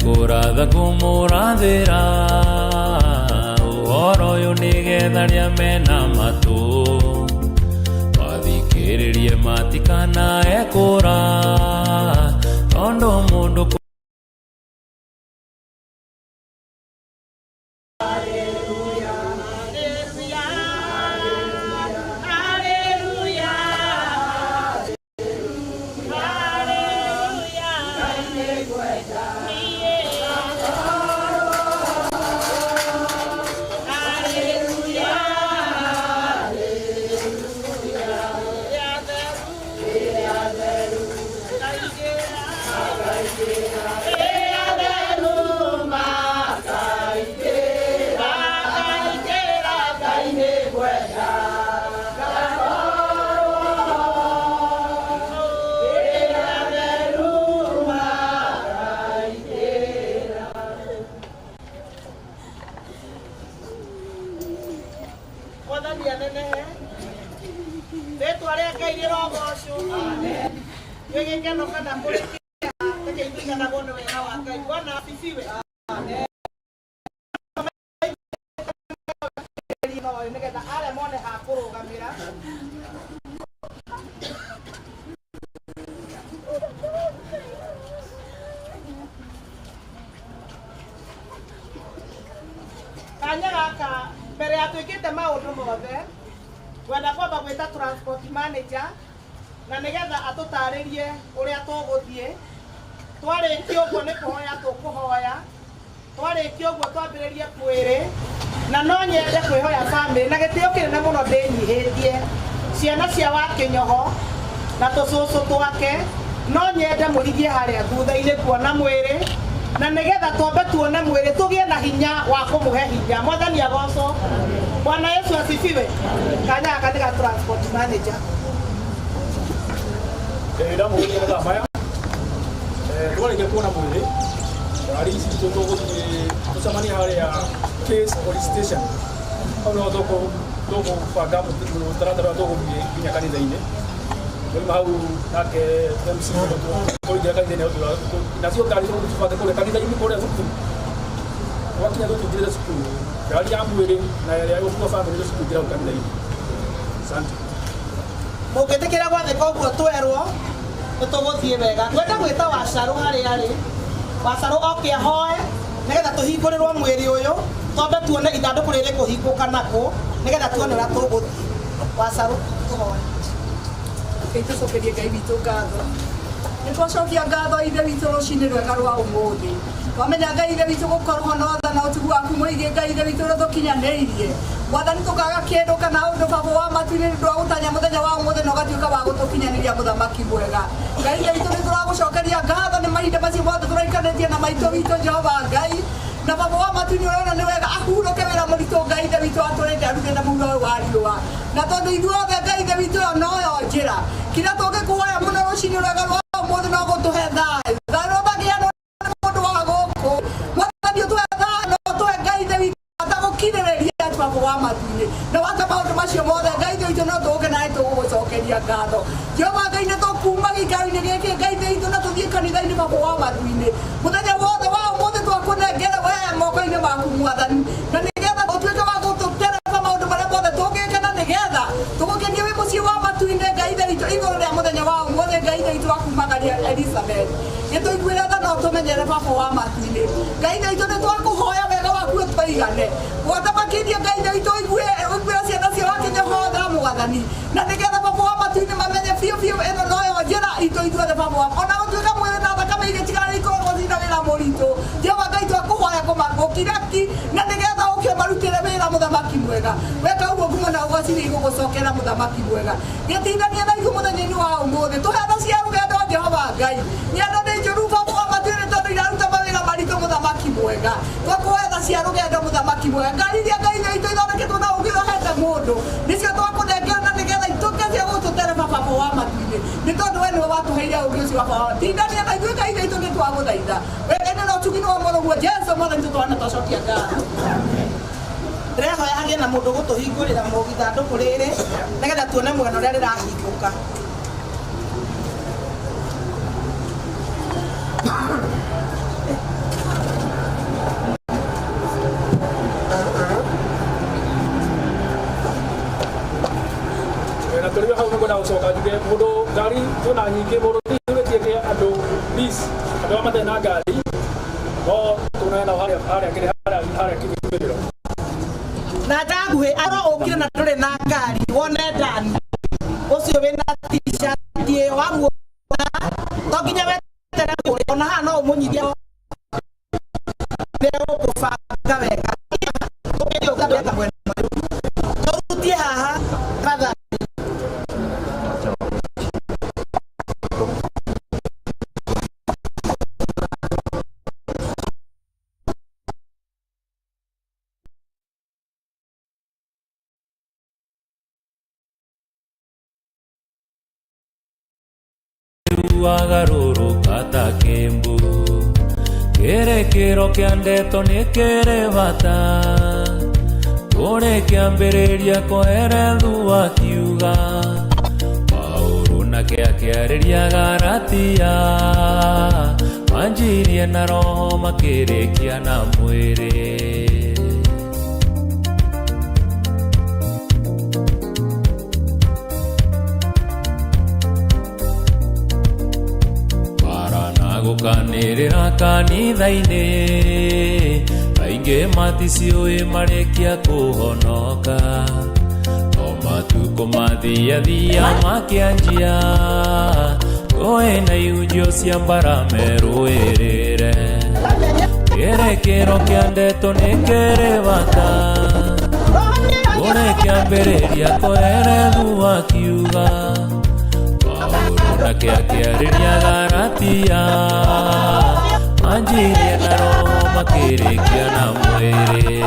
Nĩ kũratha kũmũrathĩra ũhoro ũyũ nĩgetha arĩa mena matũ mathikĩrĩrie matikanae kũra tondũ mũndũ. Mwathani anenehe, rĩtwa rĩa Ngai rĩrogocwo. Gwĩ gĩkeno kana kũrĩ kĩeha, reke ithuiganagwo nĩ wega wa Ngai. Bwana asifiwe. Nĩgetha arĩa mone ha kũrũgamĩra. Kanya gaka mbere ya twĩkĩte maũndũ mothe, ngwenda kwamba gwĩta transport manager na nĩgetha atũtarĩrie ũrĩa tũgũthiĩ. Twarĩkia ũguo nĩ kũhoya tũkũhoya, twarĩkia ũguo twambĩrĩrie kwĩrĩ. Na no nyende kwĩhoya famĩlĩ na gĩtĩo kĩnene mũno ndĩnyihĩtie ciana cia Wakĩnyoho na tũcũcũ twake, no nyende mũrigie harĩa thutha-inĩ kuona mwĩrĩ, na nĩgetha twambe tuone mwĩrĩ tũgĩe na hinya wa kũmũhe hinya. Mwathani agocwo. Bwana Yesu asifiwe. Kanya gaka nĩ ga transport manager. Ndamũgeria mathaa maya. Twarĩkia kuona mwĩrĩ, ngari ici citũ tũgũthiĩ tũcemanie harĩa Case Police Station. Hau nĩho tũgũbanga mũtaratara ũrĩa tũgũthiĩ nginya kanitha-inĩ. Twauma hau nake MC tũingĩra kanitha-inĩ, nacio ngari tũgũcibange kũrĩa kanitha-inĩ, kũrĩa cukuru. Twakinya tũtũingĩrĩre cukuru, ngari ya mwĩrĩ na ĩrĩa ĩgũkua bamĩrĩ tũcikũingĩra hau kanitha-inĩ. Asante. Mũngĩtĩkĩra gwathĩka ũguo twerwo, nĩ tũgũthiĩ wega. Ngwenda gwĩta Wacarũ harĩa arĩ. Wacarũ oke ahoe nĩgetha tũhingũrĩrwo mwĩrĩ ũyũ, twambe tuone ithandũkũ rĩrĩ kũhingũka nakũ, nĩgetha tuone ũrĩa tũgũthiĩ. Wacarũ, tũhoe. Rekei tũcokerie Ngai witũ ngatho. Nĩ twacokia ngatho Ithe witũ rũcinĩ rwega rwa ũmũthĩ. Twamenya Ngai Ithe witũ gũkorwo na tha na ũtugi waku mũingĩ Ngai Ithe witũ ũrĩa ũtũkinyanĩirie. Mwathani tũkaga kĩndũ kana ũndũ Baba wa matu-inĩ nĩ ũndũ wa gũtanya mũthenya wa ũmũthĩ na ũgatuĩka wa gũtũkinyanĩria mũthamaki mwega. Ngai Ithe witũ nĩ tũragũcokeria ngatho nĩ mahinda macio mothe tũraikarĩtie na maitũ witũ Jehova Ngai. Na Baba wa matu-inĩ ũrona nĩ wega ahurũke wĩra mũritũ Ngai Ithe witũ atũrĩte arute na mũhuro ũyũ wa riũa. Na tondũ ithuothe Ngai Ithe witũ ĩyo noyo njĩra. Kĩrĩa tũngĩkũhoya mũno rũcinĩ rwega rwa ũmũthĩ no gũtũhe thayũ. Thayũ ũrĩa ũtangĩheanwo nĩ mũndũ wa gũkũ. Mwathani ũtũhe thayũ na ũtũhe Ngai Ithe witũ atagũkirĩrĩria Baba wa matu-inĩ. Na waka maũndũ macio mothe Ngai Ithe witũ no tũgũke nawe tũgũgũcokeria ngatho. Jehova Ngai nĩ tũkuma gĩikaro-inĩ gĩkĩ Ngai Ithe witũ na tũthiĩ kanitha-inĩ Baba wa matu-inĩ. Mũthenya wothe wa ũmũthĩ twakũnengera we moko-inĩ maku Mwathani. Na nĩgetha ũtuĩke wa gũtũtereba maũndũ marĩa mothe tũngĩka na nĩgetha tũgũkenie wĩ mũciĩ wa matu-inĩ Ngai Ithe witũ igũrũ rĩa mũthenya wa ũmũthĩ Ngai Ithe witũ wa kumagaria Elizabeth. Gĩtũiguĩre tha na ũtũmenyere Baba wa matu-inĩ. Ngai Ithe witũ nĩ twakũhoya wega waku ũtũigane. Gwata makĩria Ngai Ithe witũ ũiguĩre ciana cia Wakĩnyoho tha Mwathani. Na nĩgetha Baba wa matu-inĩ mamenye biũ biũ ĩno noyo njĩra itũ ithuothe Baba wa ona gũtuĩka mwĩrĩ na thakame igĩtigara nĩ ikoragwo cina wĩra mũritũ. Jehova Ngai twakũhoya gũkira ki na nĩgetha ũke ũmarutĩre wĩra mũthamaki mwega. Weka ũguo ngumo na ũgoci nĩ igũgũcokera mũthamaki mwega. Gĩtindanie na ithuĩ mũthenya-inĩ wa ũmũthĩ. Tũhe tha cia rũgendo Jehova Ngai. Ng'endo nĩ njũru Baba wa matu-inĩ tondũ iraruta mawĩra maritũ mũthamaki mwega. Twakũhoya tha cia rũgendo mũthamaki mwega. Ngari iria Ngai ithe witũ ithondeketwo na ũũgĩ ũrĩa ũhete mũndũ nĩcio twakũnengera na nĩgetha ituĩke cia gũtũtereba Baba wa matu-inĩ. Nĩ tondũ we nĩwe watũheire ũũgĩ ũcio Baba wa Tindania na ithuĩ Ngai ithe witũ nĩ twagũthaitha. Wega-inĩ na ũtugi-inĩ wa Mũrũguo Jesu Mwathani witũ twana twacokia ngatho. Ndĩrehoya hagĩe na mũndũ ũgũtũhingũrĩra ithandũkũ rĩrĩ nĩgetha tuone mwena ũrĩa rĩrahingũka. Ngwenda gũcoka njuge mũndũ ngari twĩna nyingĩ mũndũ tihũrĩtie andũ please andũ arĩa matarĩ na ngari no tuonane nao harĩa harĩa kĩrĩa harĩa harĩa kiumĩrĩro. Na ndaguhĩ arwo ũkire na ndũrĩ na ngari wone ndani ũcio wĩna t-shirt ĩyo wamuona to nginya wetere kũrĩa ona haha no ũmũnyithie nĩegũkũbanga wega tũkĩũka mwena ũyũ tũrutie haha tafadhali. Agarũrũka ta kĩmbu kĩrĩkĩro kĩa ndeto nĩ kĩrĩ bata kũrĩ kĩambĩrĩria koherethu akiuga Paũlũ nake akĩarĩria Galatia manjirie na roho makĩrĩkia na mwĩrĩ. Bara na gũkanĩrĩra kanitha-inĩ aingĩ maticiũĩ marĩkia kũhonoka no matukũ mathiathia makĩanjia ngũĩ na ihunjio cia mbara merũĩrĩre kĩrĩkĩro kĩa ndeto nĩ kĩrĩ bata kũrĩ kĩambĩrĩria koherethu akiuga Paũlũ nake akĩarĩria Galatia manjirie na roho makĩrĩkia na mwĩrĩ.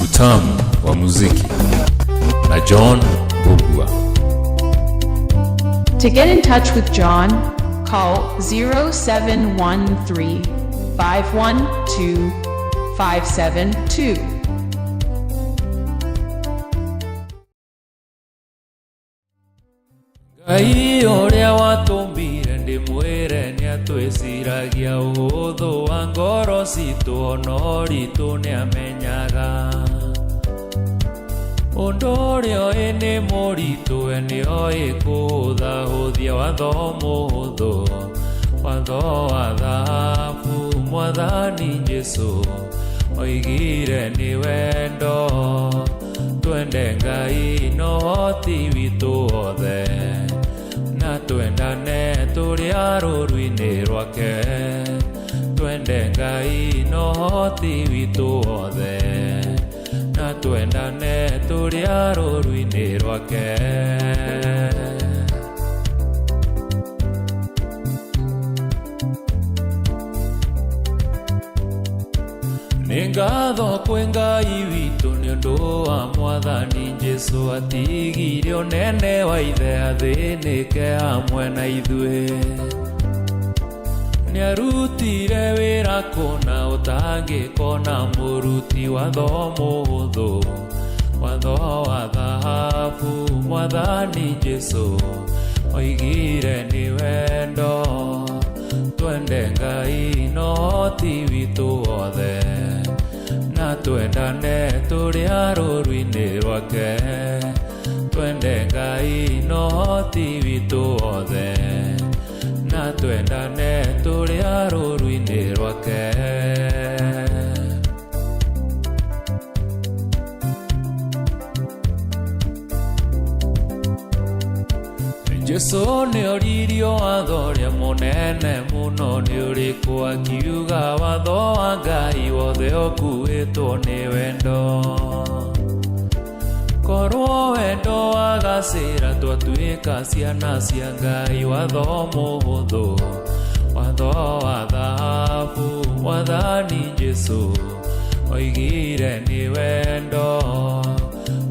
Utamu wa muziki na John Mbugua. To get in touch with John, call 0713 512 572. Ngai ũrĩa watũmbire ndĩmwĩre nĩatwĩciragia ũhũthũ wa ngoro citũ ona ũritũ nĩamenyaga ũndũ ũrĩa oĩ nĩ mũritũ we nĩoĩ kũhũthahũthia watho mũhũthũ watho wa thahabu mwathani Jesũ oigire nĩ wendo twende Ngai na ũhoti witũ wothe na twendane tũrĩ a rũru-inĩ rwake twende Ngai na ũhoti witũ wothe na twendane tũrĩ a rũru-inĩ rwake. Nĩ ngatho kwĩ Ngai witũ nĩ ũndũ wa mwathani Jesũ atigire ũnene wa ithe athĩnĩke hamwe na ithuĩ. Nĩarutire wĩra kũna ũtangĩkona mũruti watho mũhũthũ watho wa thahabu mwathani Jesũ oigire nĩ wendo twende Ngai na ũhoti witũ wothe na twendane tũrĩ a rũru-inĩ rwake twende Ngai na ũhoti witũ wothe na twendane tũrĩ a rũru-inĩ rwake. Jesũ nĩoririo watho ũrĩa mũnene mũno nĩ ũrĩkũ akiuga watho wa Ngai wothe ũkuĩtwo nĩ wendo. Korwo wendo wagacĩra twatuĩka ciana cia Ngai watho mũhũthũ watho wa thahabu mwathani Jesũ oigire nĩ wendo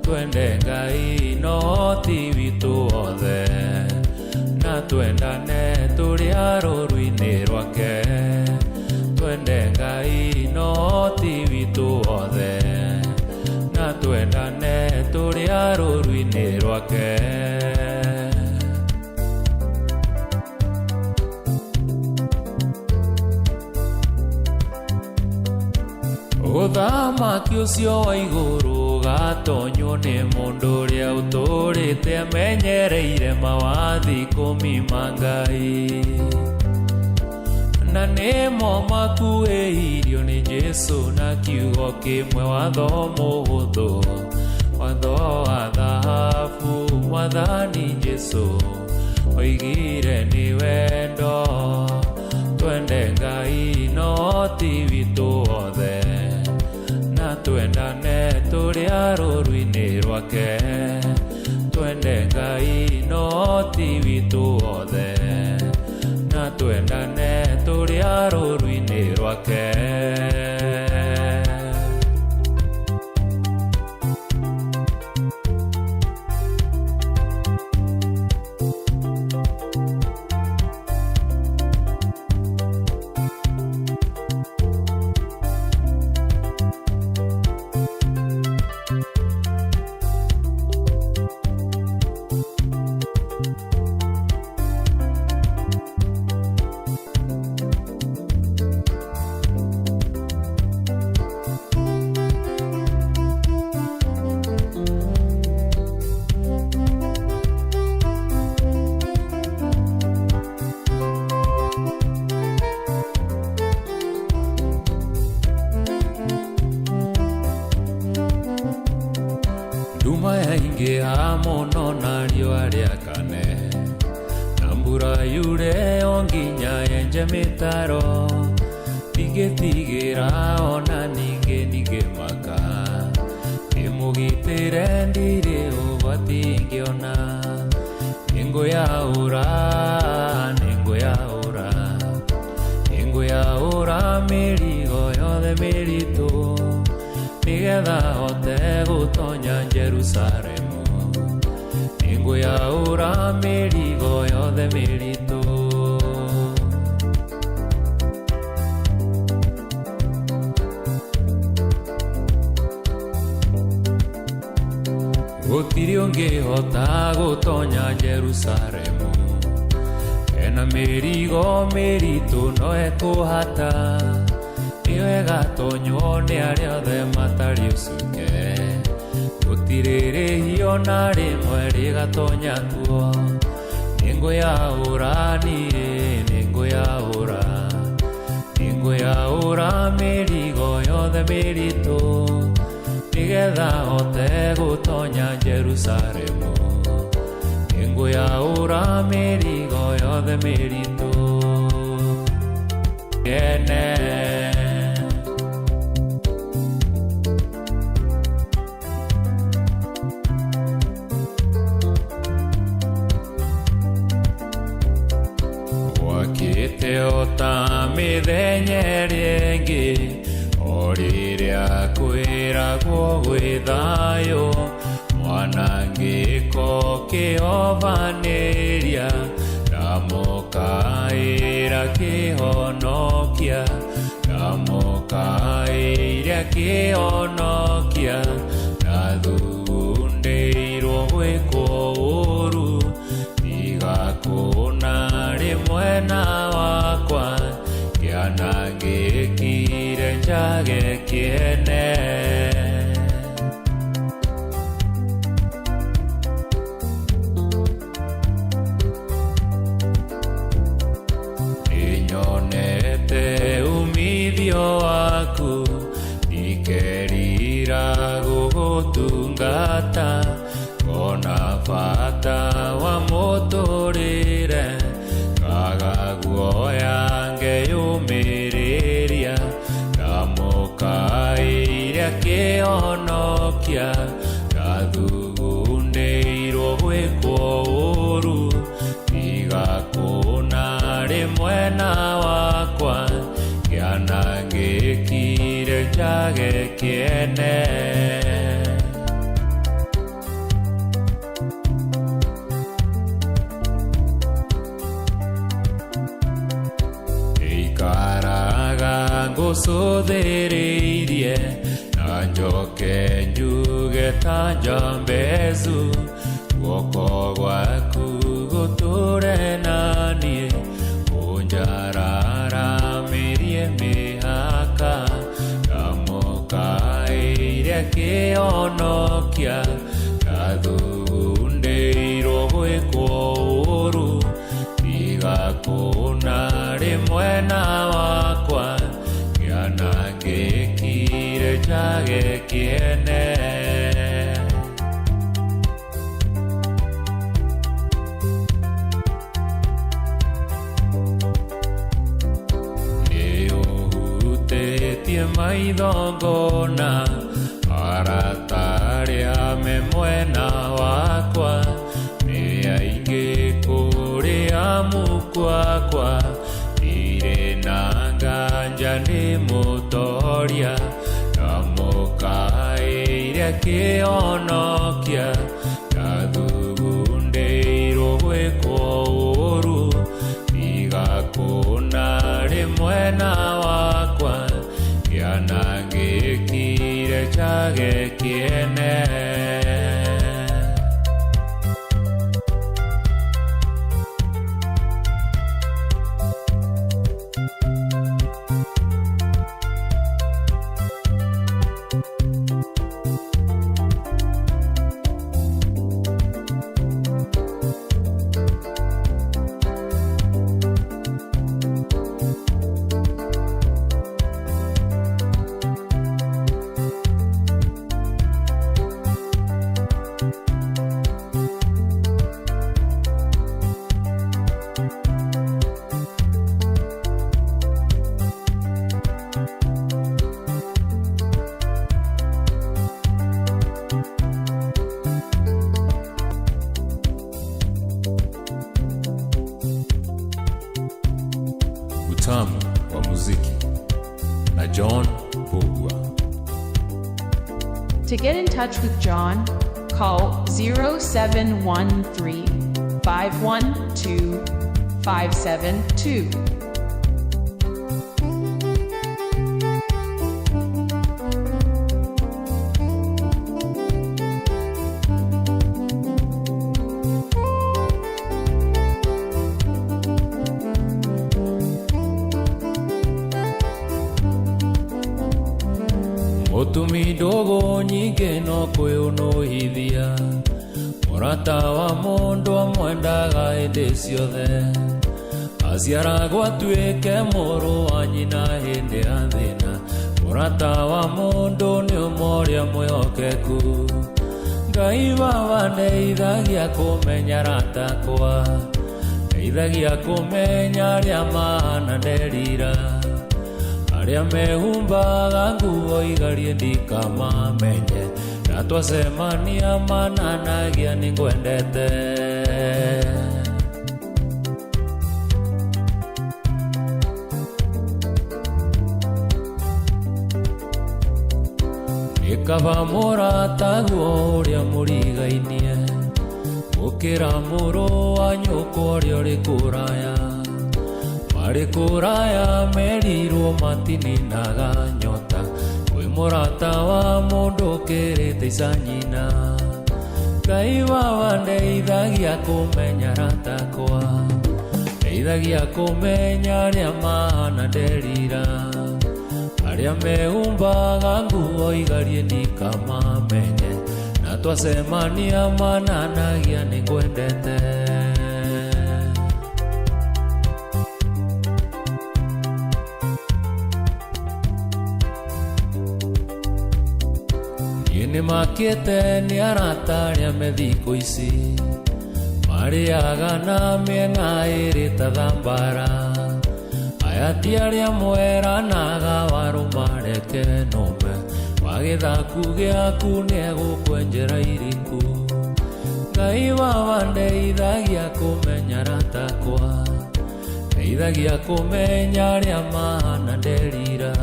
twende Ngai na ũhoti witũ wothe na twendane tũrĩ a rũru-inĩ rwake twende Ngai no ti witũ wothe na twendane tũrĩ a rũru-inĩ rwake. Ũthamaki ũcio wa igũrũ ũgatonywo nĩ mũndũ ũrĩa ũtũrĩte amenyereire mawathi ikũmi ma Ngai na nĩmo makuhĩirio nĩ Jesũ na kiugo kĩmwe watho mũhũthũ watho wa thahabu mwathani Jesũ oigire nĩ wendo twende Ngai no ti witũ wothe na twendane tũrĩ a rũru-inĩ rwake twende Ngai no ti witũ wothe na twendane tũrĩ a rũru-inĩ rwake. Nduma yaingĩha mũno na riũa rĩakane na mbura yure o nginya yenje mĩtaro ndingĩtigĩra ona ningĩ ndingĩmaka ndĩmũgitĩre ndirĩ ũgwati ingĩona nĩngũyaũra nĩngũyaũra nĩngũyaũra mĩrigo yothe mĩritũ nĩgetha hote gũtonya Jerusalemu nĩngũyaũra mĩrigo yothe mĩritũ. Gũtirĩ ũngĩhota gũtonya Jerusalemu ena mĩrigo mĩritũ no ekũhata nĩyo ĩgatonywo nĩ arĩa othe matarĩ ũcuke gũtirĩ rĩhio na rĩmwe rĩgatonya kuo nĩngũyaũra niĩ nĩngũyaũra nĩngũyaũra mĩrigo yothe mĩritũ nĩgetha hote gũtonya Jerusalemu nĩngũyaũra mĩrigo yothe mĩritũ ene. Gwakĩte o ta mĩthenya ĩrĩa ĩngĩ o rĩrĩa kwĩragwo gwĩ thayũ mwanangĩko kĩhovanĩria ndamũkaĩra kĩhonokia ndamũkaĩra kĩhonokia ndathugundĩirwo gwĩkwo ũũru tiga kũna rĩmwe na wakwa kĩanangĩkire njage kĩene. Nĩnyonete umithio waku ndikerira gũgũtungata ngona bata wa mũtũrĩre ngaga guoya ngeyũmĩrĩria ndamũkaĩire kĩhonokia ndathugundĩirwo gwĩkwo ũũru tiga kũna rĩmwe na wakwa kĩanangĩkire njage kĩene. Ndagũcũthĩrĩirie na njoke njuge ta Njambezu, guoko gwaku gũtũre naniĩ, ũnjararamirie mĩhaka, ndamũkaĩire kĩhonokia, ndathugundĩirwo gwĩkwo ũũru, tiga kũna rĩ mwena wakwa, kĩanangĩkire njage kĩene. Nĩũhutĩtie maitho ngona arata arĩa me mwena wakwa, nĩ aingĩ kũrĩ amuku akwa, ndirĩ na nganja nĩ mũtoria, ndamũkaĩire kĩhonokia, ndathugundĩirwo gwĩkwo ũũru, tiga kũna rĩ mwena wakwa, kĩanangĩkire njage kĩene. Utamu wa muziki na John Mbugua. To get in touch with John, call 0713 512 572. Mũtumi ndũgũ nyingĩ no kwĩũnũhithia, mũrata wa mũndũ amwendaga hĩndĩ ciothe, aciaragwo atuĩke mũrũ wa nyina hĩndĩ ya thĩna, mũrata wa mũndũ nĩ ũmwe ũrĩa mwĩhokeku. Ngai baba ndeithagia kũmenya arata akwa, ndeithagia kũmenya arĩa mahana nderira, arĩa mehumbaga nguo igarie ndikamamenye, na twacemania mananagia nĩngwendete. Nĩ kaba mũrataguo ũrĩa mũrigainie, gũkĩra mũrũ wa nyũkwa ũrĩa ũrĩ kũraya. Marĩ kũraya merirwo matininaga nyota, kwĩ mũrata wa mũndũ ũkĩrĩte ica nyina. Ngai baba ndeithagia kũmenya arata akwa, ndeithagia kũmenya arĩa mahana nderira, arĩa mehumbaga nguo igarie ndikamamenye, na twacemania mananagia nĩngwendete. Niĩ nĩmakĩte nĩ arata arĩa me thikũ ici, marĩaga na mĩena ĩrĩ ta thambara, aya ti arĩa mweranaga warũma reke nũme, wa gĩthaku gĩaku nĩegũkwenjera iriku. Ngai baba ndeithagia kũmenya arata akwa, ndeithagia kũmenya arĩa mahana nderira,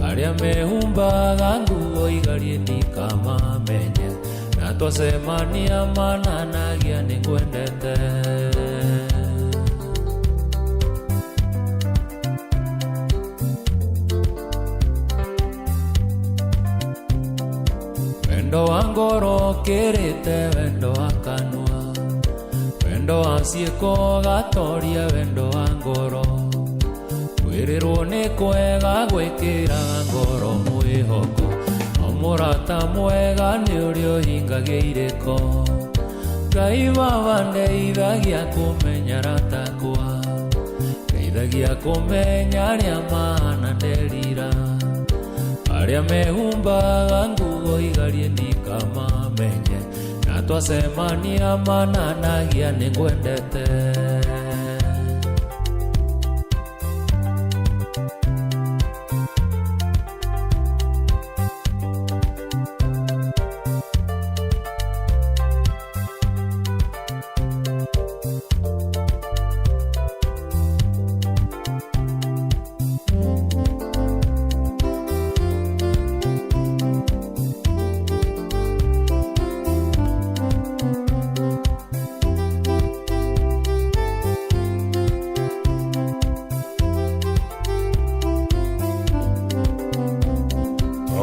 arĩa mehumbaga nguo igarie ndikamamenye, na twacemania mananagia nĩngwendete. Wendo wa ngoro ũkĩrĩte wendo wa kanua, wendo wa ciĩko ũgatoria wendo wa ngoro. Kwĩrĩrwo nĩ kwega gwĩkĩra ngoro mwĩhoko, no mũrata mwega nĩ ũrĩa ũhingagia irĩko. Ngai baba ndeithagia kũmenya ratakwa, ndeithagia kũmenya arĩa mahana nderira. Arĩa mehumbaga nguo igarie nikamamenye, na twacemania mananagia nĩngwendete.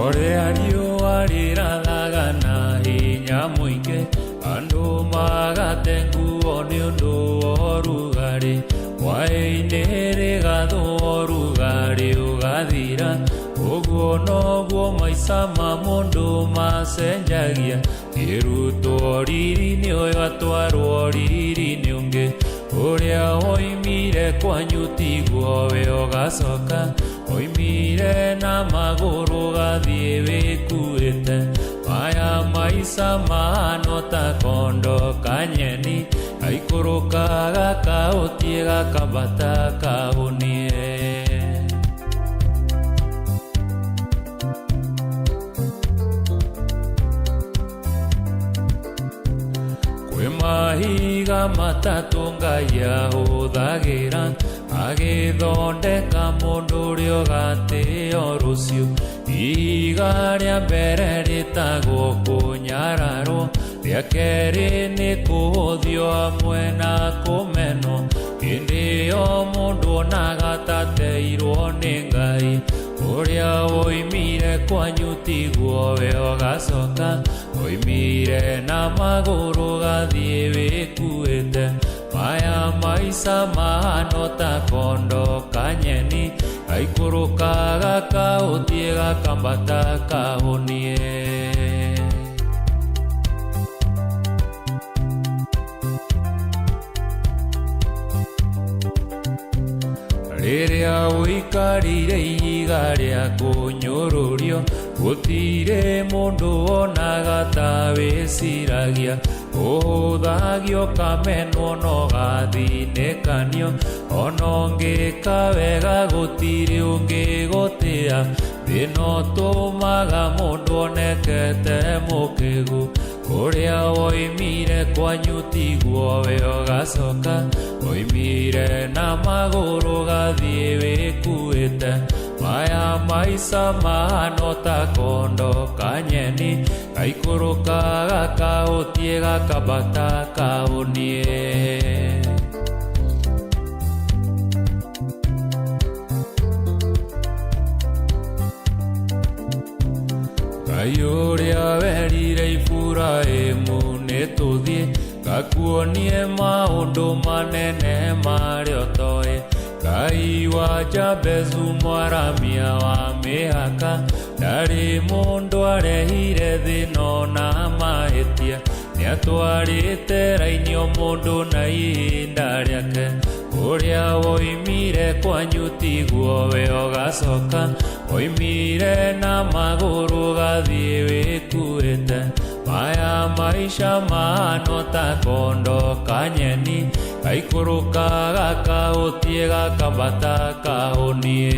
Ũrĩa riũa rĩrathaga na hinya mũingĩ, andũ magate nguo nĩ ũndũ wa ũrugarĩ. Hwaĩ-inĩ rĩgathũa ũrugarĩ ũgathira, ũguo noguo maica ma mũndũ macenjagia. Kĩrutwo riri-inĩ ũyũ atwarwo riri-inĩ ũngĩ, ũrĩa woimire kwanyu tiguo we ũgacoka. Oimire na magũrũ ũgathiĩ wĩkuĩte, maya maica mahana ta kondo kanyeni, gaikũrũkaga kaũtie gakambata kahũnie. Kwĩ mahiga matatũ Ngai ahũthagĩra agĩthondeka mũndũ ũrĩa ũgatĩo rũciũ. Ihiga rĩa mbere rĩtagwo kũnyararwo, rĩa kerĩ nĩ kũhũthio hamwe na kũmenwo. Hĩndĩ ĩyo mũndũ onaga tateirwo nĩ Ngai. Ũrĩa woimire kwanyu tiguo we ũgacoka, oimire na magũrũ ũgathiĩ wĩkuĩte. Maya maica mahana ta kondo kanyeni, gaikũrũkaga kaũtie gakambata kahũnie. Rĩrĩa ũikarire ihiga rĩa kũnyũrũrio, gũtirĩ mũndũ wonaga ta wĩciragia. Ũhũthagio kamenwo no gathinĩkanio, ona ũngĩka wega gũtirĩ ũngĩgũtĩa. Thĩna ũtũmaga mũndũ onekete mũkĩgu, ũrĩa woimire kwanyu tiguo we ũgacoka. Oimire na magũrũ ũgathiĩ wĩkuĩte, maya maica mahana ta kondo kanyeni, gaikũrũkaga kaũtie gakambata kahũnie. Ngai ũrĩa werire Iburahĩmu nĩ tũthiĩ, ngakuonie maũndũ manene marĩa ũtoĩ. Ngai wa Jabezu mwaramia wa mĩhaka, ndarĩ mũndũ arehire thĩna ona mahĩtia. Nĩatwarĩte raini o mũndũ na ihinda rĩake. Ũrĩa woimire kwanyu tiguo we ũgacoka, oimire na magũrũ ũgathiĩ wĩkuĩte. Maya maica mahana ta kondo kanyeni, gaikũrũkaga kaũtie gakambata kahũnie.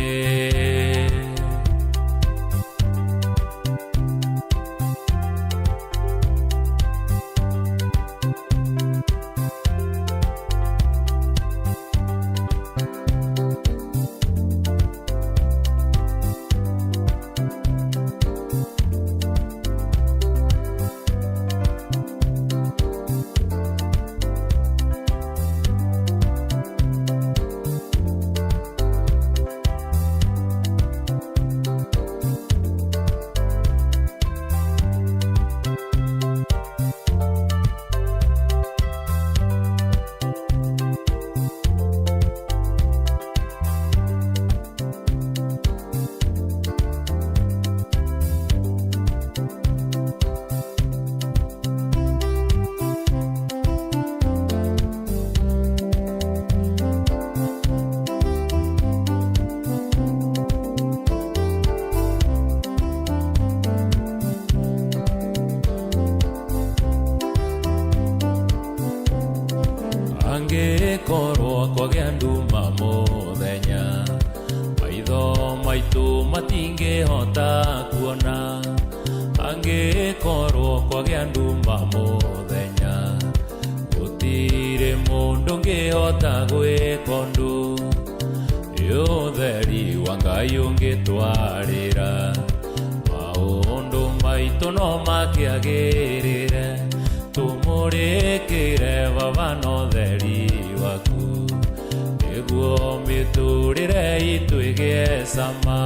Angĩkorwo kwagĩa nduma mũthenya, maitho maitũ matingĩhota kuona. Angĩkorwo kwagĩa nduma mũthenya, gũtirĩ mũndũ ũngĩhota gwĩka ũndũ. Ũtheri wa Ngai ũngĩtwarĩra, maũndũ maitũ no makĩagĩrĩre. Tũmũrĩkĩre Baba na ũtheri waku, nĩguo mĩtũrĩre itũ ĩgĩe cama.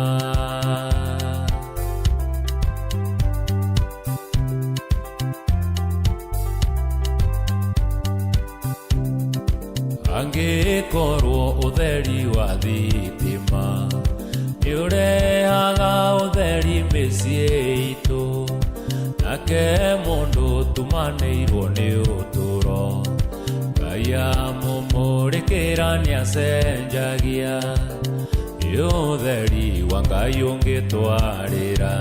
Angĩkorwo ũtheri wa thitima nĩũrehaga ũtheri mĩciĩ itũ, nake mũndũ tumanĩirwo nĩ ũtũro, Ngai amũmũrĩkĩra nĩacenjagia. Ũtheri wa Ngai ũngĩtwarĩra,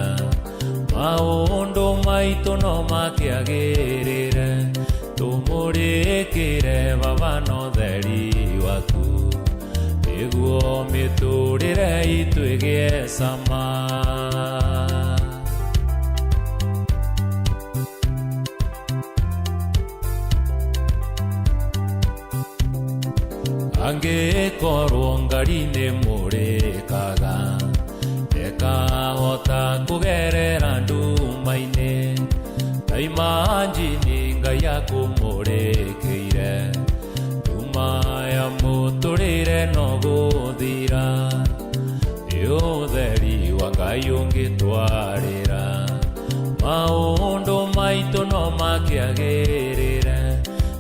maũndũ maitũ no makĩagĩrĩre. Tũmũrĩkĩre Baba na ũtheri waku, nĩguo mĩtũrĩre itũ ĩgĩe cama. Angĩkorwo ngari nĩ mũrĩkaga, ndĩkahota kũgerera nduma-inĩ, ta imanjini Ngai akũmũrĩkĩire, nduma ya mũtũrĩre no gũthira. Ũtheri wa Ngai ũngĩtwarĩra, maũndũ maitũ no makĩagĩrĩre.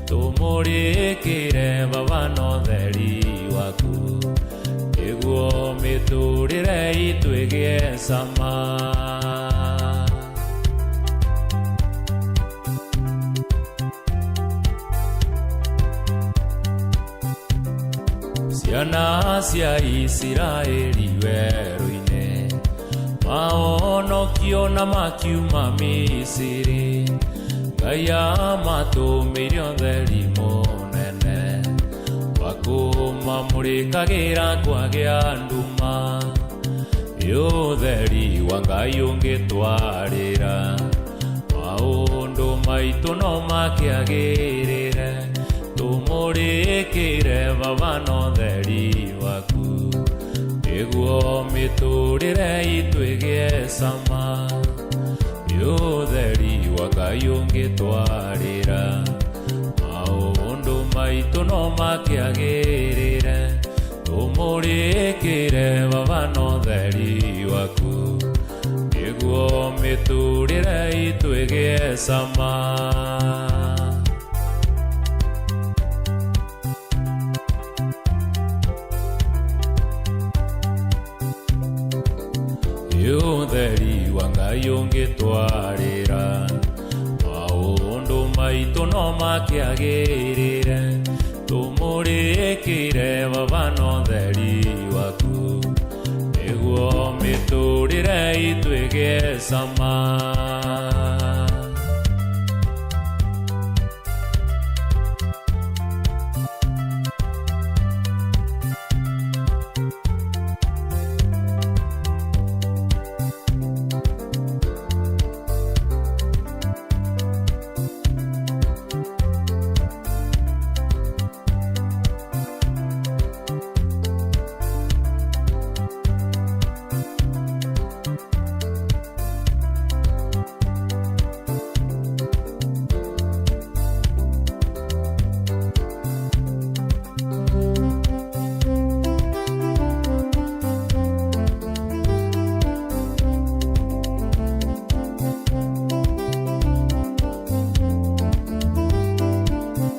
Tũmũrĩkĩre Baba na ũtheri waku, nĩguo mĩtũrĩre itũ ĩgĩe cama. Ciana cia Isiraeli werũ-inĩ mahonokio na makiuma Misiri, Ngai amatũmĩire ũtheri mũnene wa kũmamũrĩkagĩra kwagĩa nduma. Ũtheri wa Ngai ũngĩtwarĩra, maũndũ maitũ no makĩagĩrĩre. Tũmũrĩkĩre Baba na ũtheri waku, nĩguo mĩtũrĩre itũ ĩgĩe cama. Ũtheri wa Ngai ũngĩtwarĩra, maũndũ maitũ no makĩagĩrĩre. Tũmũrĩkĩre Baba na ũtheri waku, nĩguo mĩtũrĩre itũ ĩgĩe cama. Ũtheri wa Ngai ũngĩtwarĩra, maũndũ maitũ no makĩagĩrĩre. Tũmũrĩkĩre Baba na ũtheri waku, nĩguo mĩtũrĩre itũ ĩgĩe cama.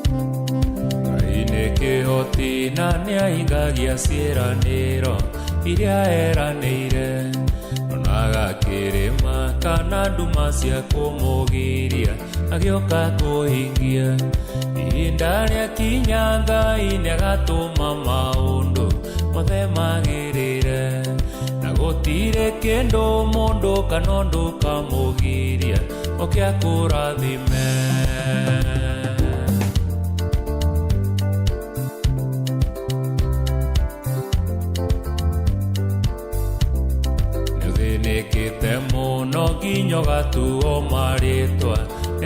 Ngai nĩ kĩhoti na nĩahingagia ciĩranĩro iria eranĩire. Onaga kĩrĩma kana nduma cia kũmũgiria agĩũka kũhingia. Ihinda rĩakinya Ngai nĩagatũma maũndũ mothe magĩrĩre, na gũtirĩ kĩndũ mũndũ kana ũndũ kamũgiria oke akũrathime.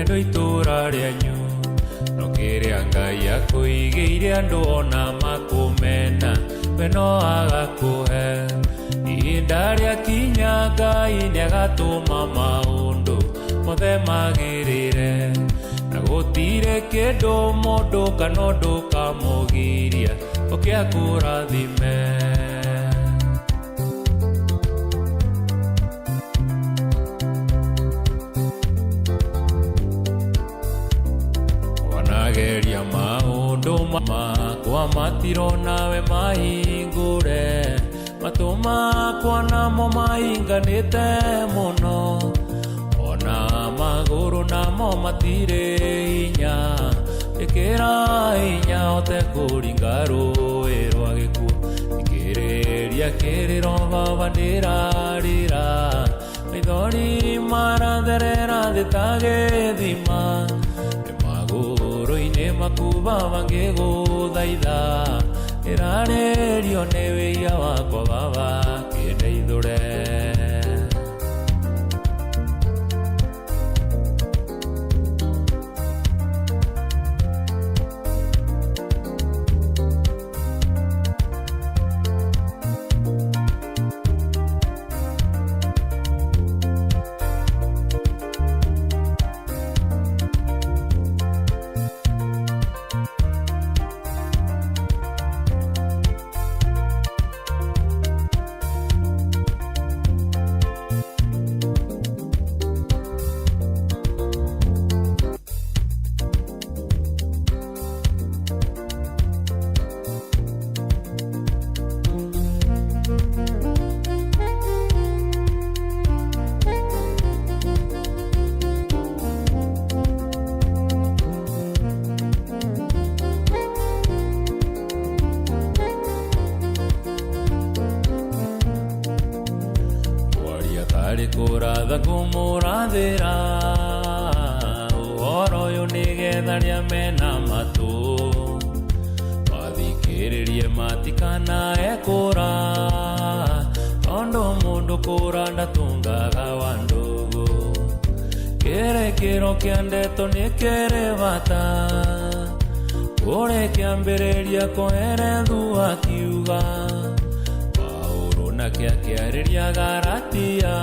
Nĩ andũ itũũra rĩanyu no kĩrĩa Ngai akũigĩire andũ ona makũmena we no agakũhe. Ihinda rĩakinya Ngai nĩagatũma maũndũ mothe magĩrĩre na gũtirĩ kĩndũ mũndũ kana ũndũ kamũgiria ũke akũrathime. Wanageria maũndũ makwa matirona we mahingũre matũ makwa namo mahinganĩte mũno ona magũrũ namo matirĩ hinya ĩkĩra hinya hote kũringa rũĩ rwa gĩkuũ thikĩrĩria kĩrĩro baba ndĩrarĩra maithori maratherera thĩ ta gĩthima nĩ magũrũ-inĩ maku baba ngĩgũthaitha ndĩrarĩrio nĩ wĩia wakwa baba kĩndeithũre. Kwaria tarĩ kũratha ngũmũrathĩra ũhoro ũyũ nĩgetha arĩa mena matũ mathikĩrĩrie matikanae kũra tondũ mũndũ kũra ndatũngaga wa ndũgũ kĩrĩkĩro kĩa ndeto nĩ kĩrĩ bata kũrĩ kĩambĩrĩria kũherethu akiuga Paulo nake akĩarĩria Galatia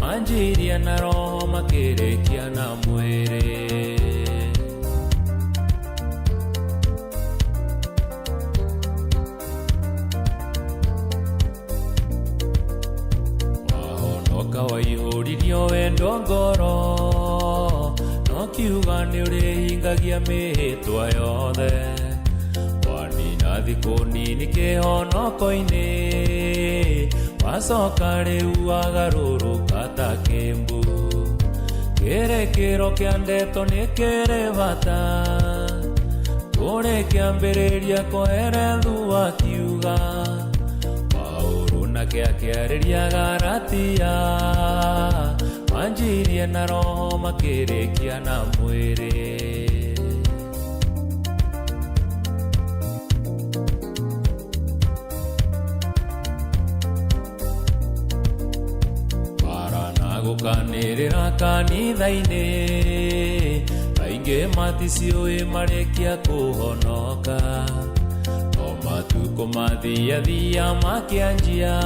manjirie na roho makĩrĩkia na mwĩrĩ. Wahonoka waihũririo wendo ngoro no kiuga nĩ ũrĩhingagia mĩhĩtwa yothe wanina thikũ nini kĩhonoko-inĩ wacoka rĩu wagarũrũka ta kĩmbu kĩrĩkĩro kĩa ndeto nĩ kĩrĩ bata kũrĩ kĩambĩrĩria kũherethu akiuga Paulo nake akĩarĩria Galatia manjirie na roho makĩrĩkia na mwĩrĩ. Bara na gũkanĩrĩra kanitha-inĩ aingĩ maticiũĩ marĩkia kũhonoka no matukũ mathiathia makĩanjia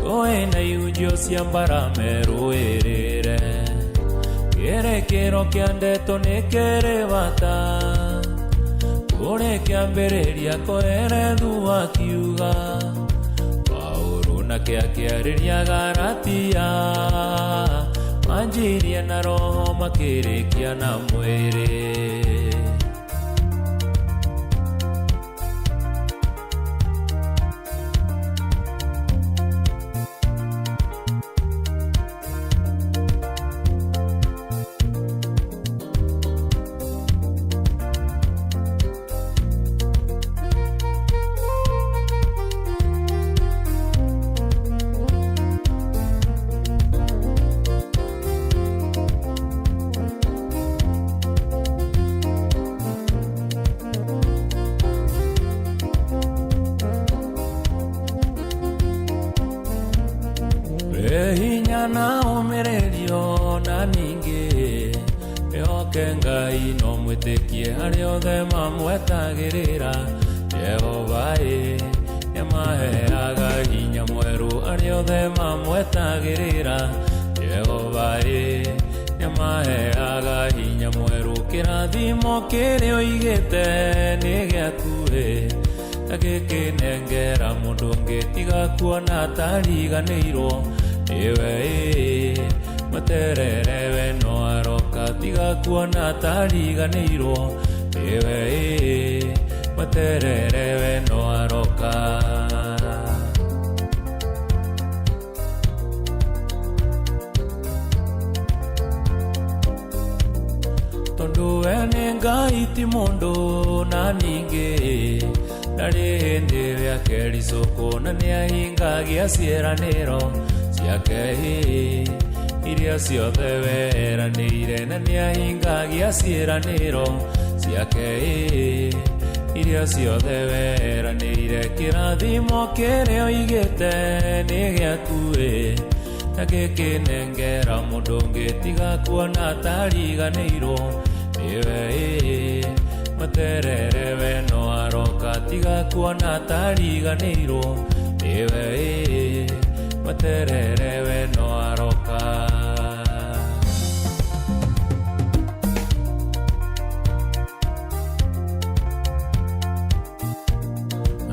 ngũĩ na ihunjio cia mbara merũĩrĩre kĩrĩkĩro kĩa ndeto nĩ kĩrĩ bata kũrĩ kĩambĩrĩria kũherethu akiuga Paulo nake akĩarĩria Galatia manjirie na roho makĩrĩkia na mwĩrĩ. Mwĩhoke Ngai no mwĩtĩkie arĩa othe mamwetagĩrĩra. Jehova ĩ nĩamaheaga hinya mwerũ arĩa othe mamwetagĩrĩra. Jehova ĩ nĩamaheaga hinya mwerũ. Kĩrathimo kĩrĩa ũigĩte nĩ gĩaku ĩ, ndagĩkĩnengera mũndũ ũngĩ tiga kuona tariganĩirwo nĩwe ĩ. Mweterere we no aroka tiga kuona tariganĩirwo nĩwe ĩ. Mweterere we no aroka. Tondũ we nĩ Ngai ti mũndũ na ningĩ ndarĩ hĩndĩ akericũkwo na nĩahingagia ciĩranĩro ciake iria ciothe weranĩire na nĩahingagia ciĩranĩro ciake iria ciothe weranĩire. Kĩrathimo kĩrĩa ũigĩte nĩ gĩaku ĩ, ndagĩkĩnengera mũndũ ũngĩ tiga kuona tariganĩirwo nĩwe ĩ. Mweterere we no aroka tiga kuona tariganĩirwo nĩwe ĩ. Mweterere we no aroka.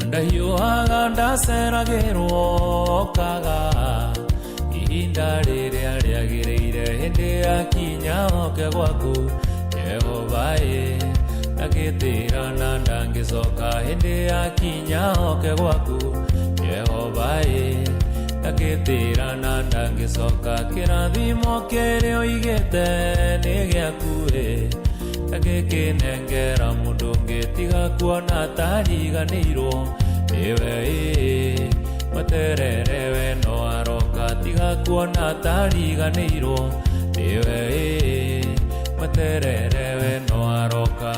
Ndahiũhaga ndaceragĩrwo okaga ihinda rĩrĩa rĩagĩrĩire hĩndĩ yakinya oke gwaku Jehova ĩ. Ndagĩtĩra na ndangĩcoka hĩndĩ yakinya oke gwaku Jehova ĩ. Ndagĩtĩra na ndangĩcoka. Kĩrathimo kĩrĩa ũigĩte nĩ gĩaku ĩ, ndagĩkĩnengera mũndũ ũngĩ tiga kuona tariganĩirwo nĩwe ĩ. Mweterere we no aroka tiga kuona tariganĩirwo nĩwe ĩ. Mweterere we no aroka.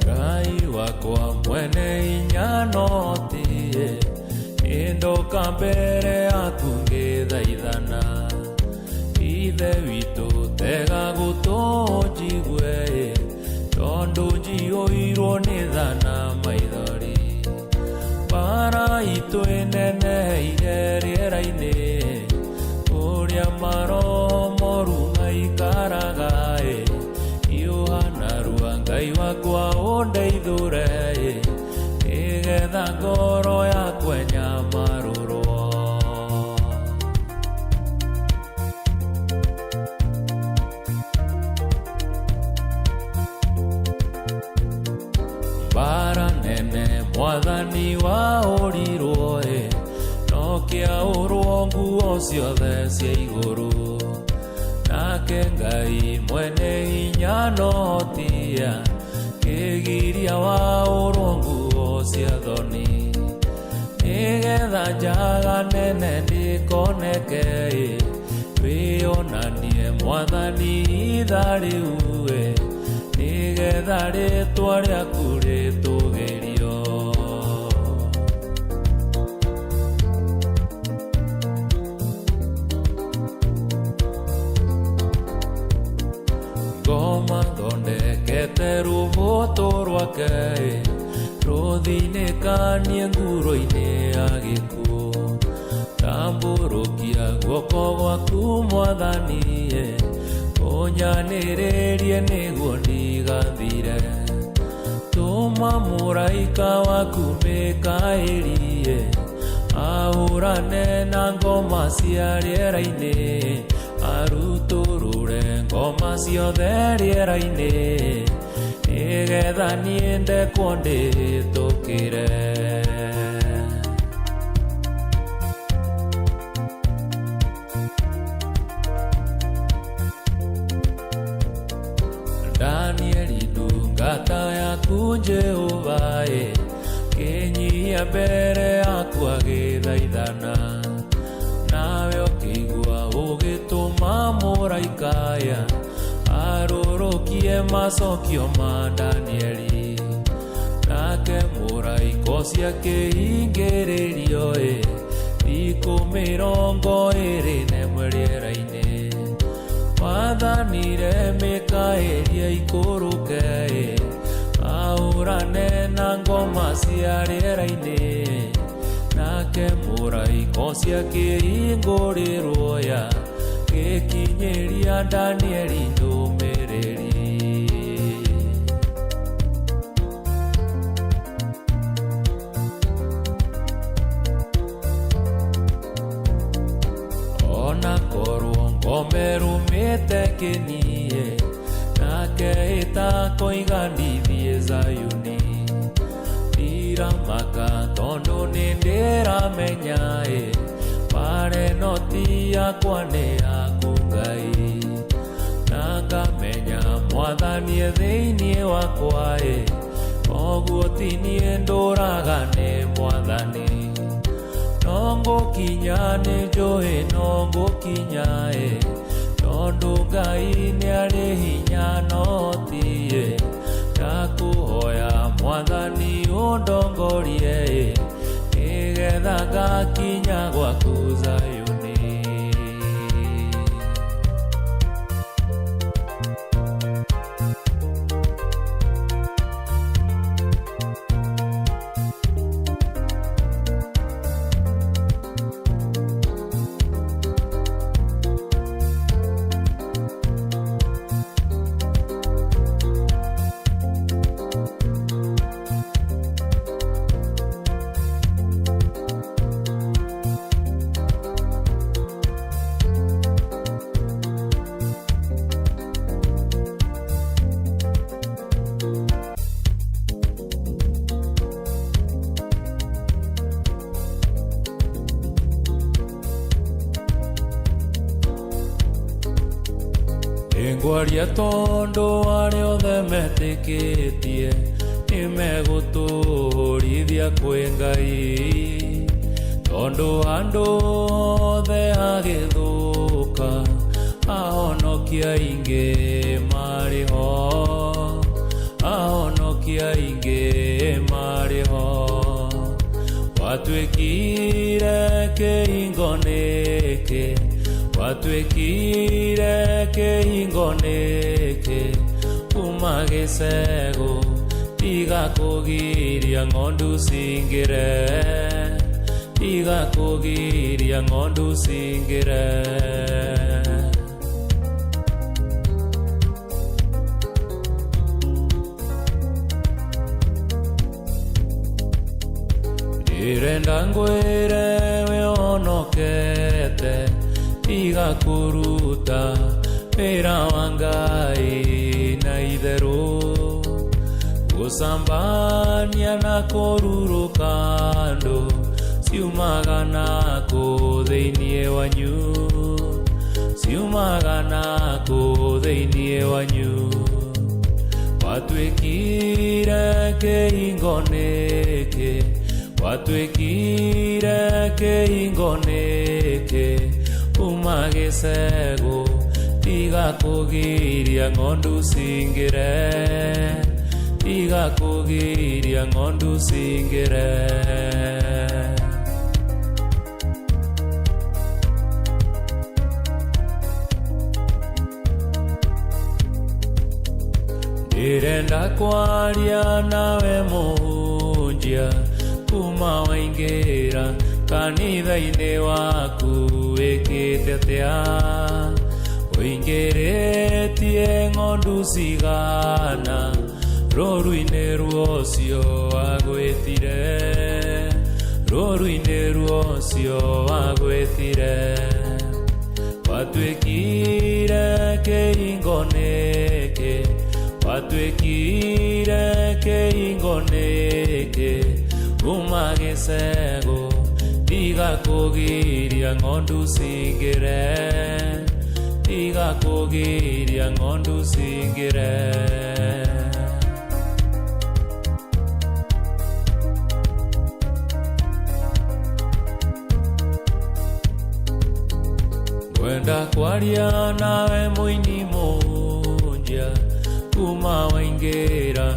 Ngai wakwa mwene hinya no tie ndoka mbere yaku ngĩthaithana. Ithe witũ tega gũtũ njigue tondũ njiyũirwo nĩ tha na maithori. Mbara itũ ĩneneheire rĩera-inĩ ũrĩa maroho moru maikaraga ĩ. Hiũha narua Ngai wakwa ũndeithũre ĩ, nĩgetha ngoro yakwa ĩnyamarũrwo. Mbara nene mwathani waũrirwo ĩ, no kĩaũrwo nguo ciothe cia igũrũ. Nake Ngai mwene hinya no tia kĩgiria waũrwo nguo cia thoni. Nĩgetha njaga nene ndĩkoneke ĩ, wĩonanie mwathani itha rĩu ĩ, nĩgetha rĩtwa rĩaku rĩtũgĩrio. Ngoma thondekete rũbũtũ rwake ĩ, rũthinĩkanie nguro-inĩ ya gĩkuũ. Tambũrũkia guoko gwaku mwathani ĩ, ũnyanĩrĩrie nĩguo ndigathire. Tũma mũraika waku Mikaeli ĩ, ahũrane na ngoma cia rĩera-inĩ, arutũrũre ngoma ciothe rĩera-inĩ, nĩgetha niĩ ndekwo ndĩhĩtũkĩre. Akĩaria mbere yaku agĩthaithana, nawe ũkĩigua ũgĩtũma mũraikaya arũrũkie macokio ma Danieli. Nake mũraika ũcio akĩhingĩrĩrio ĩ thikũ 21 rĩera-inĩ. Wathanire Mikaeli aikũrũke ĩ ahũrane na ngoma cia rĩera-inĩ. Nake mũraika ũcio akĩhingũrĩrwo ya gĩkinyĩria Danieli ndũmĩrĩri. Ona korwo ngome rũmĩte kĩnie, nake ĩtakoiga ndithiĩ Zayuni. Ndiramaka tondũ nĩndĩramenya ĩ mbara ĩno ti yakwa nĩ yaku Ngai. Na ngamenya Mwathani e thĩinĩ wakwa ĩ, koguo ti niĩ ndũraga nĩ Mwathani. No ngũkinya nĩ njũĩ no ngũkinya ĩ, tondũ Ngai nĩarĩ hinya no ti ĩ. Ndakũhoya Mwathani ũndongorie ĩ, nĩgetha ngakinya gwaku Zayuni. Nĩngwaria tondũ arĩa othe metĩkĩtie nĩmegũtũũrithia kwĩ Ngai. Tondũ andũ othe agĩthũka ahonokia aingĩ marĩ ho, ahonokia aingĩ marĩ ho. Watuĩkire kĩhingo nĩkĩ? Watuĩkire kĩhingo nĩkĩ? Kuma gĩcegũ tiga kũgiria ng'ondu cingĩre, tiga kũgiria ng'ondu cingĩre. Ndĩrenda ngwĩre we ũhonokete, tiga kũruta wĩra wa Ngai na itherũ. Gũcambania na kũrurũka andũ ciumaga nakũ thĩinĩ wanyu, ciumaga nakũ thĩinĩ wanyu. Watuĩkire kĩhingo nĩkĩ? Watuĩkire kĩhingo nĩkĩ? Kuma gĩcegũ tiga kũgiria ng'ondu cingĩre, tiga kũgiria ng'ondu cingĩre. Ndĩrenda kwaria nawe mũhunjia, kuma waingĩra kanitha-inĩ waku wĩkĩte atĩa? Ũingĩrĩtie ng'ondu cigana rũru-inĩ rũcio wagwĩtire, rũru-inĩ rũcio wagwĩtire. Watuĩkire kĩhingo nĩkĩ? Watuĩkire kĩhingo nĩkĩ? Kuma gĩcegũ tiga kũgiria ng'ondu cingĩre, tiga kũgiria ng'ondu cingĩre. Ngwenda kwaria nawe mũini mũnjia kuma waingĩra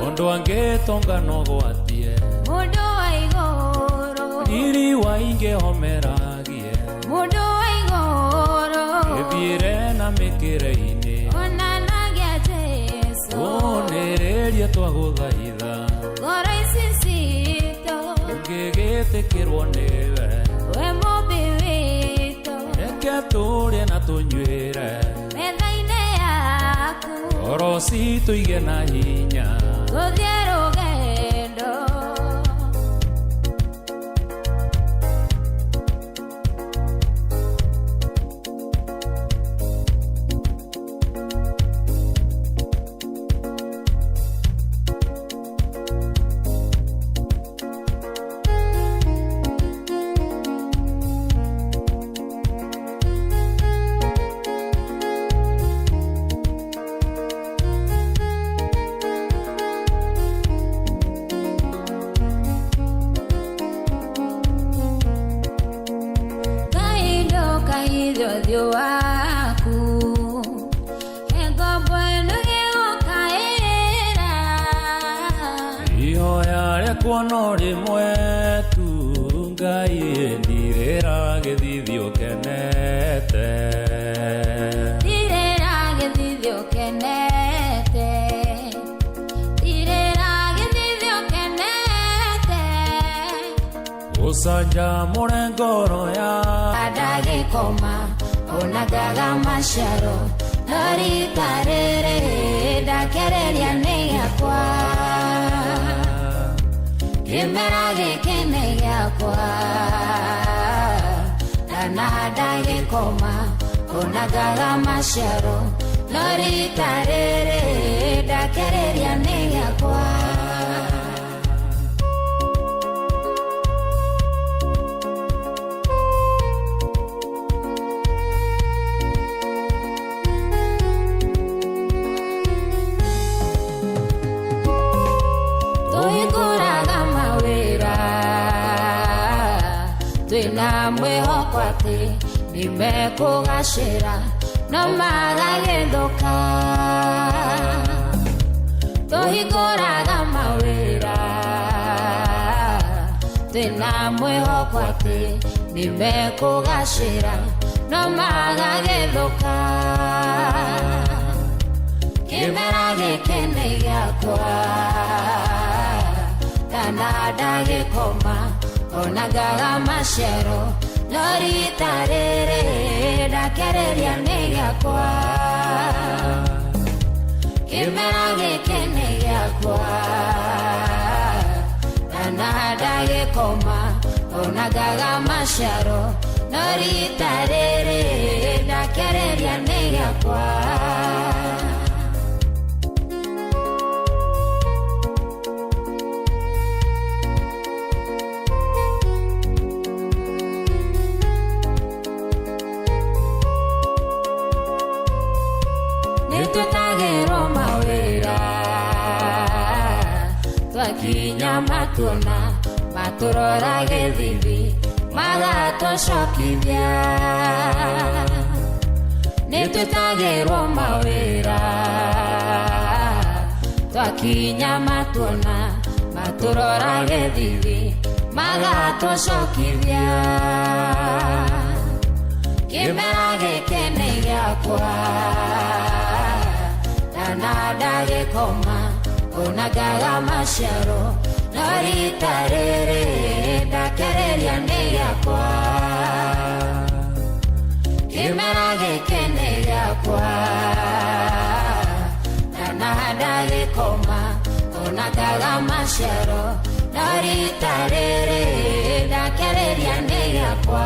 ũndũ angĩtonga no gwatie Mũndũ wa igũrũ riri waingĩhomeragie Mũndũ wa igũrũ ĩthiĩre na mĩkĩre-inĩ Onanagia Jesũ ũnĩrĩrie twagũthaitha Ngoro ici citũ ũngĩgĩtĩkĩrwo nĩwe We mũmbi witũ reke tũrĩe na tũnyuĩre Metha-inĩ yaku ngoro citũ igĩe na hinya Tũthiĩ rũgendo. Ngai ndũkahithe ũthiũ waku he ngombo ĩno ĩgũkaĩra ihoya rĩakwa no rĩmwe tu Ngai ndirĩra gĩthithi ũkenete ndirĩra gĩthithi ũkenete ndirĩra gĩthithi ũkenete ũcanjamũre ngoro ya ndagĩkoma ona ngaga maciaro no rita rĩrĩ ndakereria nĩ gĩakwa kĩmera gĩkĩ nĩ gĩakwa ndanahanda gĩkoma ona ngaga maciaro no rita rĩrĩ ndakereria nĩ gĩakwa. Tũhingũraga mawĩra twĩna mwĩhoko atĩ nĩmekũgacĩra no magagĩthũka tũhingũraga mawĩra twĩna mwĩhoko atĩ nĩmekũgacĩra no magagĩthũka kĩmera gĩkĩ nĩ gĩakwa kana ndagĩkoma ona ngaga maciaro no rita rĩrĩ ndakereria nĩ gĩakwa kĩmera gĩkĩ nĩ gĩakwa kana ndagĩkoma ona ngaga maciaro no rita rĩrĩ ndakereria nĩ gĩakwa. Nĩtwĩtagĩrwo mawĩra twakinya matuona matũrora gĩthithi magatũcokithia nĩtwĩtagĩrwo mawĩra twakinya matuona matũrora gĩthithi magatũcokithia kĩmera gĩkĩ nĩ gĩakwa kana ndagĩkoma ona ngaga maciaro no rita rĩrĩ ndakereria nĩ gĩakwa kĩmera gĩkĩ nĩ gĩakwa kana ndagĩkoma ona ngaga maciaro no rita rĩrĩ ndakereria nĩ gĩakwa.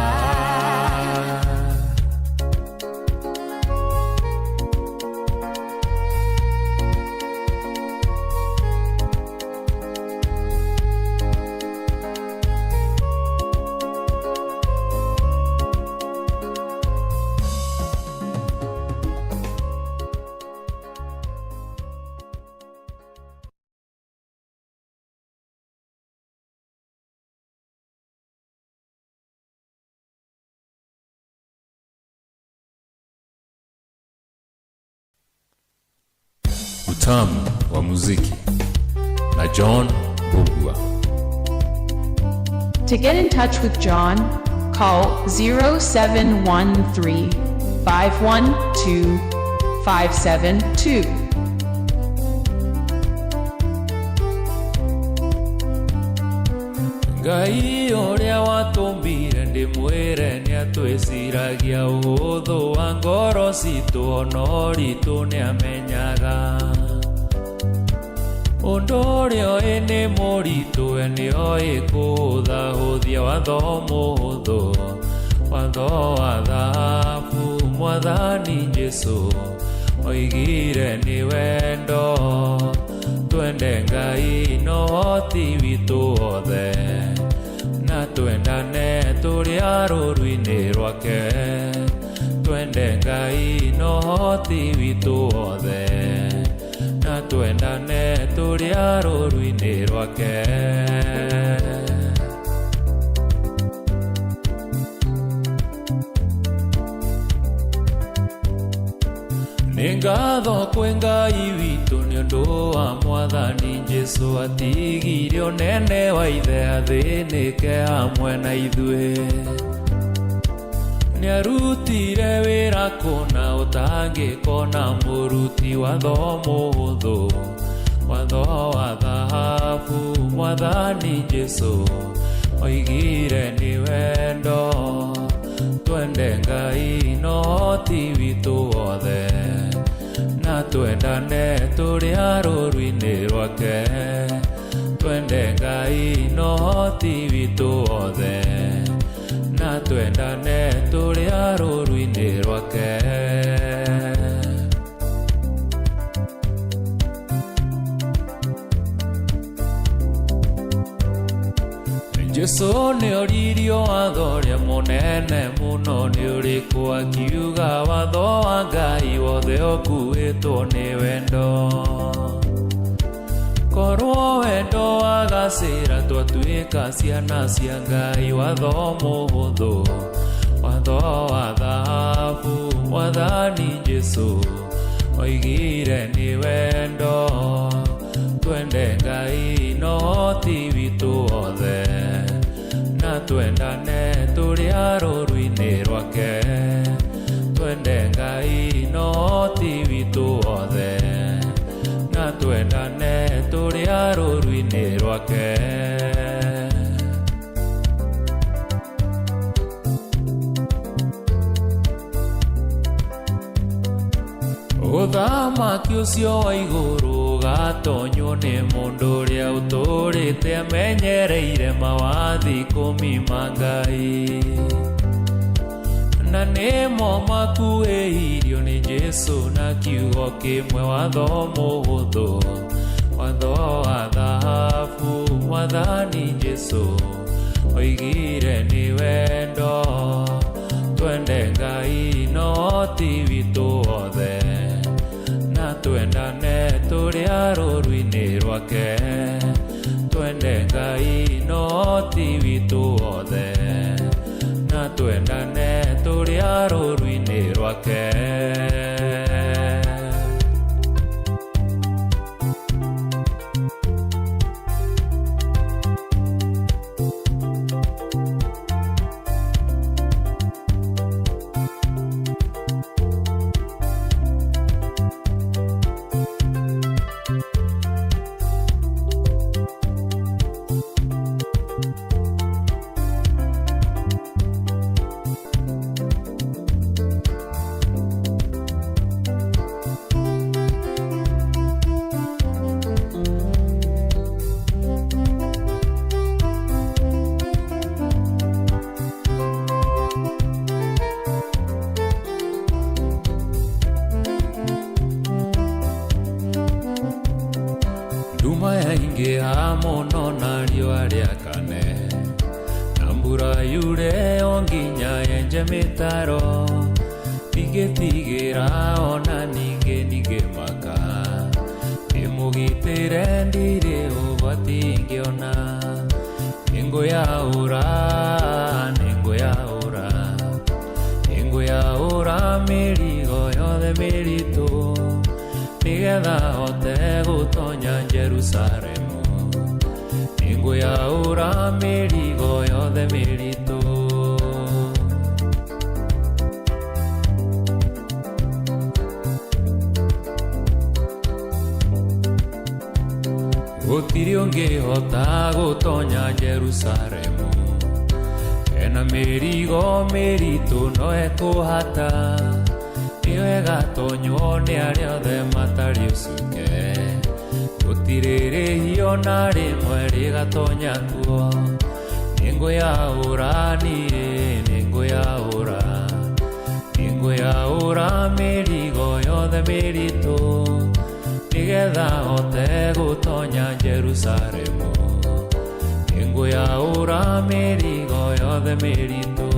Utamu wa muziki na John Mbugua. To get in touch with John, call 0713 512 572. Ngai ũrĩa watũmbire ndĩmwĩre nĩatwĩciragia ũhũthũ wa ngoro citũ ona ũritũ nĩamenyaga ũndũ ũrĩa oĩ nĩ mũritũ we nĩoĩ kũhũthahũthia watho mũhũthũ watho wa thahabu mwathani Jesũ oigire nĩ wendo twende Ngai na ũhoti witũ wothe na twendane tũrĩ a rũru-inĩ rwake twende Ngai na ũhoti witũ wothe na twendane tũrĩ a rũru-inĩ rwake. Nĩ ngatho kwĩ Ngai witũ nĩ ũndũ wa mwathani Jesũ atigire ũnene wa ithe athĩnĩke hamwe na ithuĩ. Nĩarutire wĩra kũna ũtangĩkona mũruti watho mũhũthũ watho wa thahabu mwathani Jesũ oigire nĩ wendo twende Ngai na ũhoti witũ wothe na twendane tũrĩ a rũru-inĩ rwake twende Ngai na ũhoti witũ wothe na twendane tũrĩ a rũru-inĩ rwake. Jesũ nĩoririo watho ũrĩa mũnene mũno nĩ ũrĩkũ akiuga watho wa Ngai wothe ũkuĩtwo nĩ wendo. Korwo wendo wagacĩra twatuĩka ciana cia Ngai watho mũhũthũ watho wa thahabu mwathani Jesũ oigire nĩ wendo twende Ngai na ũhoti witũ wothe na twendane tũrĩ a rũru-inĩ rwake twende Ngai na ũhoti witũ wothe na twendane tũrĩ a rũru-inĩ rwake. Ũthamaki ũcio wa igũrũ ũgatonywo nĩ mũndũ ũrĩa ũtũũrĩte amenyereire mawathi ikũmi ma Ngai na nĩmo makuĩirio nĩ Jesũ na kiugo kĩmwe watho mũhũthũ watho wa thahabu mwathani Jesũ oigire nĩ wendo twende Ngai na ũhoti witũ wothe na twendane tũrĩ a rũru-inĩ rwake twende Ngai na ũhoti witũ wothe na twendane tũrĩ a rũru-inĩ rwake. Nduma yaingĩha mũno na riũa rĩakane na mbura yure o nginya yenje mĩtaro ndingĩtigĩra ona ningĩ ningĩmaka ndĩmũgitĩre ndirĩ ũgwati ingĩona nĩngũyaũra nĩngũyaũra nĩngũyaũra mĩrigo yothe mĩritũ nĩgetha hote Jerusalemu, nĩngwĩyaũra mĩrigo yothe mĩritũ. Gũtirĩ ũngĩhota gũtonya Jerusalemu ena mĩrigo mĩritũ no ekũhata, nĩyo ĩgatonywo nĩ arĩa othe matarĩ ũcuke. Gũtirĩ rĩhio na rĩmwe rĩgatonya kuo, nĩngwĩyaũra niĩ, nĩngwĩyaũra, nĩngwĩyaũra mĩrigo yothe mĩritũ, nĩgetha hote gũtonya Jerusalemu, nĩngwĩyaũra mĩrigo yothe mĩritũ.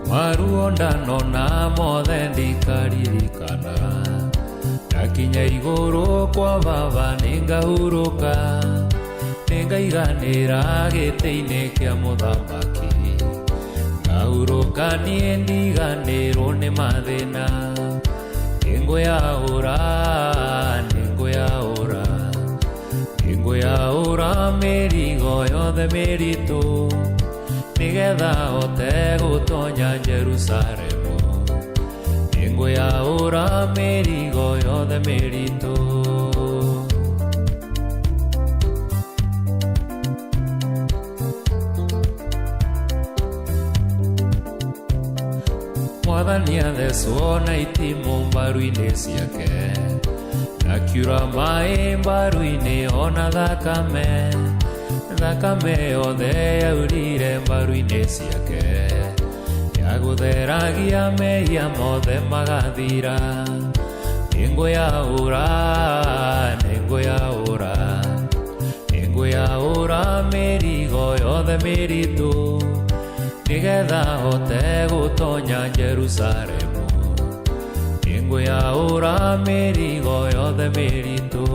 Maruo ndanona mothe ndikaririkana, ndakinya igũrũ kwa baba nĩngahurũka, nĩngaiganĩra gĩtĩ-inĩ kĩa mũthamaki, ngahurũka niĩ ndiganĩrwo nĩ mathĩna. Nĩngwĩyaũra, nĩngwĩyaũra, nĩngwĩyaũra mĩrigo yothe mĩritũ, nĩgetha hote gũtonya Jerusalemu, nĩngwĩyaũra mĩrigo yothe mĩritũ. Mwathani athecwo na itimũ mbaru-inĩ ciake, nakiura maĩ mbaru-inĩ ona thakame, thakame yothe yaurire mbaru-inĩ ciake, yagũtheragia mehia mothe magathira. Nĩngwĩyaũra, nĩngwĩyaũra, nĩngwĩyaũra mĩrigo yothe mĩritũ, nĩgetha hote gũtonya Jerusalemu, nĩngwĩyaũra mĩrigo yothe mĩritũ.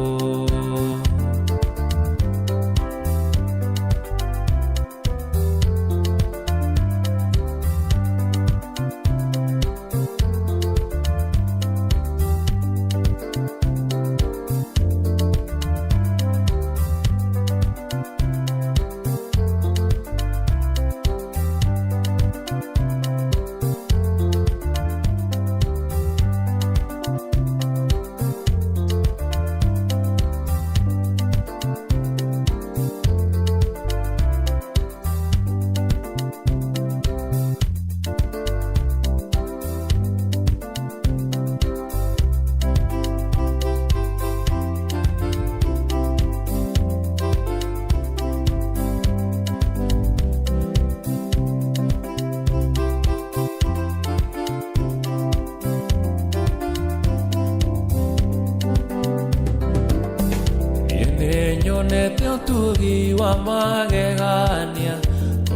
Nĩnyonete ũtugi wa magegania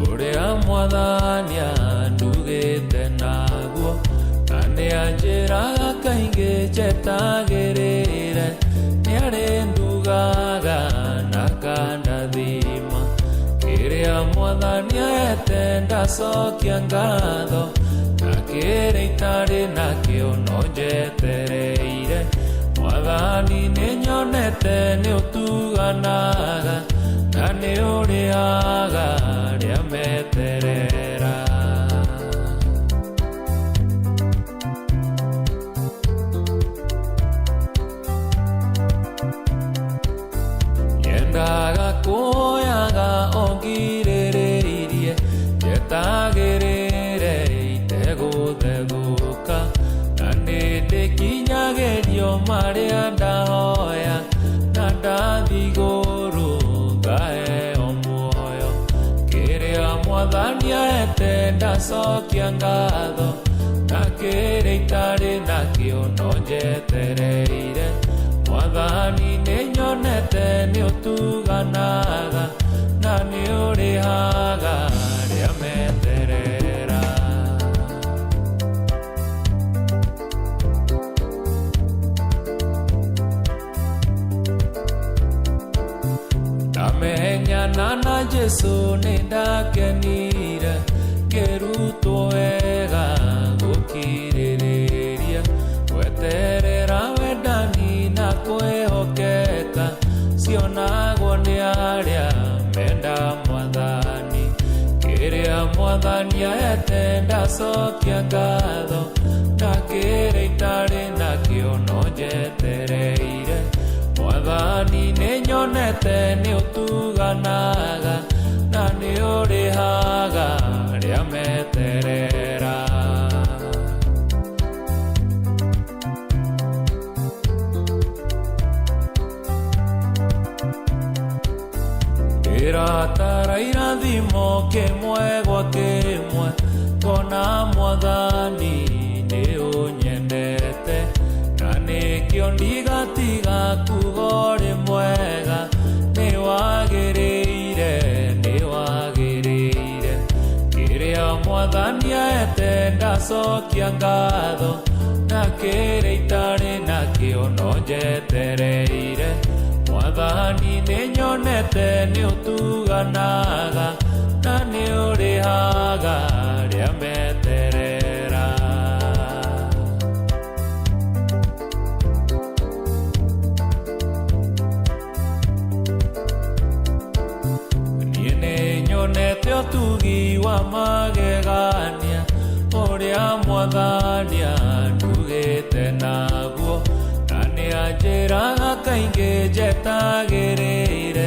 ũrĩa Mwathani andugĩte naguo, na nĩanjĩraga kaingĩ njetagĩrĩre, nĩarĩndugaga na akandathima. Kĩrĩa Mwathani ahete ndacokia ngatho, na kĩrĩa itarĩ nakĩo no njetereire. Mwathani nĩnyonete nĩũtuganaga, na nĩũrĩhaga arĩa meterera. Nyendaga kuoyaga o ngirĩrĩirie, njetagĩrĩre itegũthegũka, na nĩndĩkinyagĩrio marĩa ndahoya, na ndathiĩ igũrũ ngaheo muoyo. Kĩrĩa Mwathani ahete ndacokia ngatho, na kĩrĩa itarĩ nakĩo no njetereire. Mwathani nĩnyonete nĩũtuganaga, na nĩũrĩhaga arĩa meterera. Ndamenyana na Jesũ nĩndakenire, Ingĩrutwo wega gũkirĩrĩria, gweterera wendani na kwĩhokeka, cionagwo nĩ arĩa menda mwathani. Kĩrĩa mwathani aete ndacokia ngatho, na kĩrĩa itarĩ nakĩo no njetereire. Mwathani nĩnyonete nĩũtuganaga, na nĩũrĩhaga arĩa meterera. Ndĩratara irathimo kĩmwe gwa kĩmwe, ngona mwathani nĩũnyendete, na nĩkĩo ndigatiga kuga ũrĩ mwega, nĩwagĩrĩire, nĩwagĩrĩire. Kĩrĩa mwathani aete ndacokia ngatho, na kĩrĩa itarĩ nakĩo no njetereire. Mwathani nĩnyonete nĩũtuganaga, na nĩũrĩhaga arĩa meterera. Niĩ nĩnyonete ũtugi wa magegania, ũrĩa mwathani andugĩte naguo, na nĩanjĩraga kaingĩ njetagĩrĩire,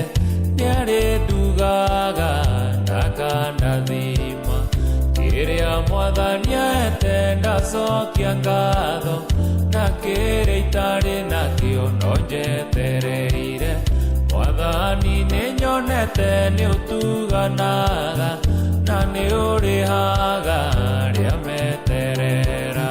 nĩarĩndugaga na akandathima. Kĩrĩa mwathani aete ndacokia ngatho, na kĩrĩa itarĩ nakĩo no njetereire. Mwathani nĩnyonete nĩũtuganaga, na nĩũrĩhaga arĩa meterera.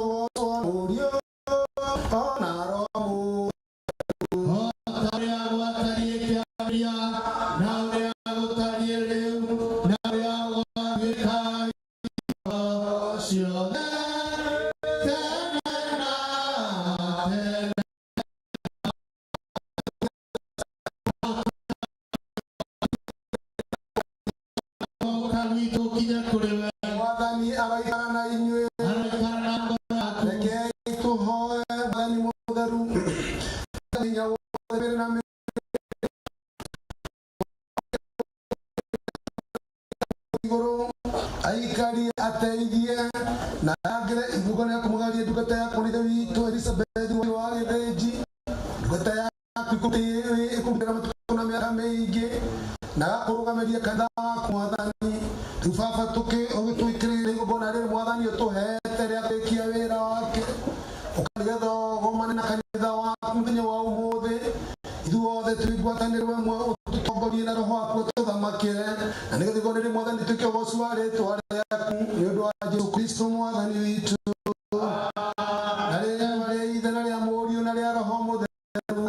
Mũriũ ona Roho. Ũrĩa gwatariĩ kĩambĩrĩria, na ũrĩa gũtariĩ rĩu, na ũrĩa gũgatuĩka hingo ciothe, tene na tene. Gũka gwitũ kinya kũrĩ we. Mwathani aroikara na inyuĩ. Aroikara na ngoro yaku. Rekei tũhoe Mwathani mũtheru hinya wothe mĩĩrĩ na igũrũ aikarie ateithie na angĩre igongona rĩa kũmũgaria ndungata yaku nĩ Ithe witũ Elizabeth wa Gĩthĩnji, ndungata yaku ĩkũrutĩra matukũ na mĩaka mĩingĩ na gakũrũgamĩria kanitha waku Mwathani. Rĩu baba ũgĩtwĩkĩrĩre igongona rĩrĩ Mwathani ũtũhete rĩa kũrĩkia wĩra wake, ũkanĩgetha ũgomane na kanitha waku mũthenya wa ũmũthĩ, ithuothe twĩ ngwatanĩro ĩmwe, ũtũtongorie na roho waku ũtũthamakĩre, na nĩgetha igongona rĩrĩ Mwathani rĩtuĩke ũgoci wa rĩtwa rĩaku nĩ ũndũ wa Jesũ Kristo Mwathani witũ. Na rĩtwa rĩa Ithe na rĩa Mũriũ na rĩa Roho Mũtheru.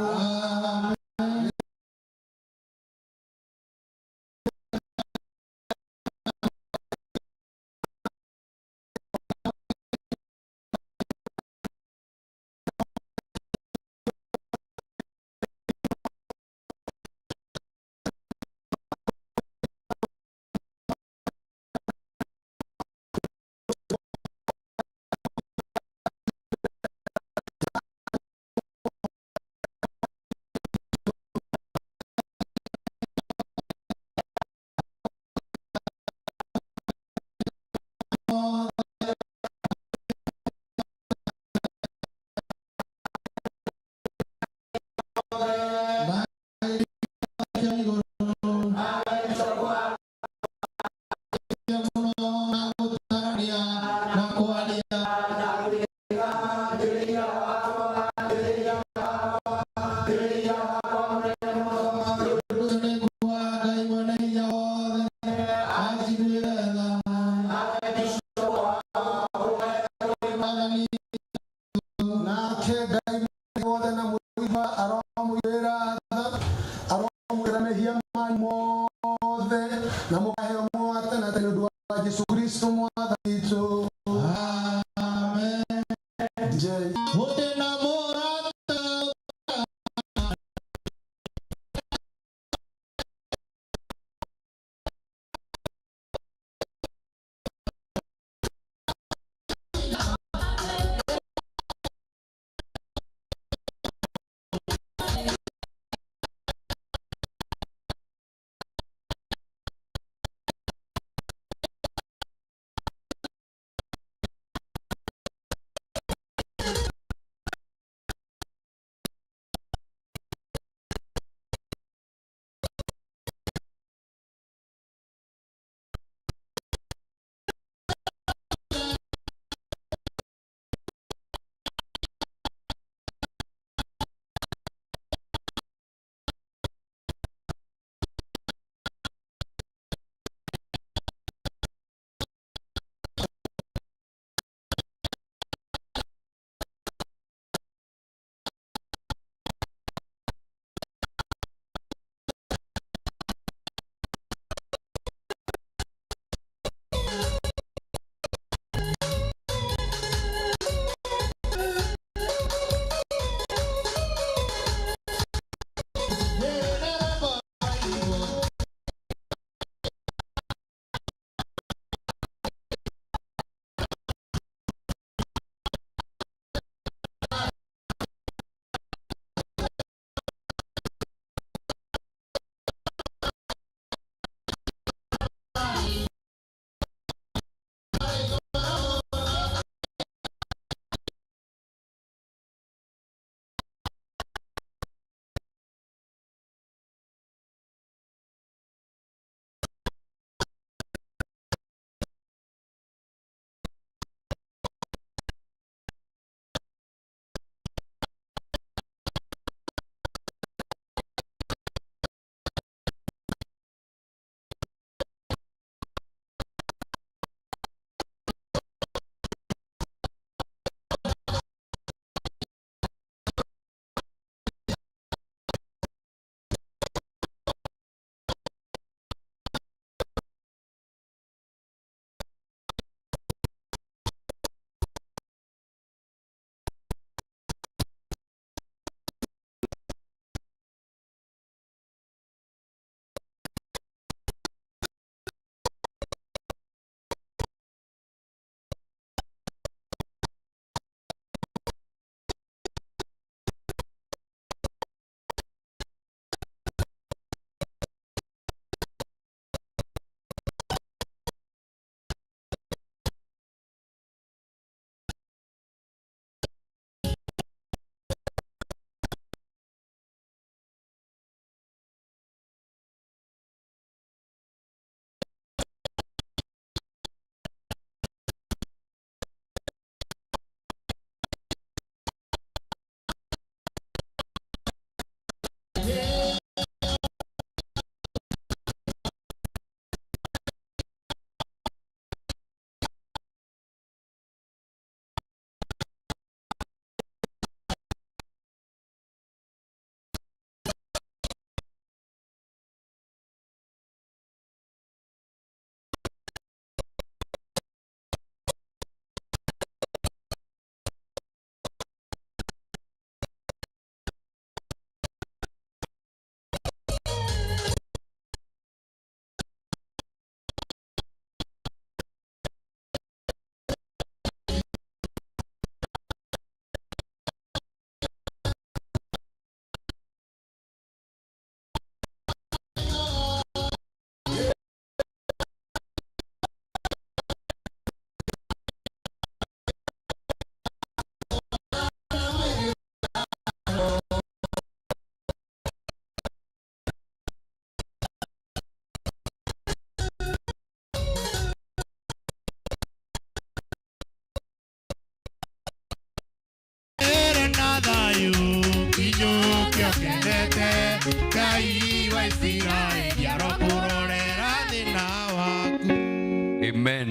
Nake Ngai wothe na mũigua aromũiguĩra tha, aromũiguĩra mehia manyu mothe, na mũkaheo muoyo wa tene na tene nĩ ũndũ wa Jesũ Kristo Mwathani witũ. Amen. DJ. Mũtĩ na mũrata.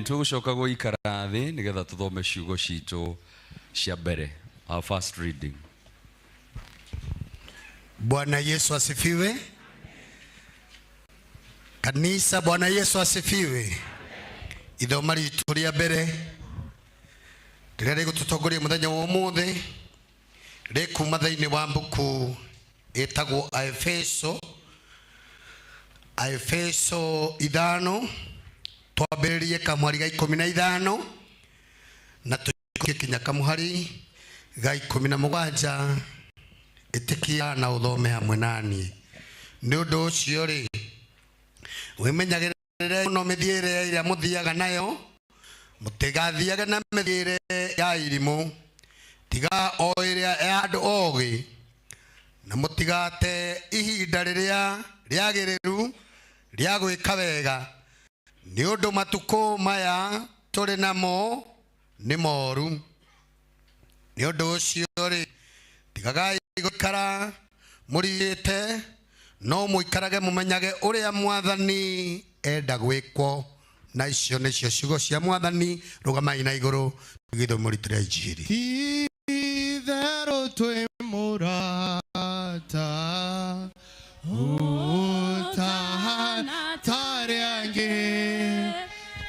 Tũgũcoka gũikara thĩ nĩgetha tũthome ciugo citũ cia mbere, our first reading. Bwana Yesu asifiwe. Kanisa, Bwana Yesu asifiwe. Ithoma ritũ rĩa mbere rĩrĩa rĩgũtũtongoria mũthenya wa ũmũthĩ rĩkuma thĩinĩ wa mbuku ĩtagwo Aefeso, Aefeso 5, twambĩrĩrie kamũhari ga 15 na tũke kinya kamũhari ga 17. Ĩtĩkia na ũthome hamwe naniĩ. Nĩ ũndũ ũcio rĩ, wĩmenyagĩrĩre mũno mĩthiĩre ĩrĩa mũthiaga nayo, mũtigathiage na mĩthiĩre ya irimũ, tiga o ĩrĩa ya andũ ogĩ, na mũtigate ihinda rĩrĩa rĩagĩrĩru rĩa gwĩka wega, nĩ ũndũ matukũ maya tũrĩ namo nĩ moru. Nĩ ũndũ ũcio rĩ, tigagai gũikara mũrigĩte, no mũikarage mũmenyage ũrĩa Mwathani enda gwĩkwo. Na icio nĩcio ciugo cia Mwathani. Rũgamai na igũrũ gĩthomo ritũ rĩa Injiri. Itherũ twĩ mũrata ũtahana tarĩ angĩ,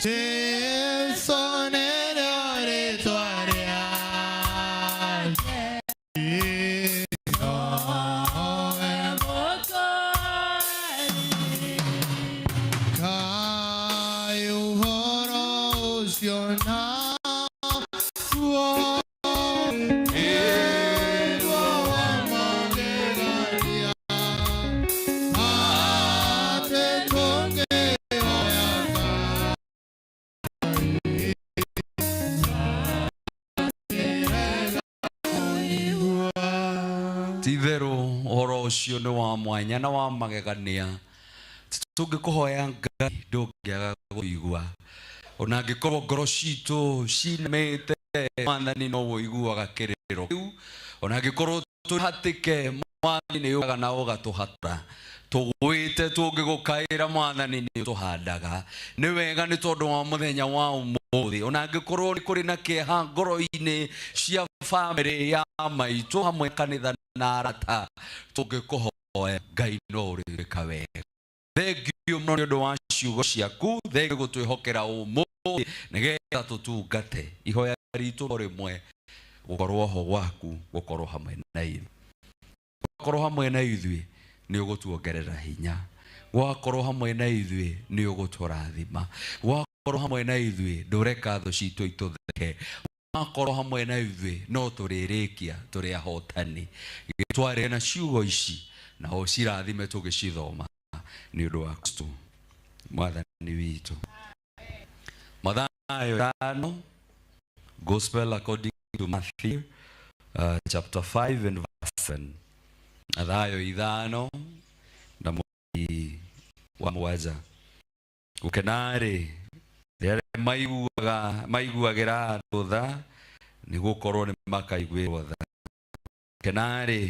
Jesũ nĩrĩo rĩtwa rĩake. Nowe Kaĩ ũhoro ũcio naguo nĩguo wa magegania, atĩ tũngĩhoya Ngai kũigua. Ti-itherũ ũhoro ũcio nĩ wa mwanya na wa magegania. Tũngĩkũhoya Ngai ndũngĩaga kũigua, ona angĩkorwo ngoro citũ cinamĩte, Mwathani no ũiguaga kĩrĩro kĩu. Ona angĩkorwo tũhatĩke, Mwathani nĩ ũkaga na ũgatũhatũra. Tũgwĩte tũngĩgũkaĩra, Mwathani nĩ ũtũhandaga. Nĩ wega nĩ tondũ wa mũthenya wa ũmũthĩ, ona angĩkorwo nĩ kũrĩ na kĩeha ngoro-inĩ cia bamĩrĩ ya maitũ hamwe kanitha na arata, tũngĩkũhoya Ngai no ũrĩka wega. Thengiũ mũno nĩ ũndũ wa ciugo ciaku, thengiũ gũtwĩhokera ũmũthĩ nĩgetha tũtungate. Ihoya ritũ no rĩmwe, gũkorwo ho gwaku, gũkorwo hamwe na ithuĩ. Gwakorwo hamwe na ithuĩ nĩ ũgũtuongerera hinya, gwakorwo hamwe na ithuĩ nĩ ũgũtũrathima, gwakorwo hamwe na ithuĩ ndũreka thũ citũ itũtheke, wakorwo hamwe na ithuĩ no tũrĩrĩkia tũrĩ ahotani. Gĩtwarĩre na ciugo ici na ũcirathime tũgĩcithoma nĩ ũndũ wa Kristo Mwathani witũ. Mathayo 5, Gospel according to Matthew, chapter 5 and verse 7. Mathayo 5 na mũhari wa 7. Gũkena-rĩ nĩ arĩa maiguagĩra andũ tha, nĩ gũkorwo nĩ makaiguĩrwo tha. Gũkena-rĩ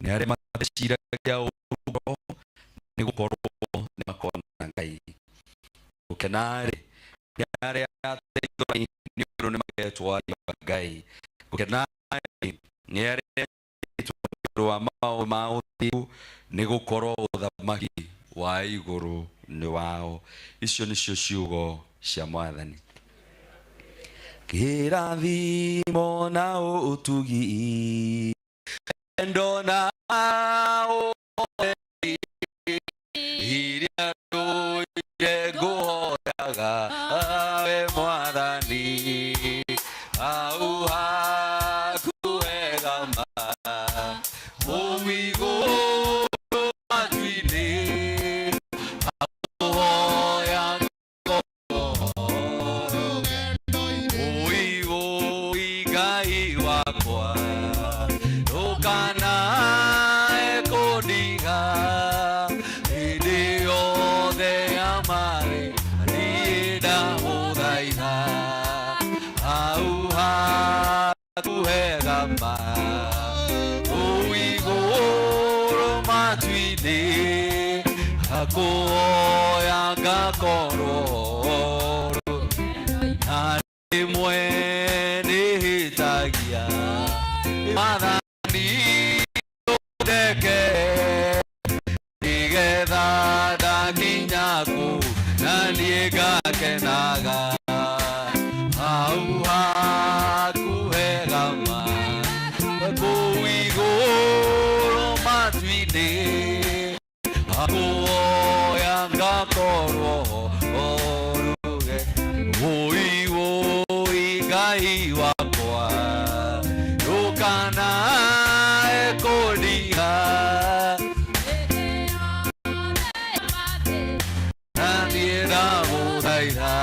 nĩ arĩa mateciragia ũũru, nĩ gũkorwo nĩ makona Ngai. Gũkena-rĩ nĩ arĩa ateithũrani, nĩ ũndũ nĩ magetwo ariũ a Ngai. Gũkena-rĩ nĩ arĩa nĩ ũndũ wa maũndũ ma ũthingu, nĩ gũkorwo ũthamaki wa igũrũ nĩ wao. Icio nĩcio ciugo cia Mwathani. Kĩrathimo na ũtugi, wendo na ũhoreri, iria ndũire ngũhoyaga we Mwathani, hau haku wega ma, kũu igũrũ matu-inĩ, akũhoya Oi, oi, Ngai wakwa, ndũkanae kũndiga hĩndĩ yothe ya marĩ, niĩ ndagũthaitha hau haku wega ma, kũu igũrũ matu-inĩ, hakũhoya ngakorwo. Rĩmwe nĩhĩtagia Mwathani ũndeke nĩgetha ndakinya kũu na niĩ ngakenaga hau hakuhĩ gama kũu igũrũ matu-inĩ hakuoya ngakorwo oruge wũi wũi Ngai wakwa ndũkanae kũndiga na niĩ ndagũthaitha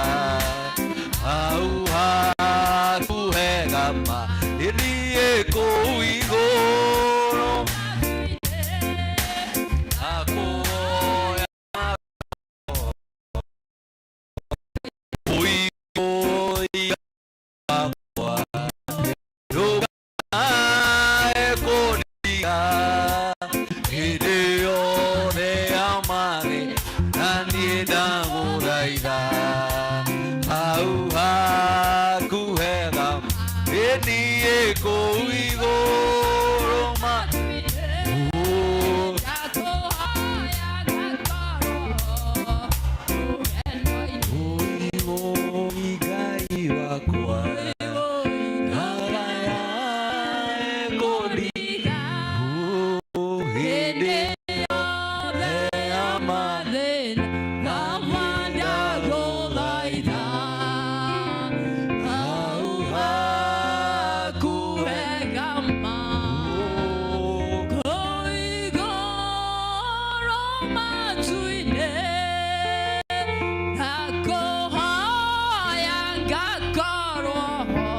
hau hakuhĩ gama niĩ kũu igũrũ hakuoya wũi wũi wakwa ndũkanae kũndiga hĩndĩ yothe ya mathĩna na niĩ ndagũthaitha hau hakuhĩ gama niĩ kũu igũrũ ma Wũi wũi Ngai wakwa ndũkanae kũndiga hĩndĩ yothe ya mathĩna na ndagũthaitha hau hakuhĩ gama kũu igũrũ matu-inĩ ndakũhoya ngakorwo ho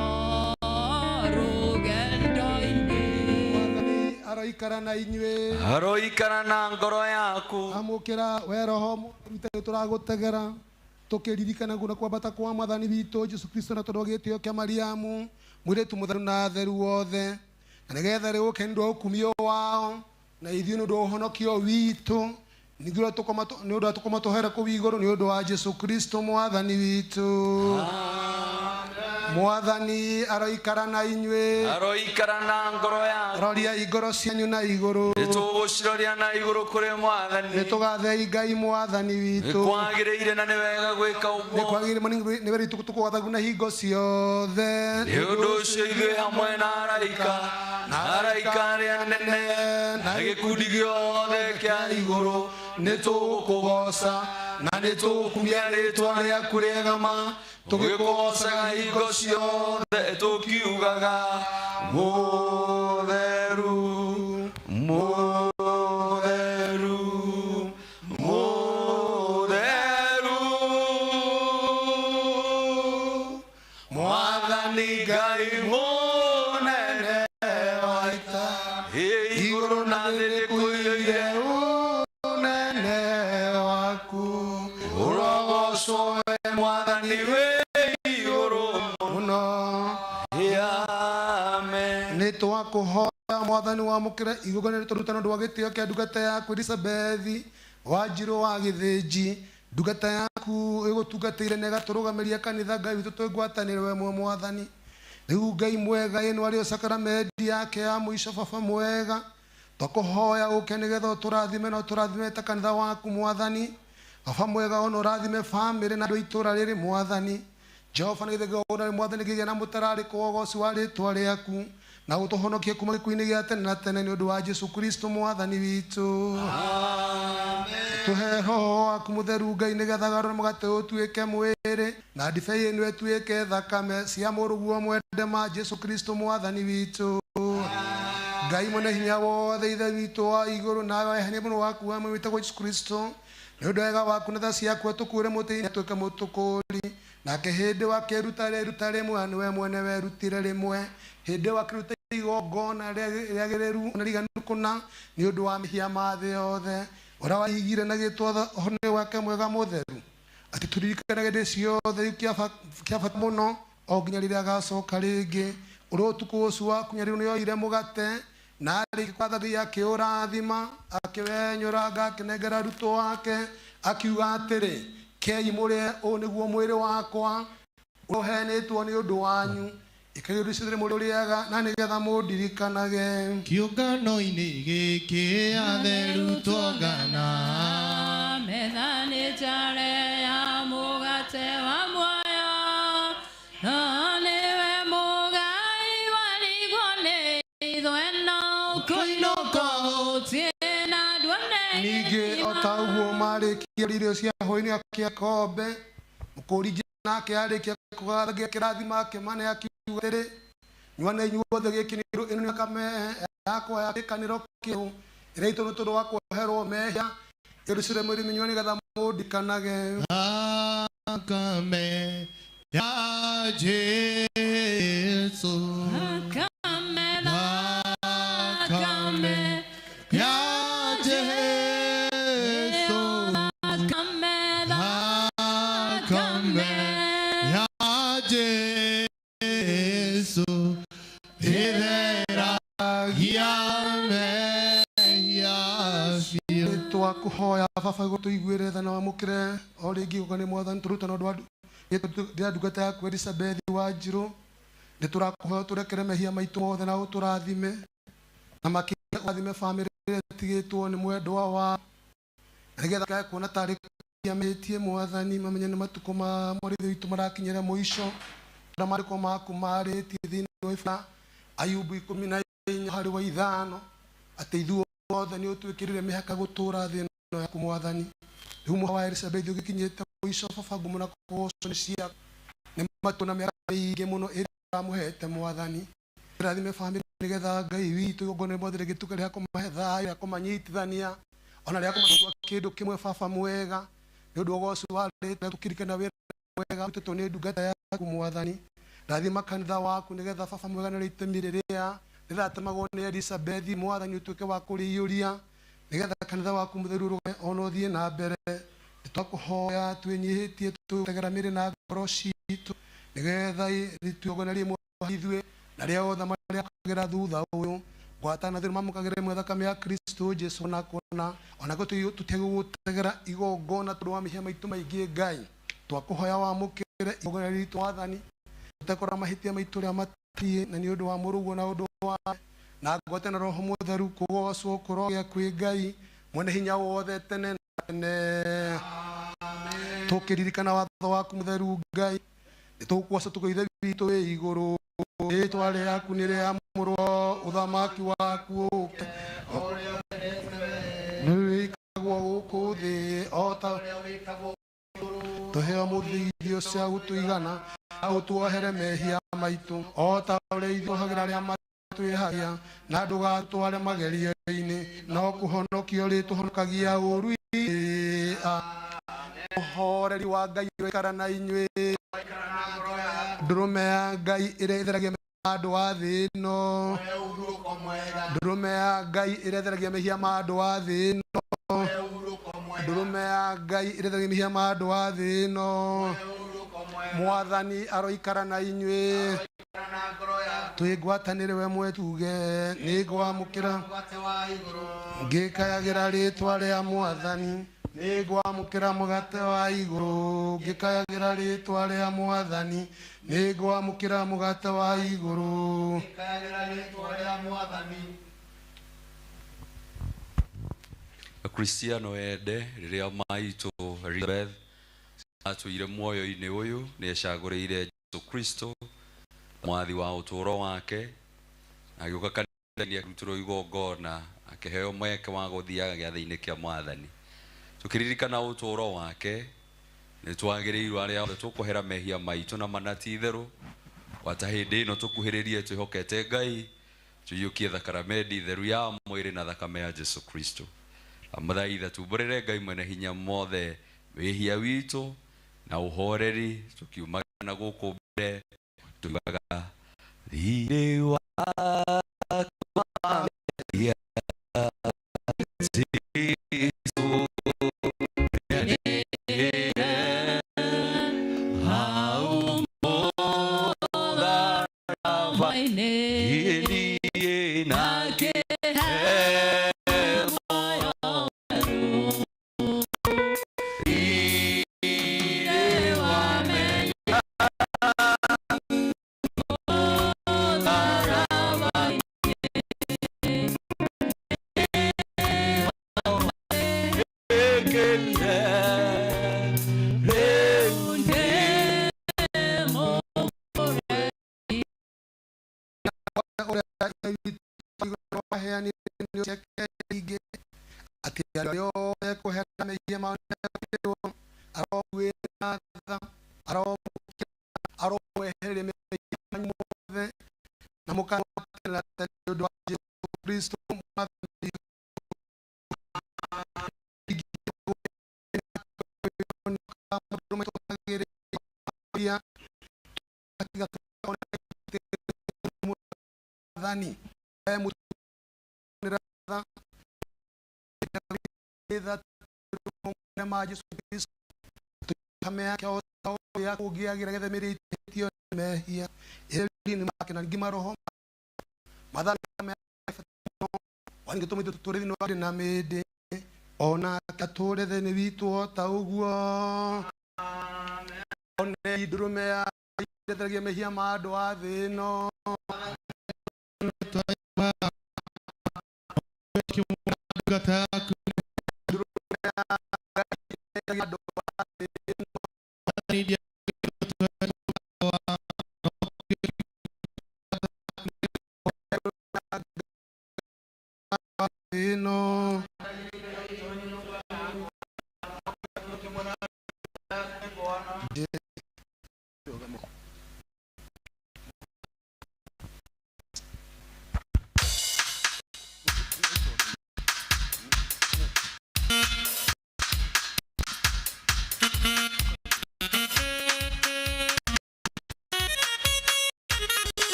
rũgendo-inĩ. Mwathani aroikara na inyuĩ. Aroikara na ngoro yaku. Amũkĩra we roho mũtheru tũragũtegera tũkĩririkana kuna kwambata kwa mwathani witũ Jesu Kristo na tondũ wa gĩtĩo kĩa Mariamu mũirĩtu mũtheru na atheru othe na nĩgetha rĩu ũke nĩ ũndũ wa ũkumio wao na ithuĩ nĩ ũndũ wa ũhonokio witũ nĩ ũndũ wa tũkoma tũhere kũu igũrũ nĩ ũndũ wa Jesu Kristo mwathani witũ. Mwathani aroikara na inyuĩ. Aroikara na ngoro yaku. Roria ngoro cianyu na igũrũ. Nĩtũgũciroria na igũrũ kũrĩ mwathani. Nĩtũgathei Ngai mwathani witũ. Nĩkwagĩrĩire na nĩ wega gwĩka ũguo. Nĩkwagĩrĩire nĩ wega tũkũgathagu na hingo ciothe. Nĩ ũndũ ũcio ithuĩ hamwe na araika na araika arĩa anene na gĩkundi gĩothe kĩa igũrũ nĩtũgũkũgooca na nĩtũgũkumia rĩtwa rĩaku rĩega ma tũgĩkũgoocaga hingo ciothe tũkiugaga mũtheru mũtheru mũtheru Mwathani Ngai mũnene wa ita igũrũ na thĩ nĩkũiyũire ũnene waku. Ũrogocwo we Mwathani wĩ igũrũ mũno. Amen. Nĩtwakũhoya mwathani wamũkĩre igongona rĩrĩ tũrutana ũndũ wa gĩtĩo kĩa ndungata yaku Elizabethi Wanjirũ wa Gĩthĩnji ndungata yaku ĩgũtungatĩire na ĩgatũrũgamĩria kanitha Ngai witũ twĩ ngwatanĩro ĩmwe mwathani. Rĩu Ngai mwega ĩno arĩyo sakaramenti yake ya mũico baba mwega twakũhoya ũke nĩgetha ũtũrathime na ũtũrathime ta kanitha waku mwathani. Baba mwega ona ũrathime bamĩrĩ na andũ a itũũra rĩrĩ mwathani. Jehova nĩgetha igongona mwathani kĩgĩe na mũtararĩko wa ũgoci wa rĩtwa rĩaku na ũtũhonokie kuma gĩkuũ-inĩ gĩa tene na tene nĩ ũndũ wa Jesu Kristo mwathani witũ. Tũhe roho waku mũtheru Ngai nĩgetha garũre mũgate ũtuĩke mwĩrĩ na ndibei ĩno ĩtuĩke thakame cia mũrũguo mwende ma Jesu Kristo mwathani witũ. Ngai mwene hinya wothe ithe witũ wa igũrũ nawe wehanie mũrũ waku wa mũmwe wĩtagwo Jesu Kristo nĩ ũndũ wega waku na tha ciaku atũkuĩre mũtĩ-inĩ atuĩke mũtũkũũri nake hĩndĩ wakĩruta rĩruta rĩmwe nĩwe mwene werutire rĩmwe hĩndĩ wakĩruta igongona rĩagĩrĩru na riganu kũna nĩ ũndũ wa mehia ma thĩ yothe ũrĩa waigire na gĩtwatha ũhoro wake mwega mũtheru atĩ tũririkanage hĩndĩ ciothe rĩu kĩa bata mũno o nginya rĩrĩa agacoka rĩngĩ ũrĩa ũtukũ ũcio wakunyanĩirwo nĩoire mũgate na arĩkia kwatha Ngai akĩũrathima akĩwenyũranga akĩnengera arutwo ake akiuga atĩrĩ kei mũrĩe ũũ nĩguo mwĩrĩ wakwa Ũrĩa ũheanĩtwo nĩ ũndũ wanyu. Ĩkagai ũndũ ũcio rĩrĩa mũrĩũrĩaga na nĩgetha mũndirikanage. Kĩũngano-inĩ gĩkĩ atheru tuongana. Metha nĩ njare ya mũgate wa muoyo, no nĩwe mũgai warigwo nĩ ithueno kũinũka gũtirĩ na nduone. Ningĩ o ta ũguo marĩkia irio cia hwaĩ-inĩ akĩoya gĩkombe, mũkũũri Jesũ nake arĩkia kũgatha kĩrathimo akĩmane akiuga atĩrĩ, nyuanei inyuothe gĩkĩ nĩ ũndũ ĩno nĩ thakame yakwa ya kĩrĩkanĩro kĩerũ ĩrĩa ĩitwo nĩ tondũ wa kuoherwo mehia. Ĩndũ ciothe mwĩrĩ mĩnyua nĩgetha mũndikanage. Thakame ya Jesu. Thakame, Thakame ya Jesu. Thakame, Thakame ya Jesu. Ĩtheragia mehia biũ. Twakuhoya baba igũrũ tũiguĩre tha na wamũkĩre o rĩngĩ gũka nĩ mwathani tũrutana ũndũ wa rĩa ndungata yaku Elizabeth Wanjirũ. Nĩ tũrakũhoya tũrekere mehia maitũ mothe na ũtũrathime, na makĩria ũrathime bamĩrĩ ĩrĩa ĩtigĩtwo nĩ mwendwa wa nĩgetha kae kuona tarĩ mehĩtie mwathani, mamenye nĩ matukũ ma mũrĩithi witũ marakinyĩra mũico, na maandĩko maku marĩtie thĩinĩ wa ibuku rĩa Ayubu 14 harĩ wa 5 atĩ ithuothe nĩ ũtwĩkĩrire mĩhaka gũtũũra thĩ ĩno yaku mwathani. Rĩu mũhaka wa Elizabeth ũgĩkinyĩte mũico, baba ngumo na kũgocwo nĩ ciaku nĩ matukũ na mĩaka mĩingĩ mũno ĩrĩa ũramũhete mwathani. Rathime bamĩrĩ nĩgetha Ngai witũ igongona rĩmwe rĩgĩtuĩka rĩa kũmahe thayũ, rĩa kũmanyitithania ona rĩa kũmatua kĩndũ kĩmwe baba mwega, nĩ ũndũ wa ũgoci wa rĩtwa tũkirikana wĩra mwega ũrutĩtwo nĩ ndungata yaku mwathani. Rathima kanitha waku nĩgetha baba mwega na itemi rĩrĩa rĩratemagwo nĩ Elizabeth mwathani ũtuĩke wa kũrĩiyũria, nĩgetha kanitha waku mũtheru ũrũgame ona ũthiĩ na mbere. Nĩtwakũhoya twĩnyihĩtie tũtegera mĩĩrĩ na ngoro citũ nĩgetha rĩtuĩke rĩmwe ithuĩ na arĩa othe marĩamũkagĩra thutha ũyũ ngwatana thĩinĩ mamũkagĩra ĩmwe thakame ya Kristo Jesu na kuona ona tũtige gũtegera igongona tondũ wa mehia maitũ maingĩ. Ngai twakũhoya wamũkĩre igongona ritũ wathani, tũtekũrora mahĩtia maitũ ũrĩa matariĩ, na nĩ ũndũ wa mũrũguo na ũndũ wa na ngwate na roho mũtheru kũgocwo kũrogĩa kwĩ Ngai mwene hinya wothe tene na tene. Tũkĩririkana watho waku mũtheru Ngai, nĩtũgũkũgoca tũkĩ Ithe witũ wĩ igũrũ, rĩtwa rĩaku nĩ rĩamũrwo, ũthamaki waku ũke, nĩwĩkagwo gũkũ thĩ o ta tũhe ũmũthĩ irio cia gũtũigana, na ũtuohere mehia maitũ o ta ũrĩa ithuĩ tuohagĩra arĩa matwĩhagia, na ndũgatware magerio-inĩ, no kũhonokia ũrĩtũhonokagia ũũru-inĩ. Ũhoreri wa Ngai ũroikara na inyuĩ. Ndũrũme ya Ngai ĩrĩa ĩtheragia mehia ma andũ a thĩ ĩno. Ndũrũme ya Ngai ĩrĩa ĩtheragia mehia ma andũ a thĩ ĩno. Ndũrũme ya Ngai ĩrĩa ĩtheragia mehia ma andũ a thĩ ĩno. Mwathani aroikara na inyuĩ. Twĩngwatanĩre we mwe tuge nĩngwamũkĩra ngĩkayagĩra rĩtwa rĩa mwathani, nĩngwamũkĩra mũgate wa igũrũ, ngĩkayagĩra rĩtwa rĩa mwathani, nĩngwamũkĩra mũgate wa igũrũ. Akristiano ende, rĩrĩa maitũ Elizabeth atũire muoyo-inĩ ũyũ, nĩ ecagũrĩire Jesu Kristo mwathi wa ũtũũro wake, na agĩũka kanitha-inĩ akĩrutĩrwo igongona, akĩheo mweke wa gũthiaga gĩathĩ-inĩ kĩa mwathani. Tũkĩririkana ũtũũro wake, nĩ twagĩrĩirwo arĩa othe tũkũhera mehia maitũ na mana ti itherũ, gwata hĩndĩ ĩno tũkuhĩrĩrie twĩhokete Ngai, tũiyũkie thakramenti theru ya mwĩrĩ na thakame ya Jesu Kristo. Amũthaitha tumbũrĩre Ngai mwene hinya mothe wĩhia witũ na ũhoreri, tũkiumaga na gũkũ mbere tugaga thirĩ wakwa mehia Jesu nĩarĩhire hau mũtharaba-inĩ, niĩ nake muoyo mwerũ. Thirĩ wa mehia aheanire nĩ ciake nyingĩ atĩ arĩa othe kũhera mehia mao nĩmekũhirwo, aromuĩra tha, aromũkĩra, aromwehereria mehia manyu mothe na mũkagwatanĩra tene nĩ ũndũ wa Jesũ Kristo Mwathani witũ. Mwathani ma Jesũ Kristo thakame yake o ta ũrĩa kũngĩagĩra getha mĩĩrĩ itũ ĩhĩtio nĩ mehia ĩtherio make na ningĩ maroho Mwathani thakame yake wani gĩtũmĩte tũtũũre thĩinĩ wa na mĩndĩ onake atũũre thĩinĩ witũ o ta ũguo. One ndũrũme ya ĩtheragia mehia ma andũ a thĩ ĩno. Ndungata yaku Ndũrũme ya Ngai ĩtheragia andũ a thĩ ĩno. Ĩno.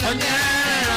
Tonyera,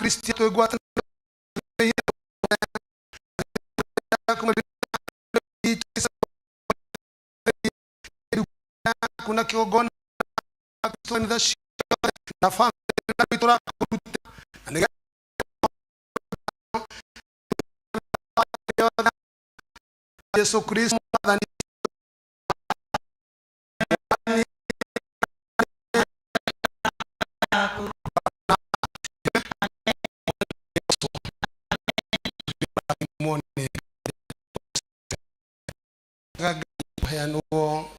Kristian twĩ ngwatanĩro kuna kĩgongona kanitha ciothe na bamĩrĩ tũrakũruta na nĩgetha Yesu Kristo mwathani. Heanwo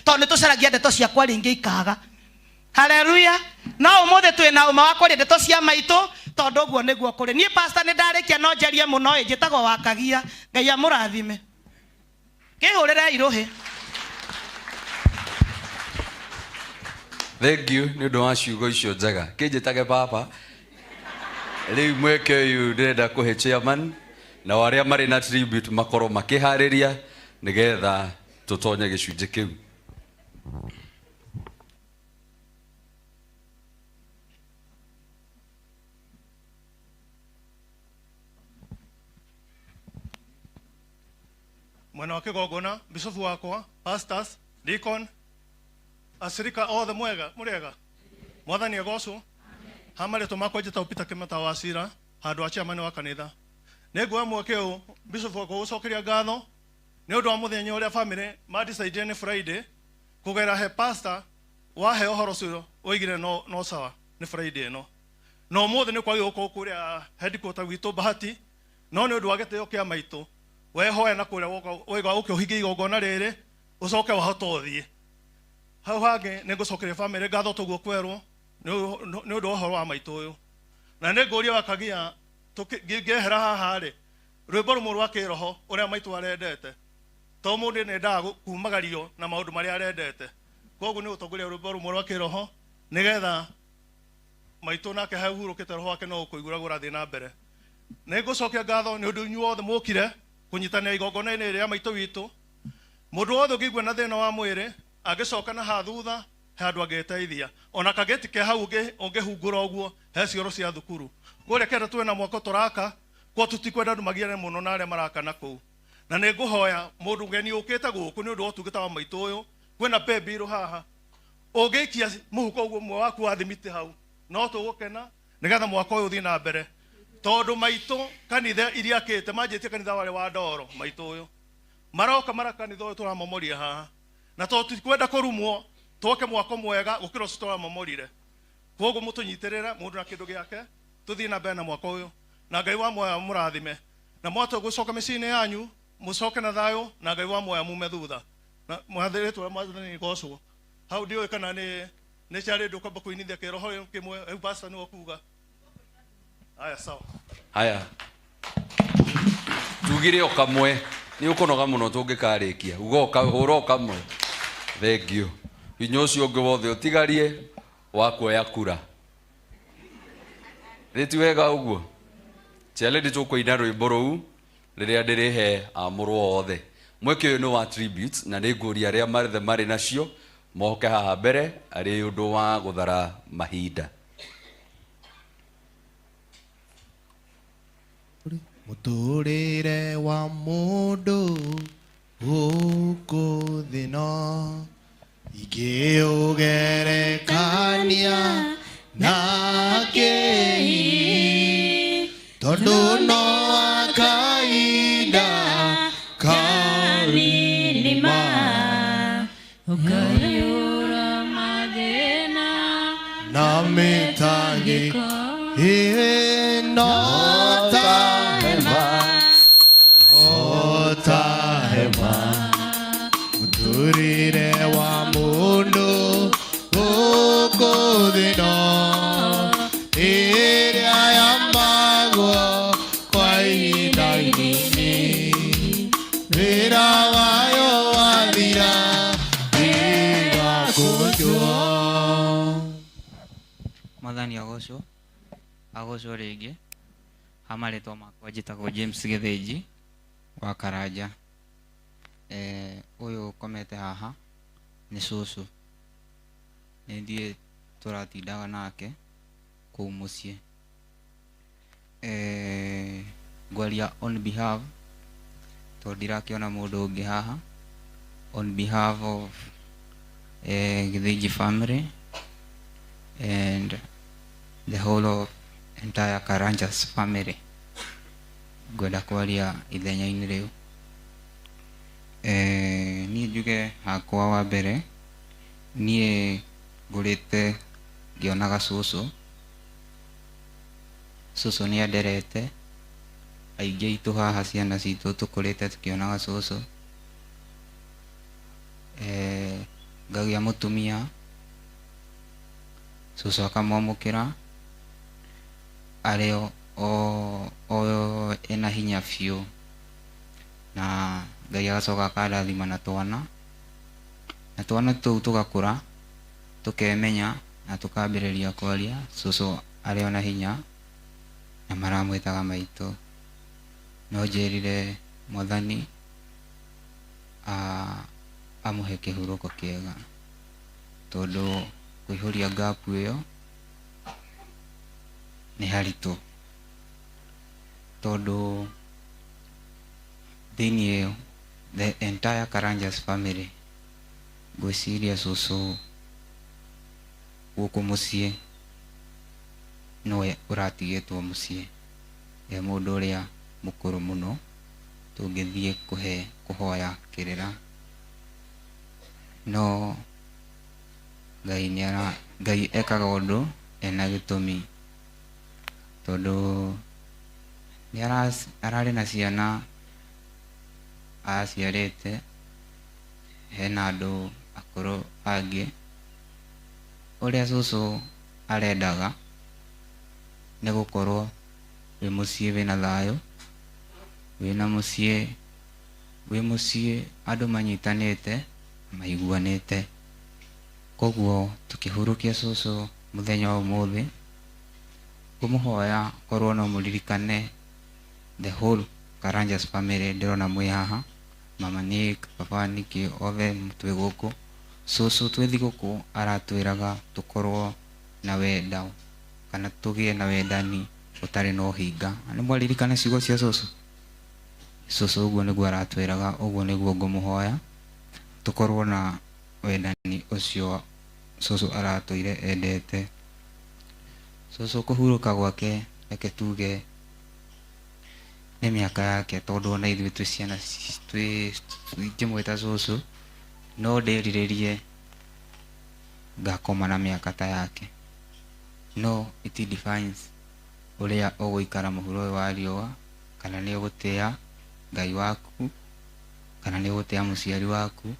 Tondũ nĩ tũcaragia ndeto cia kwaria ingĩ ikaga. Haleluya. No ũmũthĩ twĩ na ũma wa kwaria ndeto cia maitũ tondũ ũguo nĩguo kũrĩ. Niĩ pastor nĩ ndarĩkia no njarie mũno ĩ, njĩtagwo Wakagia. Ngai amũrathime. Kĩhũrĩrei rũhĩ. Thank you nĩ ũndũ wa ciugo icio njega. Kĩnjĩtage baba. Rĩu mweke ũyũ ndĩrenda kũhe chairman nao arĩa marĩ na tribute makorwo makĩharĩria nĩgetha tũtonye gĩcunjĩ kĩu. Mwena wa kĩgongona, bishofu wakwa, pastors, deacon, acirika othe mwega, mũrĩega. Mwathani agocwo. Ha marĩtwa makwa njĩtagwo Peter Kĩmata wa Cira, handũ wa chairman wa kanitha. Nĩ nguoya mweke ũyũ bishofu wakwa gũcokeria ngatho nĩ ũndũ wa mũthenya ũrĩa family ma decide nĩ Friday kũgera he pastor wahe ũhoro ũcio oigire no, no sawa nĩ Friday ĩno. Na ũmũthĩ nĩ kwagĩrĩirwo gũkorwo kũrĩa headquarter gwitũ Bahati, no nĩ ũndũ wa gĩtĩo kĩa maitũ wehoya na kũrĩa woka waiga ũke ũhingie igongona rĩrĩ ũcoke wahota ũthiĩ. Hau hangĩ nĩ ngũcokeria family ngatho toguo kwerwo nĩ ũndũ wa ũhoro wa maitũ ũyũ. Na nĩ ngũria Wakagia ngĩehera haha rĩ, rwĩmbo rũmwe rwa kĩroho ũrĩa maitũ arendete, to mũndũ nĩ endaga kumagario na maũndũ marĩa arendete. Koguo nĩ gũtongoria rwĩmbo rũmwe rwa kĩroho nĩgetha maitũ nake hahurũkĩte roho wake no ũkũigua ũrĩa ũrathiĩ na mbere. Nĩ ngũcokia ngatho nĩ ũndũ inyuĩ othe mũkire kũnyitanĩra igongona-inĩ rĩa maitũ witũ. Mũndũ wothe ũngĩigua na thĩna wa mwĩrĩ angĩcoka na haha thutha He andũ angĩteithia ona kageti ke hau ũngĩhungũra ũguo he cioro cia thukuru kũrĩa kenda twĩna mwako tũraka kwa tũtikwenda andũ magiane mũno na arĩa maraka na kũu. Na nĩ ngũhoya mũndũ ũgeni ũkĩte gũkũ nĩ ũndũ wa ũtungata wa maitũ ũyũ, kwĩna paybill haha, ũngĩikia mũhuko ũguo ũmwe waku wa thimiti hau no tũgũkena nĩgetha mwaka ũyũ ũthiĩ na mbere, tondũ maitũ kanitha iria akĩte manjĩtie kanitha warĩ wa ndoro maitũ ũyũ maroka mara kanitha ũyũ tũramomoria haha, na tondũ tutikwenda kũrumwo twake mwako mwega gũkĩra ũcio tũramomorire. Koguo mũtũnyitĩrĩre mũndũ na kĩndũ gĩake tũthiĩ na mbere na mwaka ũyũ, na Ngai wa muoyo mũrathime, na mwatwa gũcoka mĩciĩ-inĩ yanyu mũcoke na thayũ, na Ngai wa muoyo mume thutha na mwathĩrĩtwo mwathani gocwo hau. Ndiũĩ kana nĩ carĩ ndũkwamba kũinithia kĩroho kĩmwe rĩu pastor nĩwe kuga. Aya, sawa. Haya, tugire o kamwe nĩ ũkũnoga mũno tũngĩkarĩkia uga hũra o kamwe. Thengiũ hinya ũcio ũngĩ wothe ũtigarie wa kuoya kura rĩti wega ũguo. Cialedi tũkũina rwĩmbo rũu rĩrĩa ndĩrĩhe amũrwo othe. Mweke ũyũ nĩ wa tributes, na nĩ ngũria arĩa marĩ marĩ nacio moke haha mbere arĩ ũndũ wa gũthara mahinda. Mũtũrĩre wa mũndũ gũkũ thĩ no ingĩũgerekania na kĩĩ, tondũ no akahinda kanini ma ũkaiyũra mathĩna na mĩtangĩko, ĩĩ no ta hema, o ta hema mũtũrĩre wa mũndũ gũkũ thĩ no ĩrĩa yambagwo kwa ihinda inini, wĩra wayo wathira ĩgakũnjwo. Mwathani agocwo, agocwo rĩngĩ. Ha marĩtwa makwa njĩtagwo James Gĩthĩnji wa Karanja. Ũyũ ũkomete haha nĩ cũcũ, nĩ ithuĩ tũratindaga nake kũu mũciĩ. Ngwaria on behalf, tondũ ndirakĩona mũndũ ũngĩ haha, on behalf of Gĩthĩnji family and the whole of entire Karanjas family. Ngwenda kwaria ithenya-inĩ rĩu. Niĩ njuge hakwa wa mbere, niĩ ngũrĩte ngĩonaga cũcũ. Cũcũ nĩ anderete, aingĩ aitũ haha ciana citũ tũkũrĩte tũkĩonaga cũcũ. Ngagĩa mũtumia, cũcũ akamwamũkĩra arĩ o ena hinya biũ, na Ngai agacoka akandathima na twana, na twana tũu tũgakũra tũkemenya na tũkambĩrĩria kwaria cũcũ arĩ ona hinya na maramwĩtaga maitũ. No njĩrire Mwathani amũhe kĩhurũko kĩega, tondũ kũihũria gap ĩyo nĩ haritũ, tondũ thĩiniĩ the entire Karanjas family ngwĩciria cũcũ gũkũ mũciĩ nĩwe ũratigĩtwo mũciĩ e mũndũ ũrĩa mũkũrũ mũno tũngĩthiĩ kũhe kũhoya kĩrĩra. No Ngai nĩ ara Ngai ekaga ũndũ ena gĩtũmi, tondũ nĩ ararĩ na ciana aciarĩte, hena andũ akũrũ angĩ. Ũrĩa cũcũ arendaga nĩ gũkorwo wĩ mũciĩ wĩna thayũ, wĩna mũciĩ, wĩ mũciĩ andũ manyitanĩte maiguanĩte. Koguo tũkĩhurũkia cũcũ mũthenya wa ũmũthĩ, ngũmũhoya korwo no mũririkane the whole Karanjas family ndĩrona mwĩ haha, mama Nick, baba Nick, othe twĩ gũkũ. Cũcũ twĩ thigũkũ aratwĩraga tũkorwo na wendo kana tũgĩe na wendani ũtarĩ na ũhinga. Nĩ mwaririkana ciugo cia cũcũ? Cũcũ ũguo nĩguo aratwĩraga, ũguo nĩguo ngũmũhoya tũkorwo na wendani ũcio cũcũ aratũire endete. Cũcũ kũhurũka gwake reke tuge nĩ mĩaka yake tondũ ona ithuĩ twĩ ciana twĩ ingĩmwĩta cũcũ no ndĩrirĩrie ngakoma na mĩaka ta yake. No it defines ũrĩa ũgũikara mũhuro ũyũ wa riũa, kana nĩ ũgũtĩa Ngai waku, kana nĩ ũgũtĩa mũciari waku.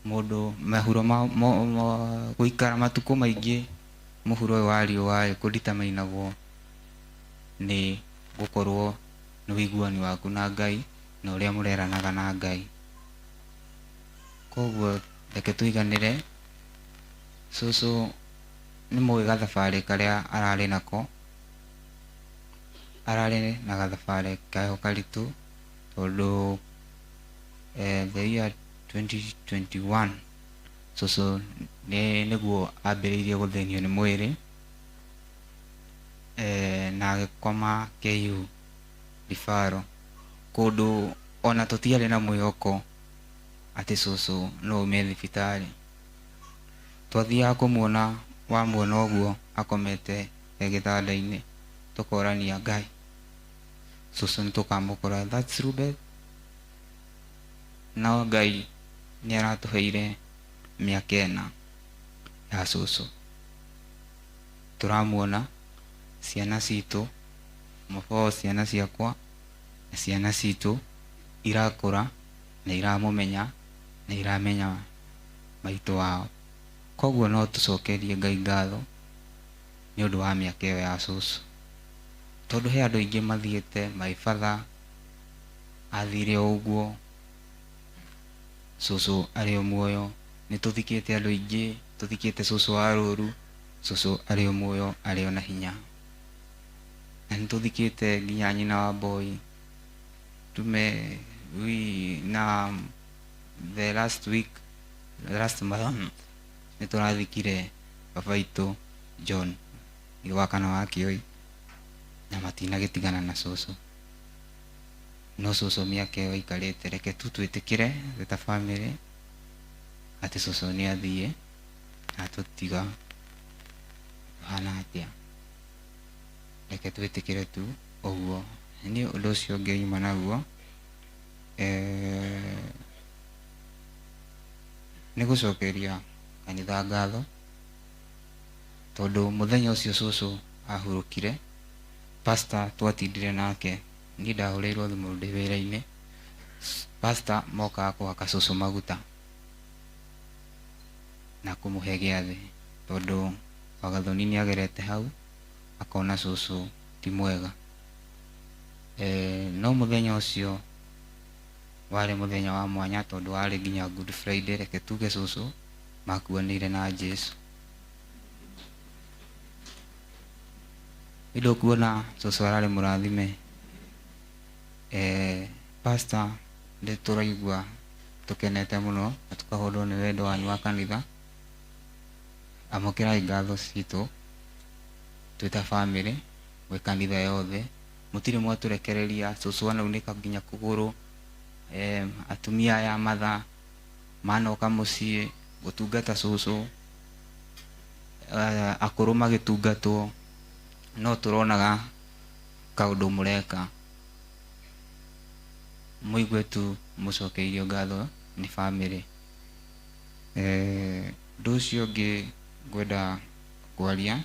Mũndũ mahuro ma, gũikara matukũ maingĩ mũhuro ũyũ wa riũa ĩ, kũnditamainagwo nĩ gũkorwo nĩ ũiguani waku na Ngai na ũrĩa mũreranaga na Ngai. Koguo reke tũiganĩre, cũcũ nĩ mũĩ gathabarĩ karĩa ararĩ nako, ararĩ na gathabarĩ keho karitũ tondũ the year 2021 cũcũ nĩ nĩguo ambĩrĩirie gũthĩnio nĩ mwĩrĩ na agĩkoma KU referral kũndũ ona tũtiarĩ na mwĩhoko atĩ cũcũ no aume thibitarĩ. Twathiaga kũmuona wamuona ũguo akomete e gĩtanda-inĩ tũkorania Ngai cũcũ nĩ tũkamũkora, that's true bed. No Ngai nĩ aratũheire mĩaka ĩna ya cũcũ, tũramuona ciana citũ, mũboo ciana ciakwa na ciana citũ irakũra na iramũmenya na iramenya maitũ wao. Koguo no tũcokerie Ngai ngatho nĩ ũndũ wa mĩaka ĩyo ya cũcũ, tondũ he andũ aingĩ mathiĩte, my father athire o ũguo, cũcũ arĩ o muoyo. Nĩ tũthikĩte andũ aingĩ, tũthikĩte cũcũ wa rũru, cũcũ arĩ o muoyo, arĩ o na hinya. Na nĩ tũthikĩte nginya nyina wa boy tume we na the last week, the last month nĩ tũrathikire baba witũ John wa kana wa Kĩoi, na matinagĩtigana na cũcũ. No cũcũ mĩaka ĩyo aikarĩte, reke tu twĩtĩkĩre twĩ ta family atĩ cũcũ nĩ athiĩ na atũtiga tũhana atĩa. Reke twĩtĩkĩre tu ũguo. Niĩ ũndũ ũcio ũngĩ nyuma naguo nĩ gũcokeria kanitha ngatho tondũ mũthenya ũcio cũcũ ahurũkire, pastor twatindire nake, niĩ ndahũrĩirwo thimũ ndĩ wĩra-inĩ, pastor mokaga kũhaka cũcũ maguta na kũmũhe gĩathĩ tondũ Wagathoni nĩ agerete hau akona cũcũ ti mwega. No mũthenya ũcio warĩ mũthenya wa mwanya tondũ warĩ nginya Good Friday, reke tuge cũcũ makuanĩire na Jesu. Nĩ ndũkuona cũcũ ararĩ mũrathime. Pastor nĩ tũraigua tũkenete mũno na tũkahũndwo nĩ wendo wanyu wa kanitha. Amũkĩrai ngatho citũ twĩ ta family gwĩ kanitha yothe. Mũtirĩ mwatũrekereria, cũcũ anaunĩka nginya kũgũrũ, atumia aya matha manoka mũciĩ gũtungata cũcũ, akũrũ magĩtungatwo, no tũronaga kaũndũ mũreka. Mũigue tu mũcokeirio ngatho nĩ family. Ũndũ ũcio ũngĩ ngwenda kwaria,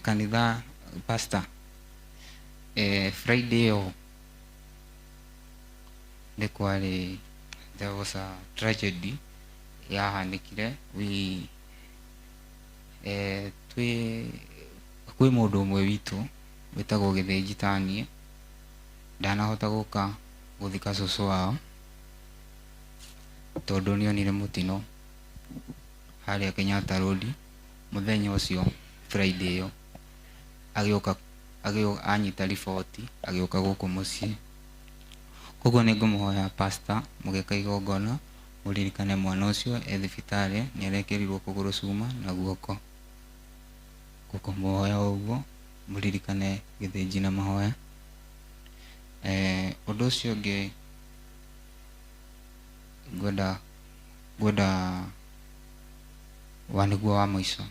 kanitha pastor, Friday ĩyo nĩ kwarĩ, there was a tragedy yahanĩkire we twĩ kwĩ mũndũ ũmwe witũ wĩtagwo Gĩthĩnji taniĩ, ndanahota gũka gũthika cũcũ wao tondũ nĩonire mũtino harĩa Kenyatta Road mũthenya ũcio Friday ĩyo, agĩũka anyita riboti agĩũka gũkũ mũciĩ. Koguo nĩ ngũmũhoya pastor mũgĩka igongona Mũririkane mwana ũcio e thibitarĩ nĩ arekĩrirwo kũgũrũ cuma na guoko. Ngũkũmũhoya o ũguo mũririkane Gĩthĩnji na mahoya. Ũndũ ũcio ũngĩ ngwenda ngwenda wa nĩguo wa mũico.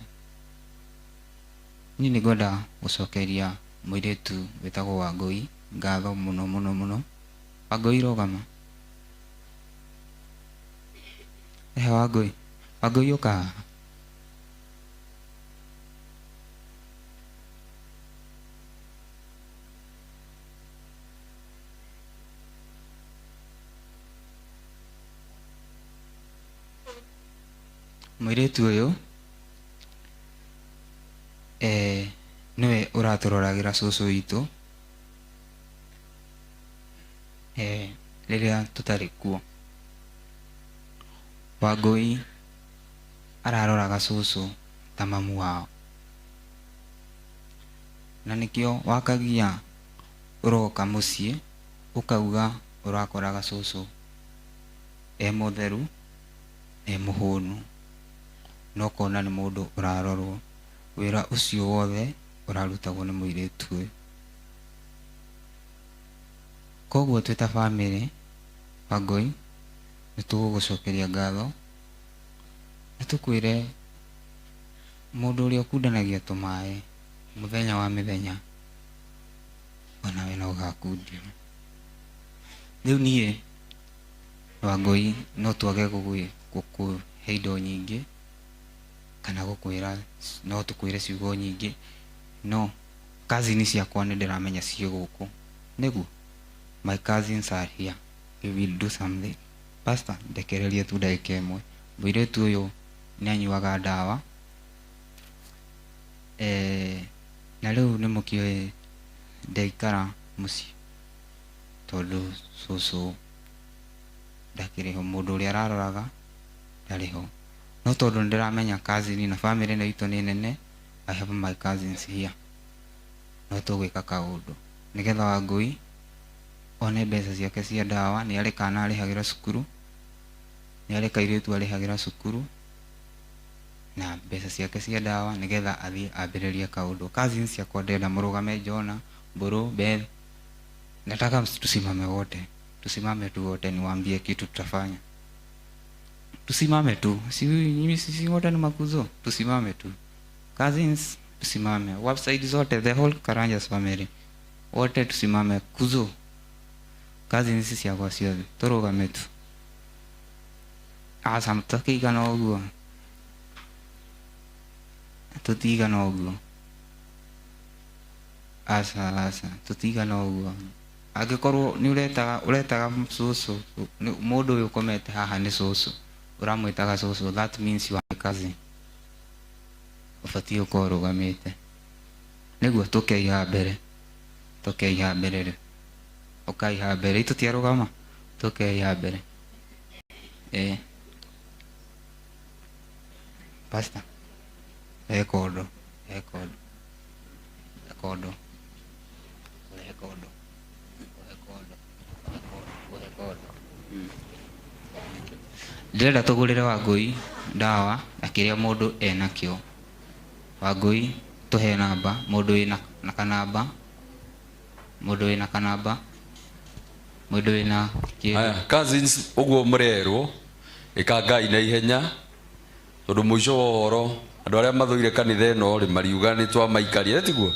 Niĩ nĩ ngwenda gũcokeria mũirĩtu wĩtagwo Wangũi ngatho mũno mũno mũno. Wangũi rũgama. Ehe Wangũi. Wangũi ũka haha. Mũirĩtu ũyũ eh, nĩwe ũratũroragĩra cũcũ witũ eh, rĩrĩa tũtarĩ kuo. Wangũi araroraga cũcũ ta mamu wao. Na nĩkĩo wakagia ũroka mũciĩ ũkauga ũrakoraga cũcũ e mũtheru e mũhũnu na ũkona nĩ mũndũ ũrarorwo. Wĩra ũcio wothe ũrarutagwo nĩ mũirĩtu ũyũ. Koguo twĩ ta bamĩrĩ, Wangũi, nĩ tũgũgũcokeria ngatho na tũkwĩre mũndũ ũrĩa ũkundanagia tũmaĩ mũthenya wa mĩthenya onawe no ũgakundio. Rĩu niĩ Wangũi no twage gũkũhe indo nyingĩ kana gũkwĩra, no tũkwĩre ciugo nyingĩ, no cousin ciakwa nĩ ndĩramenya ciĩ gũkũ, nĩguo? My cousins are here, we will do something. Pastor, ndekereria tu ndagĩka ĩmwe, mũirĩtu ũyũ nĩ anyuaga ndawa, eh, na rĩu nĩ mũkĩũĩ ndaikara mũciĩ tondũ cũcũ ndakĩrĩ ho, mũndũ ũrĩa araroraga ndarĩ ho. No tondũ nĩ ndĩramenya cousin na family ĩno itũ nĩ nene, I have my cousins here. No tũgwĩka kaũndũ nĩgetha Wangũi one mbeca ciake cia ndawa, nĩ arĩ kana arĩhagĩra cukuru, nĩ arĩ kairĩtu arĩhagĩra cukuru, na mbeca ciake cia ndawa nĩgetha athiĩ ambĩrĩrie kaũndũ. Cousins ciakwa ndĩrenda mũrũgame, Jona, Mbũrũ, Beth, nataka tusimame wote, tusimame tu wote niwaambie kitu tutafanya. Tusimame tu, si nyinyi sisi wote ni makuzo, tusimame tu. Cousins tusimame, website zote, the whole Karanjas family wote tusimame, kuzo cousins ciakwa ciothe tũrũgame tu. Aca tũkĩigana ũguo, tũtigana ũguo, aca aca tũtigana ũguo. Angĩkorwo nĩ ũretaga ũretaga cũcũ, mũndũ ũyũ ũkomete haha nĩ cũcũ, ũramwĩtaga cũcũ, that means you are my cousin. Ũbatiĩ gũkorwo ũrũgamĩte nĩguo tũkei haha mbere, tũkei haha mbere rĩu, ũkai haha mbere, itũtiarũgama, tũkei haha mbere. Eh. Pastor, he kondo, he kondo, he kondo, he kondo, he kondo, he kondo. Ndĩrenda tũgũrĩre Wangũi ndawa na kĩrĩa mũndũ enakĩo. Wangũi tũhe namba, mũndũ wĩna na kanamba, mũndũ wĩna kanamba, mũndũ wĩna kĩndũ. Haya, cousins ũguo mũrerwo ĩkangai na ihenya tondũ mũico wa ũhoro andũ arĩa mathũire kanitha ĩno rĩ mariuga nĩ twamaikaria tiguo?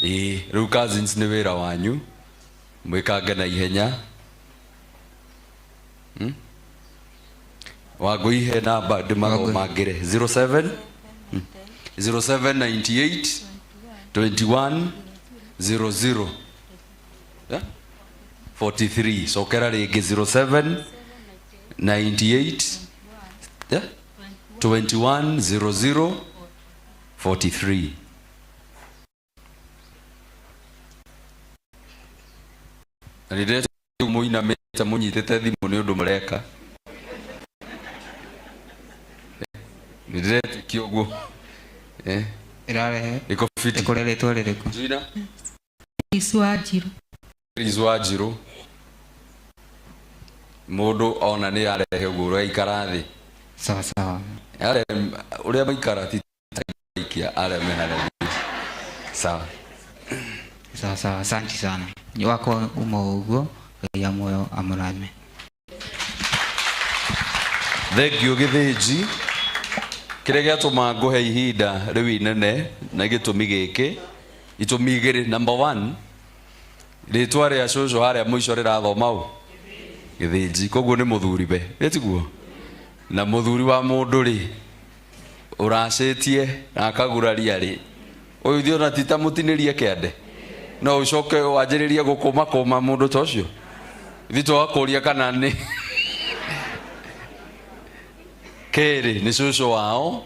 Ĩĩ, rĩu cousins nĩ wĩra wanyu mwĩkange na ihenya. Hmm? Wangũi he namba ndĩmathomangĩre 07 0798 21 00 Eh? 43 cokera rĩngĩ 07 98 eh? 21 00 43 na nĩ ndĩretĩkia mũinamĩte mũnyitĩte thimũ nĩ ũndũ mũreka nĩ ndĩretĩkia ũguo eh Ĩrarehe iko fiti ĩkũre rĩtwa rĩrĩkũ? Jina Chris Wanjiru. Chris Wanjiru. Mũndũ ona nĩ arehe ũguo ũraikara thĩ. Sawa sawa. Are ũrĩa maikara ti ikia arĩa me harĩa. Sawa. Sawa sawa, asanti sana. Wakwa uma ũguo, Ngai wa muoyo amũrathime. Thank you Gĩthĩnji. Kĩrĩa gĩatũma ngũhe ihinda rĩu inene na gĩtũmi gĩkĩ, itũmi igĩrĩ. Number one, rĩtwa rĩa cũcũ harĩa mũico rĩrathoma ũ Gĩthĩnji, koguo nĩ mũthuri we ĩtiguo na mũthuri wa mũndũ rĩ ũracĩtie na akaguraria rĩ, ũyũ ithuĩ ona ti ta mũtinĩrie kĩande, no ũcoke wanjĩrĩrie gũkũma kũma mũndũ ta ũcio, ithuĩ tũgakũria kana nĩ kerĩ nĩ cũcũ wao,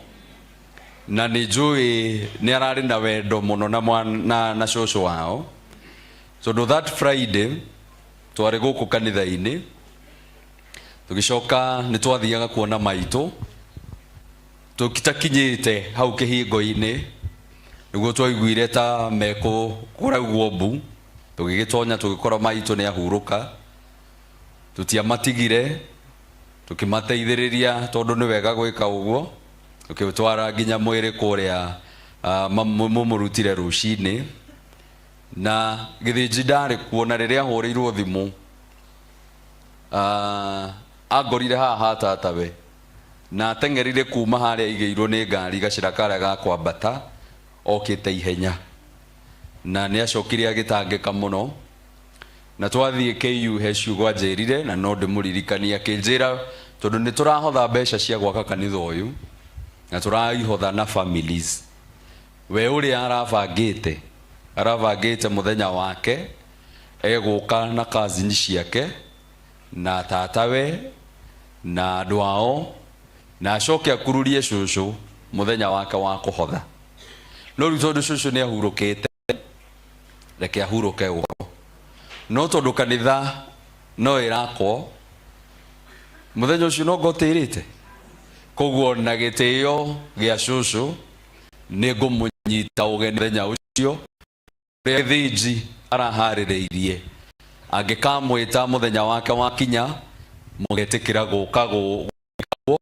na nĩ njũĩ nĩ ararĩ na wendo mũno na, mwana, na cũcũ wao, tondũ that Friday twarĩ gũkũ kanitha-inĩ, tũgĩcoka nĩ twathiaga kuona maitũ, tũtakinyĩte hau kĩhingo-inĩ nĩguo twaiguire ta mekũ kũraugwo mbu, tũgĩgĩtonya tũgĩkora maitũ nĩ ahurũka. Tũtiamatigire, tũkĩmateithĩrĩria tondũ nĩ wega gwĩka ũguo, tũkĩtwara nginya mwĩrĩ kũrĩa mũmũrutire rũcinĩ. Na Gĩthĩnji ndarĩ kuo, na rĩrĩa ahũrĩirwo thimũ angorire haha ha tatawe na ateng'erire kuma harĩa aigĩirwo nĩ ngari gacĩra karĩa ga kwambata okĩte ihenya, na nĩ acokire agĩtangĩka mũno. Na twathiĩ KU he ciugo anjĩrire na no ndĩmũririkanie, akĩnjĩra tondũ nĩ tũrahotha mbeca cia gwaka kanitha ũyũ na tũraihotha na families, we ũrĩa arabangĩte mũthenya wake egũka na cousin ciake na tatawe na andũ ao, na acoke akururie cũcũ mũthenya wake wa kũhotha. No rĩu tondũ cũcũ nĩ ahurũkĩte, reke ahurũke ũguo, no tondũ kanitha no ĩrakwo mũthenya ũcio no ngotĩrĩte, koguo na gĩtĩo gĩa cũcũ nĩ ngũmũnyita ũgeni mũthenya ũcio ũrĩa Gĩthĩnji araharĩrĩirie. Angĩkamwĩta mũthenya wake wakinya, mũgetĩkĩra gũka gũkwo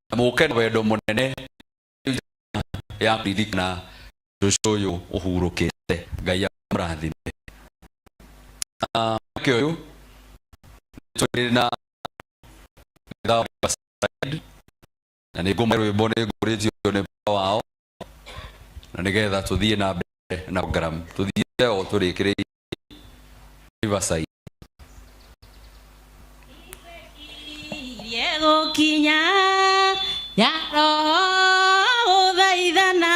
na mũke na wendo mũnene ya kũririkana cũcũ ũyũ ũhurũkĩte. Ngai amũrathime. Mweke ũyũ tũrĩ na Riverside, na nĩ ngũmahe rwĩmbo nĩ ngũrĩtio nĩ wao, na nĩgetha tũthiĩ na mbere na program, tũthiĩte o tũrĩkĩrĩirie Riverside. Gũkinya ya roho gũthaithana,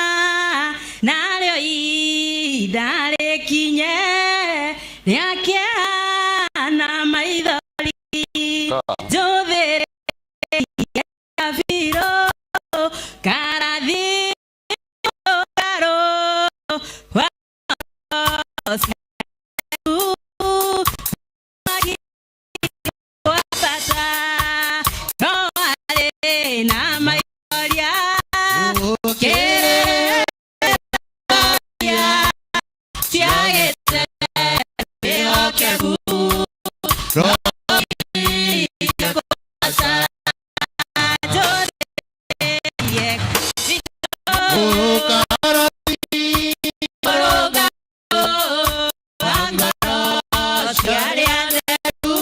narĩo ihinda rĩkinye rĩa kĩeha na maithori, njũthĩrĩrie kabirũ karathi karũ wa wa bata no arĩ na maithoria kĩrĩa ciagĩte wĩhokeku. Njũthĩrĩrie wa ngoro cia arĩa atheru,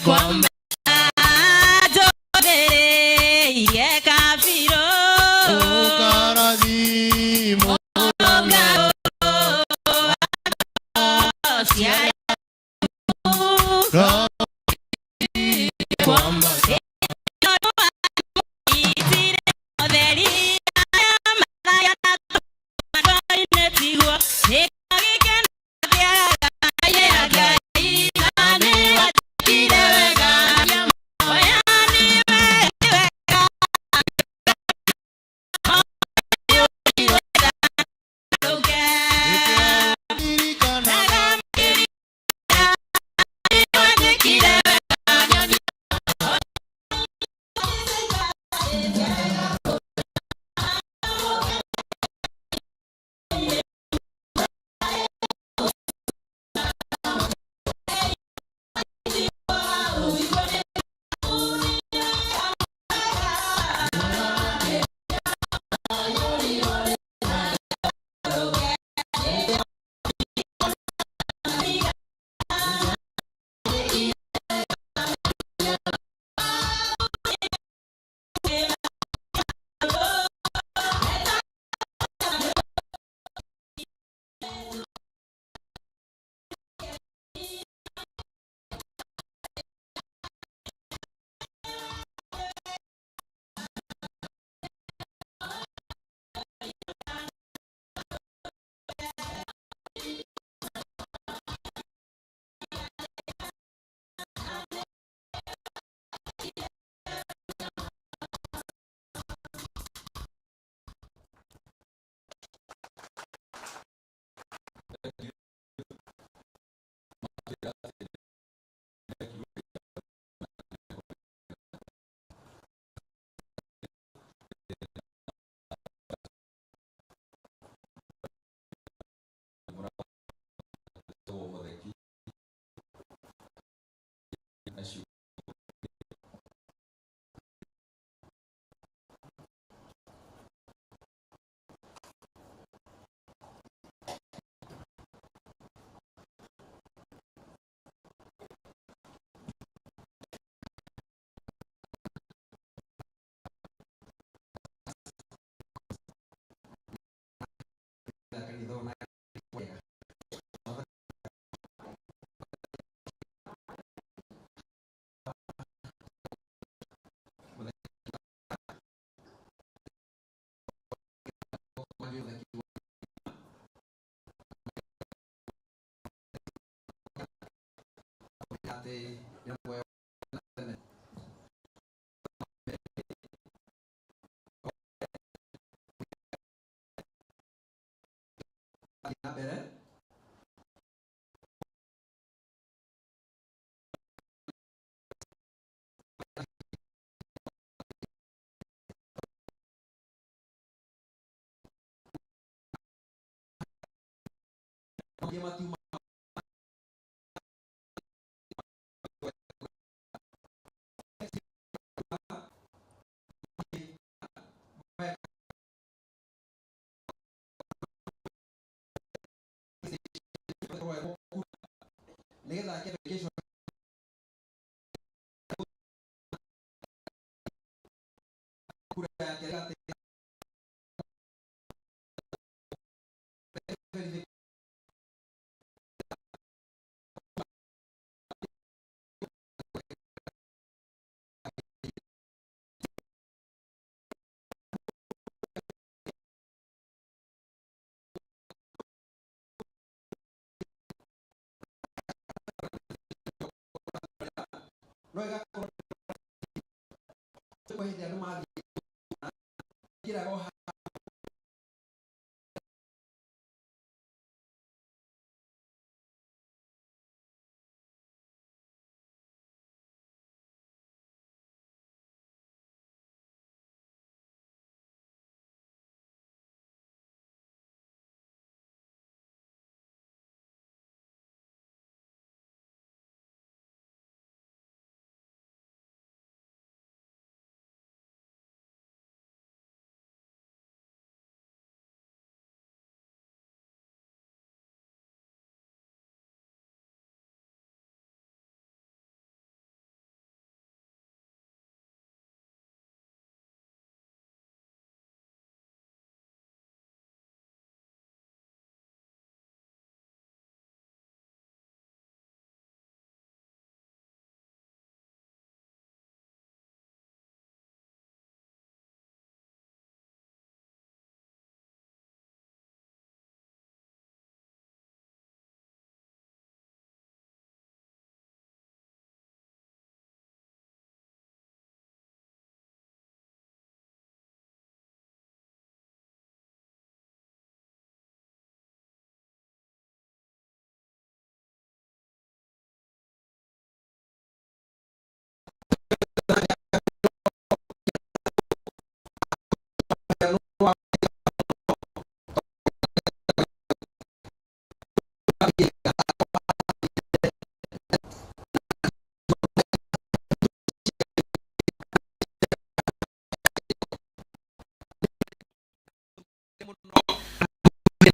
kwamba njũthĩrĩirie kabirũ mũrũngarũ wa ngoro cia arĩa atheru.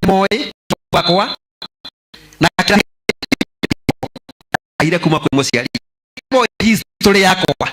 Moi wakwa na aire kuma kwi muciari moi history yakwa.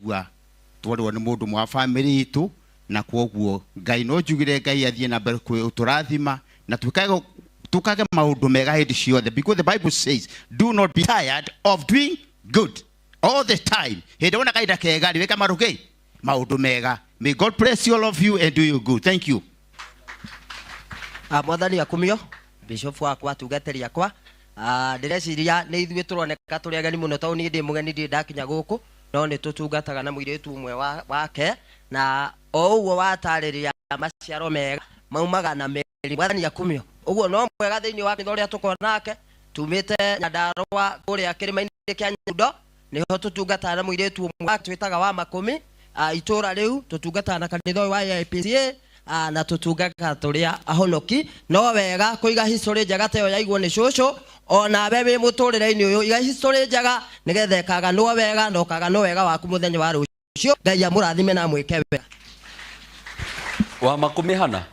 Twaigua twarĩrwo nĩ mũndũ ũmwe wa bamĩrĩ itũ, na kwoguo Ngai no njugire Ngai athiĩ na mbere gũtũrathima na twĩkage twĩkage maũndũ mega hĩndĩ ciothe, because the Bible says, "Do not be tired of doing good all the time." Hĩndĩ wona kahinda kega rĩ, wĩka maũndũ maũndũ mega. May God bless you, all of you, and do you good. Thank you. Ah, Mwathani akumio. Bishop wakwa, atungatĩri akwa. Ah, ndĩreciria nĩ ithuĩ tũroneka tũrĩ ageni mũno tondũ niĩ ndĩ mũgeni, ndirĩ ndakinya gũkũ, no nĩ tũtungataga na mũirĩtu ũmwe wake na o ũguo watarĩria maciaro mega maumaga na mĩri. Mwathani akumio. Ũguo no mwega thĩinĩ wa kanitha ũrĩa tũkoragwo nake tumĩte Nyandarũa kũrĩa kĩrĩma-inĩ kĩa Nyundo, nĩho tũtungataga na mũirĩtu ũmwe twĩtaga wa Makũmi. Itũra rĩu tũtungataga na kanitha ũyũ wa AIPCA, na tũtungataga tũrĩa ahonoki. No wega kũiga history njega ta ĩyo yaigwo nĩ cũcũ. Onawe wĩ mũtũrĩre-inĩ ũyũ, iga history njega nĩgetha ĩkaganwo wega na ũkaganwo wega waku mũthenya wa rũciũ. Ngai amũrathime na amwĩke wega. Wa Makũmi hana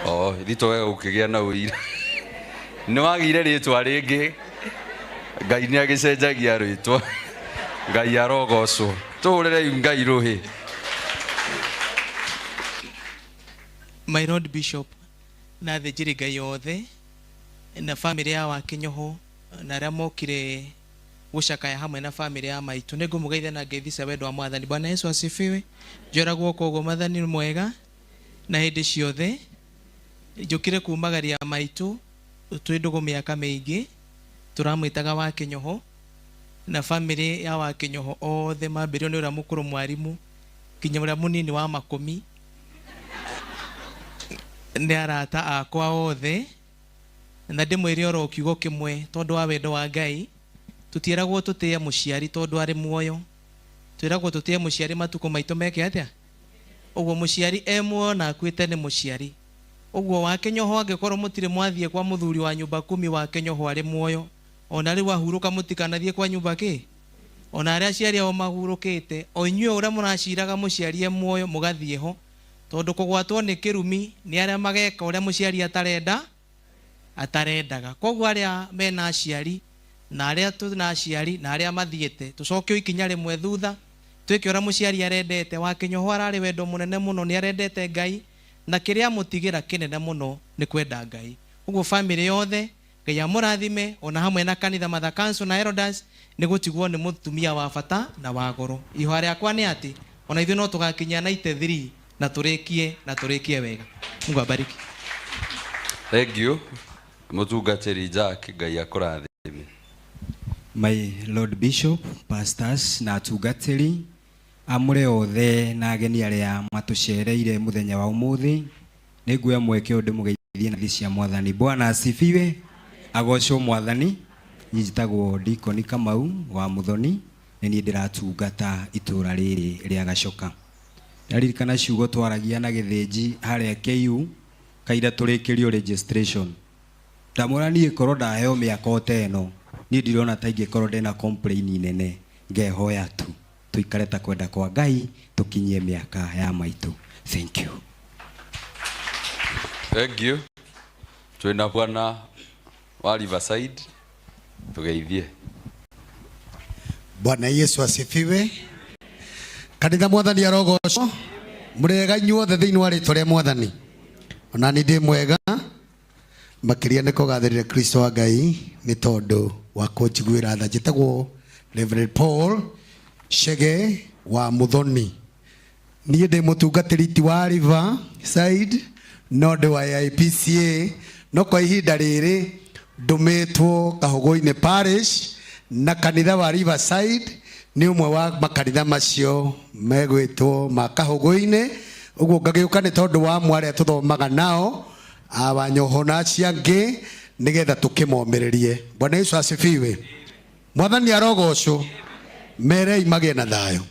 oh thito we ũkĩgĩa na ũira nĩ wagĩire rĩtwa rĩngĩ. Ngai nĩ agĩcenjagia rĩtwa. Ngai arogocwo. Tũhũrĩrei Ngai rũhĩ. My Lord Bishop na athĩnjĩri Ngai othe na bamĩrĩ ya Wakĩnyoho na arĩa mokire gũcakaya hamwe na bamĩrĩ ya maitũ, nĩ ngũmũgeithia na ngeithi cia wendo wa Mwathani. Bwana Yesu asifiwe. Njora guoko ũguo. Mwathani nĩ mwega na hĩndĩ ciothe. Njũkire kumagaria maitũ, twĩ ndũgũ mĩaka mĩingĩ, tũramwĩtaga Wakĩnyoho, na bamĩrĩ ya Wakĩnyoho othe mambĩrĩrio nĩ ũrĩa mũkũrũ mwarimũ nginya ũrĩa mũnini wa Makũmi nĩ arata akwa othe, na ndĩmwĩre oro kiugo kĩmwe, tondũ wa wendo wa Ngai, tũtiĩragwo tũtĩe mũciari tondũ arĩ muoyo, twĩragwo tũtĩe mũciari matukũ maitũ meke atĩa. Ũguo mũciari e muoyo na akuĩte nĩ mũciari. Ũguo Wakĩnyoho, angĩkorwo mũtirĩ mwathiĩ kwa mũthuri wa nyũmba kumi, Wakĩnyoho arĩ muoyo ona rĩu ahurũka, mũtikanathiĩ kwa nyũmba kĩ ona arĩa aciari ao mahurũkĩte, o inyuĩ ũrĩa mũraciraga mũciari e muoyo mũgathiĩ ho, tondũ kũgwatwo nĩ kĩrumi nĩ arĩa mageka ũrĩa mũciari atarenda atarendaga. Koguo arĩa mena aciari na arĩa tũna aciari na arĩa mathiĩte, tũcoke o ikinya rĩmwe thutha, twĩke ũrĩa mũciari arendete. Wakĩnyoho ararĩ wendo mũnene mũno, nĩ arendete Ngai, na kĩrĩa amũtigĩra kĩnene mũno nĩ kwenda Ngai. Ũguo bamĩrĩ yothe, Ngai amũrathime, ona hamwe na kanitha, Mother Council na elders, nĩ gũtigwo nĩ mũtumia wa bata na wa goro. Ihoya rĩakwa nĩ atĩ ona ithuĩ no tũgakinyia 93 na tũrĩkie na tũrĩkie wega. Mungu abariki. Thank you, mũtungatĩri Jack. Ngai akũrathime. My Lord Bishop, pastors na atungatĩri amũre othe na ageni arĩa matũcereire mũthenya wa ũmũthĩ, nĩ nguoya mweke ũyũ ndĩmũgeithie na cia Mwathani. Bwana asifiwe. Agocwo Mwathani. Niĩ njĩtagwo Deacon Kamau wa Muthoni, nĩ niĩ ndĩratungata itũra rĩrĩ rĩa Gacoka. Ndaririkana ciugo twaragia na gĩthĩnji harĩa KU kaira tũrĩkĩrio registration. Ndamwĩra niĩ korwo ndaheo mĩaka o ta ĩno, niĩ ndirona ta ingĩkorwo ndĩna complain nene, ngehoya tu tuikare ta kwenda kwa Ngai, tukinyie mĩaka ya maitũ. Thank you. Thank you. Twĩna bwana wa Riverside, tugeithie. Bwana Yesu asifiwe. Kanitha, Mwathani arogocwo. Mũrĩega inyuothe thĩinĩ wa rĩtwa rĩa Mwathani. Ona ni ndĩ mwega makĩria, nĩ kũgathĩrĩria Kristo wa Ngai nĩ tondũ wa kũnjiguĩra tha. Njĩtagwo Reverend Paul Chege wa Muthoni. Niĩ ndĩ mũtungatĩri ti wa River Side, no ndĩ wa AIPCA, no kwa ihinda rĩrĩ ndũmĩtwo Kahũgũ-inĩ Parish, na kanitha wa Riverside nĩ ũmwe wa makanitha macio megwĩtwo ma Kahũgũ-inĩ. Ũguo ngagĩũka nĩ tondũ wa amwe arĩa tũthomaga nao, awanyoho na acio angĩ, nĩgetha tũkĩmomĩrĩrie. Bwana Yesu asifiwe. Mwathani arogocwo. Merei magĩe na thayũ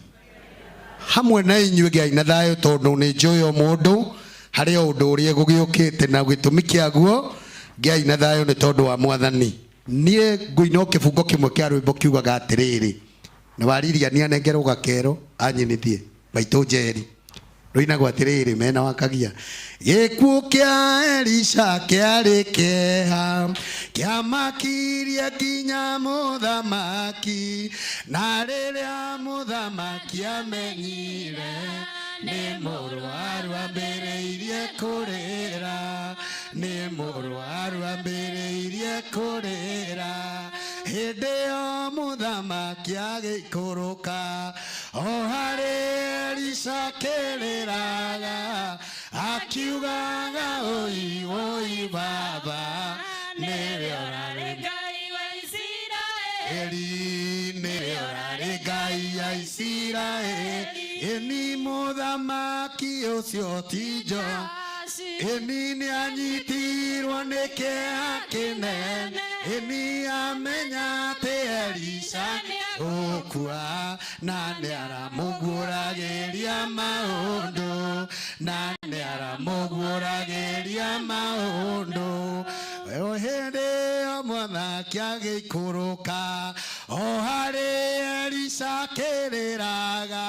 hamwe na inyuĩ. Gĩai na thayũ, tondũ nĩ njũĩ o mũndũ harĩ o ũndũ ũrĩa gũgĩũkĩte na gĩtũmi kĩaguo. Gĩai na thayũ nĩ tondũ wa Mwathani. Niĩ ngũina o kĩbungo kĩmwe kĩa rwĩmbo kiugaga atĩrĩrĩ, na waririania anengerwo gakero anyinithie maitũ njeri. Rũinagwo atĩrĩrĩ mena wakagia gĩkuũ kĩa Elisha kĩarĩ kĩeha kĩamakirie nginya mũthamaki na rĩrĩa mũthamaki amenyire nĩ mũrwaru ambĩrĩirie kũrĩra nĩ mũrwaru ambĩrĩirie kũrĩra hĩndĩ ĩyo mũthamaki agĩikũrũka o harĩ Elisha akĩrĩraga akiugaga ũi ũi baba nĩwe ũrarĩ Ngai wa Isiraeli. Eli nĩwe ũrarĩ Ngai ya Isiraeli ĩni mũthamaki ũcio ti Joashi ĩni nĩanyitirwo nĩ kĩeha kĩnene ĩni amenya atĩ Elisha ũkua na nĩaramũguũragĩria maũndũ na nĩaramũguũragĩria maũndũ o hĩndĩ ĩyo mwanake agĩikũrũka o harĩ Elisha akĩrĩraga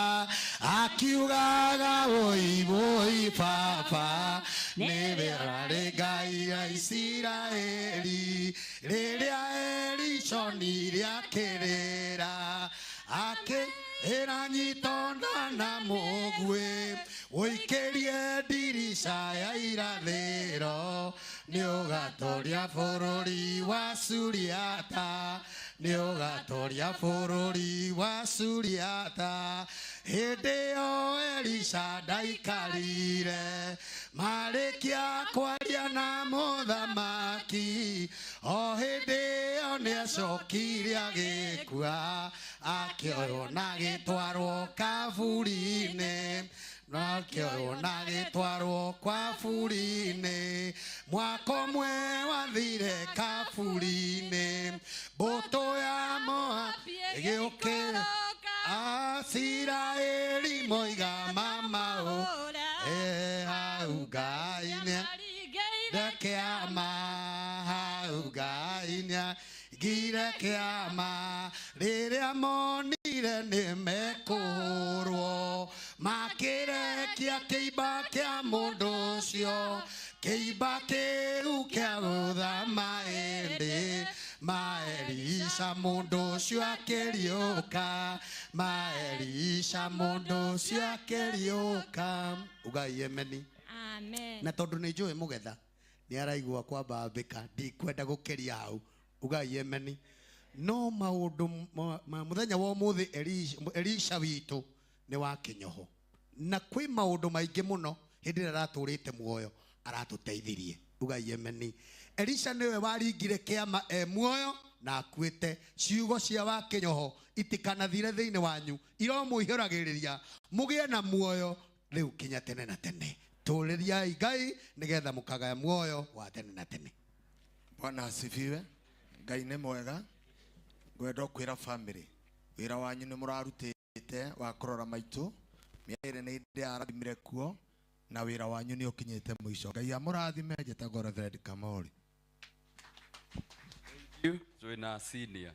akiugaga wũi wũi baba nĩwe ũrarĩ Ngai ya Isiraeli rĩrĩa Elisha onire akĩrĩra akĩĩra nyita nda na mũguĩ ũikĩrie ndirica ya irathĩro nĩũgatoria bũrũri wa Suriata nĩũgatoria bũrũri wa Suriata hĩndĩ ĩyo Elisha ndaikarire marĩkia kwaria na mũthamaki o hĩndĩ ĩyo nĩacokire agĩkua akĩoywo na agĩtwarwo kaburi-inĩ nakĩoywo na agĩtwarwo kaburi-inĩ mwaka ũmwe wathire kaburi-inĩ mbũtũ ya Moabi ĩgĩũkĩra Asiraeli moiga mamaũ hau Ngai nĩaringire kĩama hau Ngai nĩaringire kĩama rĩrĩa monire nĩ mekũhũrwo makĩrekia kĩimba kĩa mũndũ ũcio kĩimba kĩu kĩa gũthama ĩndĩ ma Elisha mũndũ ũcio akĩriũka ma Elisha mũndũ ũcio akĩriũka ugai emeni. Amen. Na tondũ nĩ njũĩ mũgetha nĩ araigua kwambambĩka ndikwenda gũkĩria hau ugai emeni no maũndũ ma mũthenya wa ũmũthĩ Elisha witũ nĩ wa kĩnyoho na kwĩ maũndũ maingĩ mũno hĩndĩ ĩrĩa aratũrĩte muoyo aratũteithirie ugai emeni. Elisha nĩwe waringire kĩama e muoyo na akuĩte ciugo cia wa kĩnyoho itikanathire thĩinĩ wanyu iromũihũragĩrĩria mũgĩe na muoyo rĩu kinya tene na tene tũrĩriai Ngai nĩgetha mũkagaya muoyo wa tene na tene. Bwana asifiwe. Ngai nĩ mwega. Ngwenda kwĩra family wĩra wanyu nĩ mũrarutĩte wa kũrora maitũ mĩaka ĩrĩ nĩ ndĩarathimire kuo na wĩra wanyu nĩ ũkinyĩte mũico. Ngai amũrathime. Njĩtagwo Reverend Kamori. Thank you. Twĩna senior.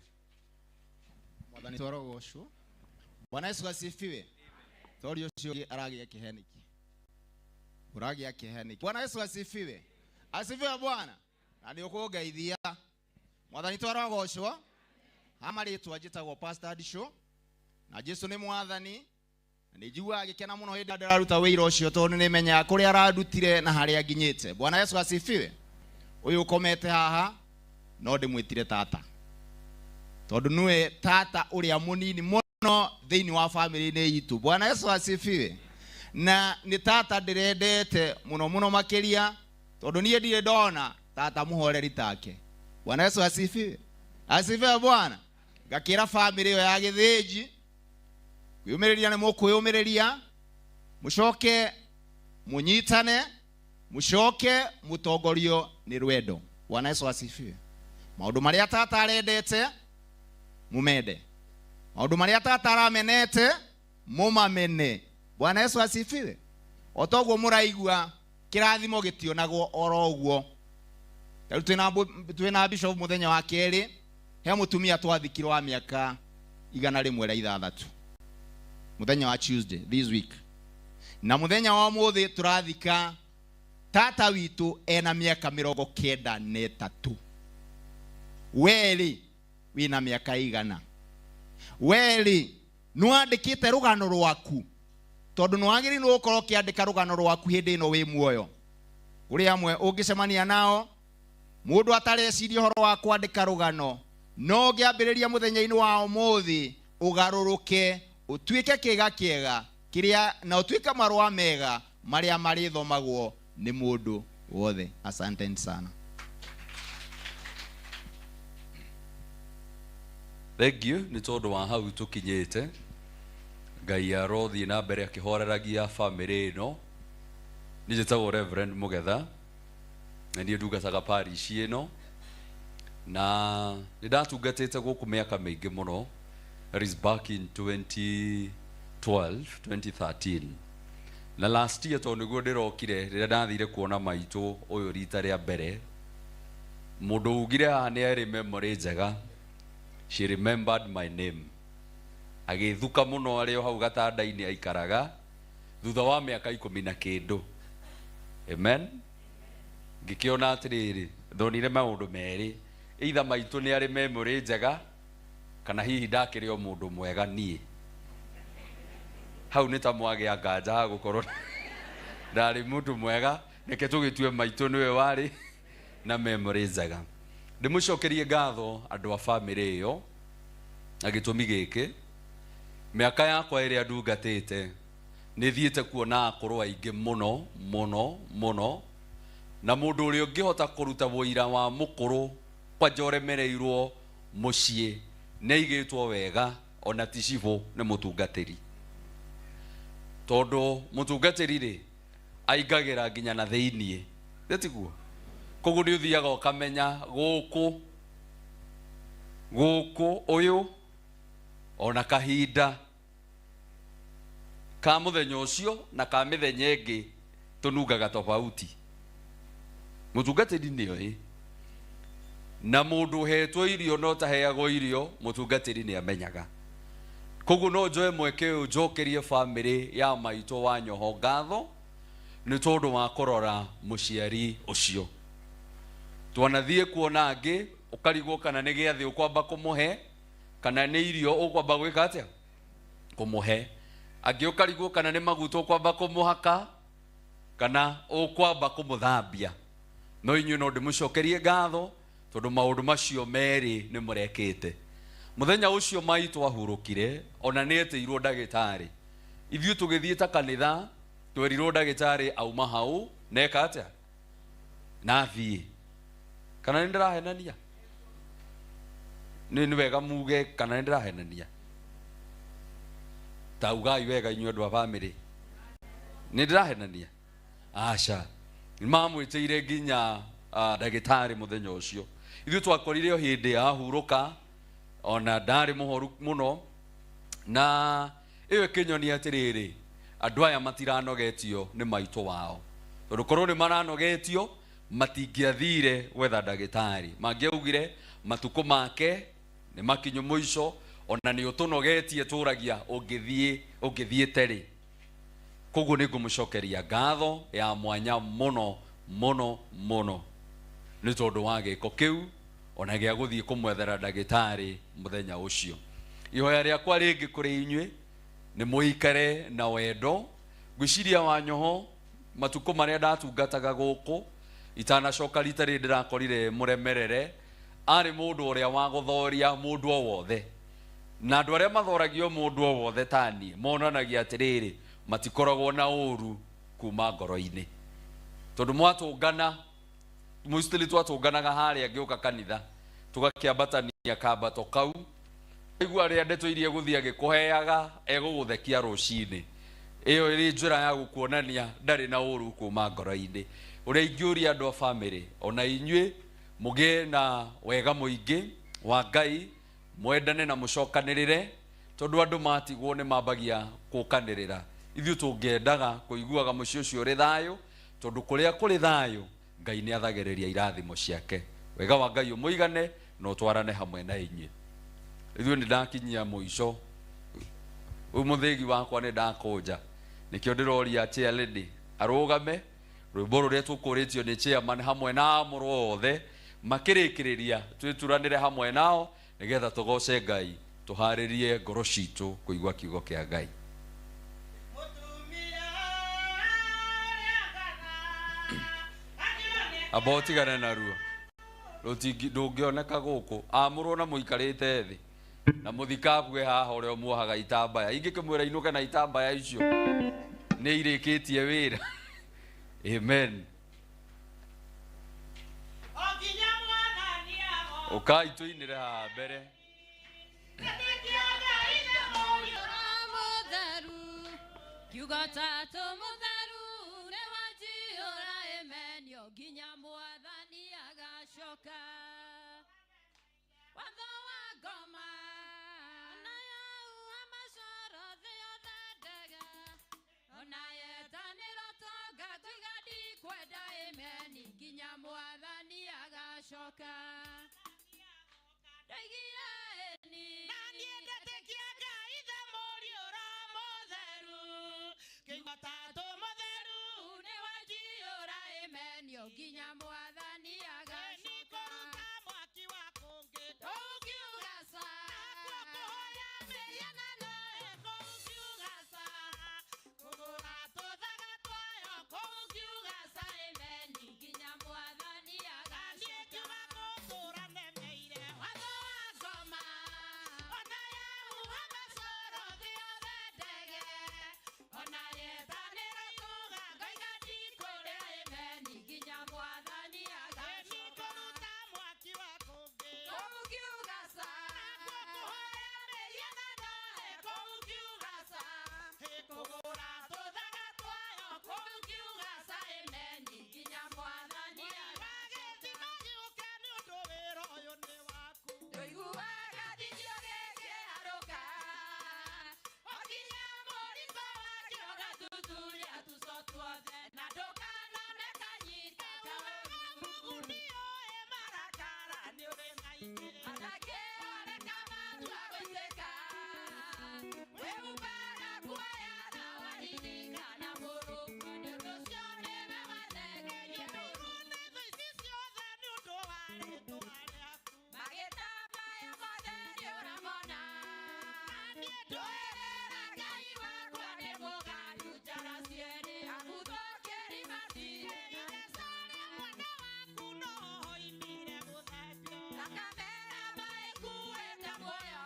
Mwathani twarogocwo. Bwana Yesu asifiwe. Tori ũcio ũngĩ aragĩa kĩeha nĩkĩ? Ũragĩa kĩeha nĩkĩ? Bwana Yesu asifiwe. Asifiwe Bwana. Na nĩ ũkũngeithia. Mwathani twarogocwo. Ha marĩtwa njĩtagwo Pastor Disho. Na Jesu nĩ mwathani. Na nĩ njiguaga gĩkena mũno hĩndĩ ĩrĩa ndĩraruta wĩra ũcio tondũ nĩ menyaga kũrĩa arandutire na harĩa nginyĩte. Bwana Yesu asifiwe. Ũyũ ũkomete haha no ndĩmwĩtire tata tondũ nĩwe tata ũrĩa mũnini mũno thĩinĩ wa family-inĩ itũ. Bwana Yesu asifiwe. Na nĩ tata ndĩrendete mũno mũno makĩria tondũ niĩ ndirĩ ndona tata mũhoreri take. Bwana Yesu asifiwe. Asifiwe Bwana. Ngakĩra family ĩyo ya Gĩthĩnji kwĩyũmĩrĩria nĩ mũkwĩyũmĩrĩria mũcoke mũnyitane mũcoke mũtongorio nĩ rwendo. Bwana Yesu asifiwe. Maũndũ marĩa tata arendete mumende, maũndũ marĩa tata aramenete mumamene. Bwana Yesu asifiwe. O toguo mũraigua kĩrathimo gĩtionagwo oro ũguo. Rĩu twĩna bishop mũthenya wa kerĩ he mũtumia twathikirwo wa mĩaka 106 mũthenya wa Tuesday this week. Na muthenya wa muthi turathika tata witu ena miaka 93. Weri wina miaka igana. Weri nwandikite rugano rwaku tondu nwagiriirwo gukorwo ukiandika rugano rwaku hindi ino wi muoyo. Kuri amwe ungicemania nao mundu atareciria uhoro wa kwandika rugano, no ngiambiriria muthenya-ini wa umuthi ugaruruke utuike kiga kiega kiria na utuike marua mega maria marithomagwo ni mundu wothe. Asante sana. Thank you ni tondu wa hau tukinyite. Ngai arothie na mbere akihoreragia family ino. Ni njĩtagwo Reverend Mugetha na niĩ ndungataga parish ĩno, na nĩ ndatungatĩte gũkũ mĩaka mĩingĩ mũno. That is back in 2012 2013, na last year tondũ nĩguo ndĩrokire rĩrĩa ndathire kuona maitũ ũyũ rita rĩa mbere. Mũndũ ugire haha nĩ arĩ memory njega, she remembered my name, agĩthuka mũno arĩ o hau gatanda-inĩ aikaraga thutha wa mĩaka 10 na kĩndũ. Amen. Ngĩkĩona atĩrĩrĩ, ndonire maũndũ merĩ, either maitũ nĩ arĩ memory njega kana hihi ndakĩrĩ o mũndũ mwega niĩ. Hau nĩ ta mwagĩa nganja ha gũkorwo ndarĩ mũndũ mwega, reke tũgĩtue maitũ nĩwe warĩ na memory njega. Ndĩmũcokerie ngatho andũ a family ĩyo na gĩtũmi gĩkĩ, mĩaka yakwa ĩrĩa ndungatĩte nĩ thiĩte kuona akũrũ aingĩ mũno mũno mũno, na mũndũ ũrĩa ũngĩhota kũruta wũira wa mũkũrũ kwanja ũremereirwo mũciĩ nĩ aigĩtwo wega ona ti cibũ nĩ mũtungatĩri, tondũ mũtungatĩri rĩ aingagĩra nginya na thĩiniĩ, tiguo? Koguo nĩ ũthiaga ũkamenya gũkũ gũkũ ũyũ ona kahinda ka mũthenya ũcio na ka mĩthenya ĩngĩ tũnungaga tofauti. Mũtungatĩri nĩoĩ, na mũndũ ũhetwo irio no taheagwo irio, mũtungatĩri nĩ amenyaga. Koguo no njoe mweke ũyũ njokerie family ya maitũ wa Nyoho ngatho nĩ tondũ wa kũrora mũciari ũcio. Twanathiĩ kuona angĩ ũkarigwo kana nĩ gĩathĩ ũkwamba kũmũhe kana nĩ irio ũkwamba gwĩka atĩa kũmũhe, angĩ ũkarigwo kana nĩ maguta ũkwamba kũmũhaka kana ũkwamba kũmũthambia. No inyuĩ no ndĩmũcokerie ngatho tondũ maũndũ macio merĩ nĩ mũrekĩte. Mũthenya ũcio maitũ ahurũkire ona nĩ etĩirwo ndagĩtarĩ. Ithuĩ tũgĩthiĩ ta kanitha twerirwo ndagĩtarĩ auma hau neka atĩa na athiĩ. Kana nĩ ndĩrahenania? Nĩ wega muge kana nĩ ndĩrahenania? Ta ugai wega inyuĩ andũ a family, nĩ ndĩrahenania? Aca, nĩmamwĩtĩire nginya ndagĩtarĩ mũthenya ũcio. Ithuĩ twakorire o hĩndĩ ahurũka, ona ndarĩ mũhoru mũno, na ĩyo ĩkĩnyonia atĩrĩrĩ, andũ aya matiranogetio nĩ maitũ wao, tondũ korwo nĩ maranogetio matingĩathire gwetha ndagĩtarĩ, mangĩaugire matukũ make nĩ makinyu mũico, ona nĩ ũtũnogetie tũragia ũngĩthiĩ ũngĩthiĩte rĩ. Koguo nĩ ngũmũcokeria ngatho ya mwanya mũno mũno mũno nĩ tondũ wa gĩko kĩu ona gĩa gũthiĩ kũmwethera ndagĩtarĩ mũthenya ũcio. Ihoya rĩakwa rĩngĩ kũrĩ inyuĩ nĩ mũikare na wendo. Ngwĩciria wa Nyoho matukũ marĩa ndatungataga gũkũ itanacoka rita rĩrĩ ndĩrakorire mũremerere, arĩ mũndũ ũrĩa wa gũthoria mũndũ o wothe, na andũ arĩa mathoragio mũndũ o wothe ta niĩ monanagia atĩrĩrĩ, matikoragwo na ũru kuma ngoro-inĩ, tondũ mwatũngana mostly twatũnganaga harĩa ngĩũka kanitha tũgakĩambatania kambato kau, igua rĩa ndeto iria egũthiĩ agĩkũheaga egũgũthekia rũcinĩ. Ĩyo ĩrĩ njĩra ya gũkuonania ndarĩ na ũru kuma ngoro-inĩ. Ũrĩa ingĩũria andũ a family, ona inyuĩ mũgĩe na wega mũingĩ wa Ngai, mwendane na mũcokanĩrĩre, tondũ andũ matigwo nĩ mambagia kũkanĩrĩra. Ithuĩ tũngĩendaga kũiguaga mũciĩ ũcio ũrĩ thayũ, tondũ kũrĩa kũrĩ thayũ Ngai nĩ athagĩrĩria irathimo ciake. Wega wa Ngai ũmũigane na ũtwarane hamwe na inyuĩ. Ithuĩ nĩ ndakinyia mũico, ũyũ mũthĩgi wakwa nĩ ndakũnja, Nĩkĩo ndĩroria chair lady arũgame rwĩmbo rũrĩa tũkũrĩtio nĩ chairman hamwe na amũrwo othe makĩrĩkĩrĩria twĩturanĩre hamwe nao nĩgetha tũgoce Ngai tũharĩrie ngoro citũ kũigua kiugo kĩa Ngai. Amba ũtigane naruo ndũngĩoneka gũkũ amũrwo na mũikarĩte thĩ na mũthikabue haha ũrĩa muohaga itambaya ingĩkĩmwĩra inũke na itambaya icio nĩ irĩkĩtie wĩra. Amen. Ũkai tũinĩre haha mbere. Kiugo tatũ mũtheru nĩ wanjiyũra ĩmenio nginya mwathani agacoka. Watho wa ngoma ona yauha macoro thĩ yothe ndege ona yetanĩrwo tonga ngoiga ndikwenda ĩmeni nginya mwathani agacoka. Ndoigire ĩni na niĩ ndetĩkia Ngai Ithe Mũriũ Roho Mũtheru kiugo tatũ mũtheru nĩ wanjiyũra ĩmenio nginya mwathani agacoka. Kũruta mwaki wa kũngĩ Ndũngiuga ca nakuo kũhoya mĩhianano kũngiuga ca kũgũra tũthaga twayo kũngiuga ca ĩmeni nginya mwathani agacoka. Niĩ ngiuga gũtũũra nemeire watho wa ngoma ona yahuha macoro thĩ yothe ndege ona yetanĩrwo tuga ngoiga ndikũrĩa ĩmeni nginya mwathani agacoka. Kũruta mwaki wa kũngĩ Kũngiuga ca nakuo kũhoya mĩhianano kũngiuga ca kũgũra tũthaga twayo kũngiuga ca ĩmeni nginya mwathani wa gĩthima gĩũke nĩ ũndũ wĩra ũyũ nĩ waku. Ndũiguaga thithio gĩkĩharũka o nginya mũriko wakĩo gathuthuria tuco tuothe na ndũkanone kanyita kaũru. Mũguni ũyũ marakara nĩ ũrĩ maingĩ Atakĩoneka matua gũitĩka wĩhumbaga kuoya na wahinyika na mũrũkũ nĩ ũndũ ũcio nĩwe wathengeria Ndũru nĩ thũ ici ciothe nĩ ũndũ wa rĩtwa rĩaku. Magĩtambaya mothe nĩũramona Na niĩ ndũĩrĩra Ngai wakwa nĩ mũgandu njara cierĩ aguthũkĩri matirĩ Ithe mwana waku no oimire gũthambio Thakame ĩkuĩte muoyo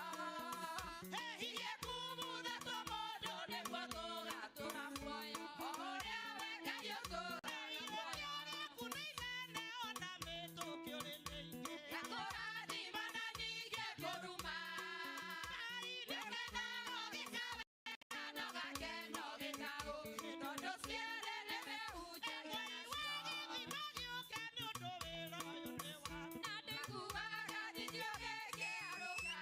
Hihi kumutha mũndũ nĩguo tũgatũra muoyo o ũrĩa we Ngai ũtũraga muoyo. Rĩaku nĩ inene ona mĩtũkĩ ũrĩ mĩingĩ Gakũrathima na ningĩ kũruma gĩkeno gĩkawe no gakeno gĩkaũ tondũ cierĩ nĩmehunjagia Wa gĩthima gĩũke nĩ ũndũ wĩra ũyũ nĩ waku. Na ndĩiguaga thithio gĩkĩarũka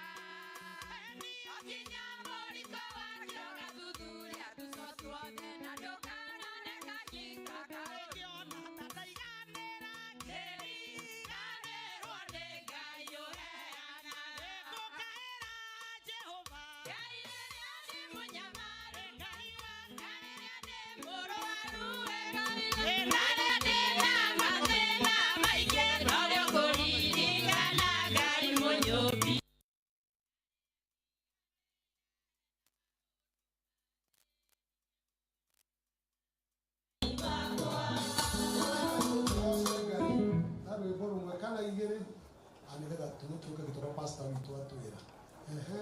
o nginya mũriko wakĩo gathuthuria tuco tuothe na ndũkanone kanyita kaũru. Ngĩona ta ndaiganĩra Kĩriganĩrwo nĩ Ngai ũheanaga. Ngũkaĩra Jehova Ngai rĩrĩa ndĩ mũnyamaru Ngai wakwa na rĩrĩa ndĩ mũrũaru Ngai na rĩrĩa ndĩ na mathĩna maingĩ norĩo ngũririkana Ngai mũnyũmbi. Na rwĩmbo rũmwe kana igĩrĩ na nĩgetha tũgĩtuĩke gĩtũra pastor witũ atwĩra. Ehe.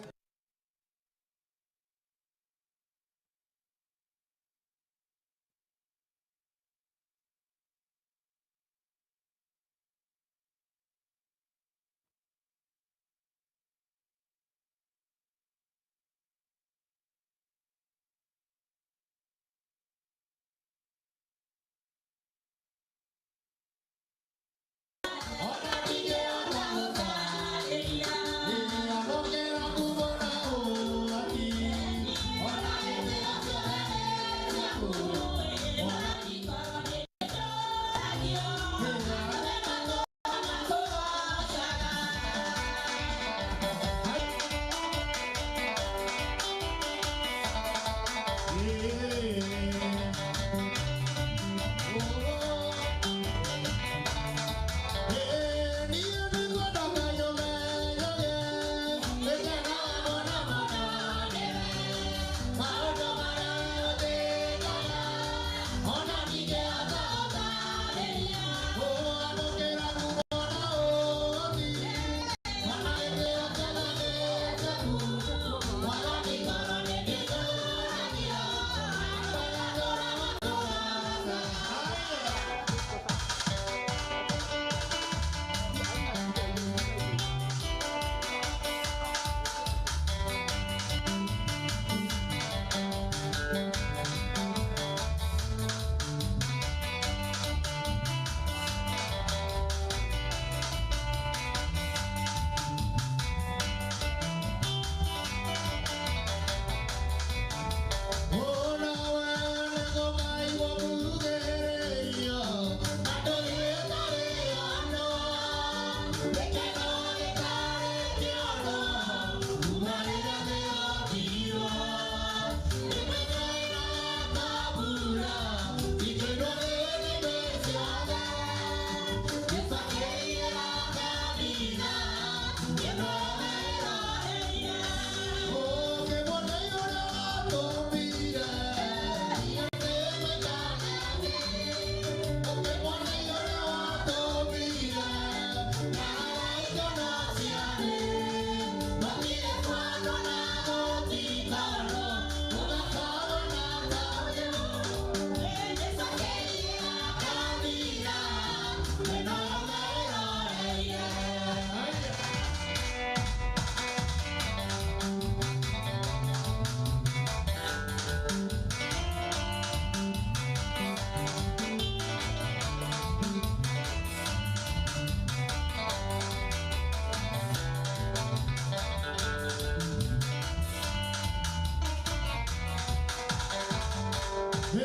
Ona Rĩu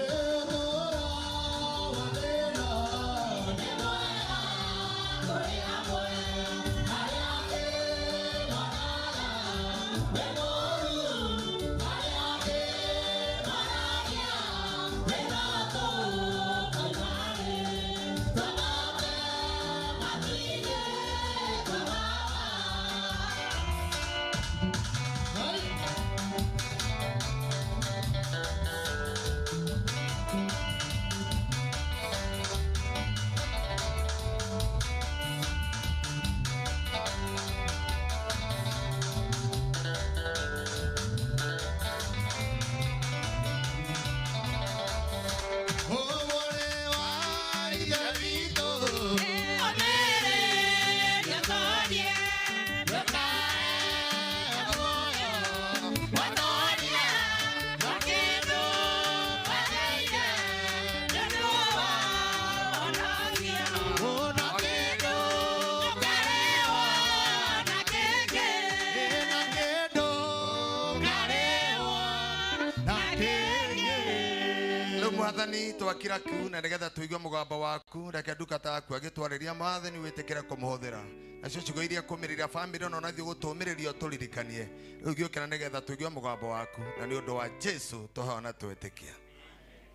mwathani twakira ku na nĩgetha tũigue mũgambo waku, reke ndungata yaku agĩtwarĩria mwathani wĩtĩkĩre kũmũhũthĩra nacio ciugo iria kũmĩrĩria bamĩrĩ ona ũnathiĩ gũtũmĩrĩria ũtũririkanie. Rĩu gĩũkĩra nĩgetha tũigue mũgambo waku, na nĩ ũndũ wa Jesu tũheo na twĩtĩkia.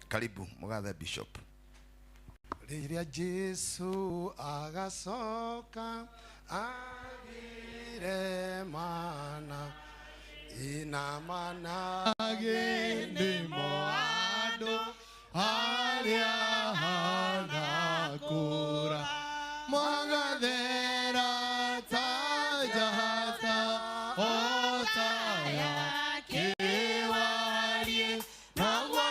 Karibu mũgathe Bishop. Rĩrĩa Jesu agacoka agire mana inamana gĩndĩmo andũ arĩa hanakũra magathera ta njata ota ya kĩwarie naguo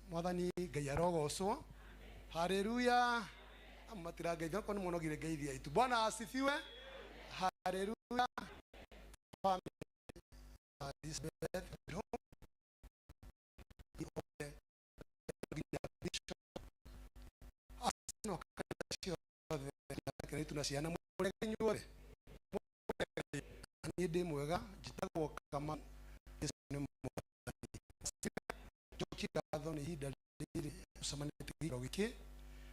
Mwathani Ngai arogocwo. Haleluya. Amatirangeithia okorwo nĩ mũnogire ngeithia itu. Bwana asifiwe. Haleluya. Elizabeth na ciana mũrega inyuothe. Niĩ ndĩ mwega, njĩtagwo Kamau. Jesũ nĩ Mwathani. Njokie ngatho nĩ ihinda rĩrĩ tũcemanĩtie gĩikaro gĩkĩ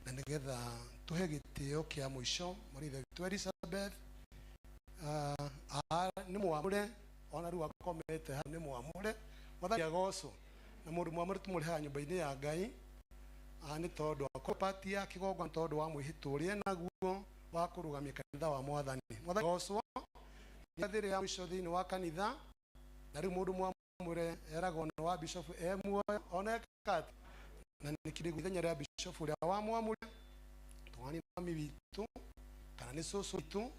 na nĩgetha tũhe gĩtĩo kĩa mũico mwarĩ ithe witũ Elizabeth. Nĩ mwamũre ona rĩu akomete hau nĩ mwamũre. Mwathani agocwo. Na mũndũ mwamũre tũmũrehaga nyũmba-inĩ ya Ngai nĩ tondũ akorwo pati ya kĩgongona tondũ wa mwĩhĩtwo ũrĩa enaguo wa kũrũgamia kanitha wa Mwathani. Mwathani agocwo. Nĩ thĩrĩ ya mũico thĩinĩ wa kanitha na rĩu mũndũ mwamũre eragwo nĩ wa bishop e muoyo ona eka atĩa. Na nĩ kĩrĩ ithenya rĩa bishop ũrĩa wamwamũre tũgani mami witũ kana nĩ cũcũ witũ.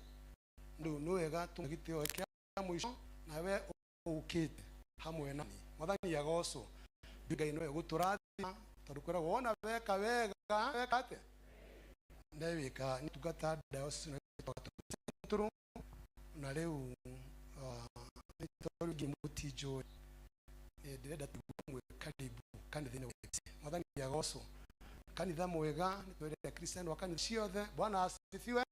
Rĩu nĩ wega tũmũhe gĩtĩo kĩa mũico nawe ũkĩte hamwe na niĩ. Mwathani agocwo. Ngai nĩwe ũgũtũrathima tondũ kwĩragwo wona weka wega weka atĩa newĩka nĩ tungata diocese ĩno ĩtagwo Central. Na rĩu nĩ tondũ ingĩ mũtinjũĩ ndĩrenda tũigue mwĩ karibu kanitha-inĩ wa Mwathani agocwo. Kanitha mwega nĩ twendete Kristiano wa kanitha ciothe. Bwana asifiwe.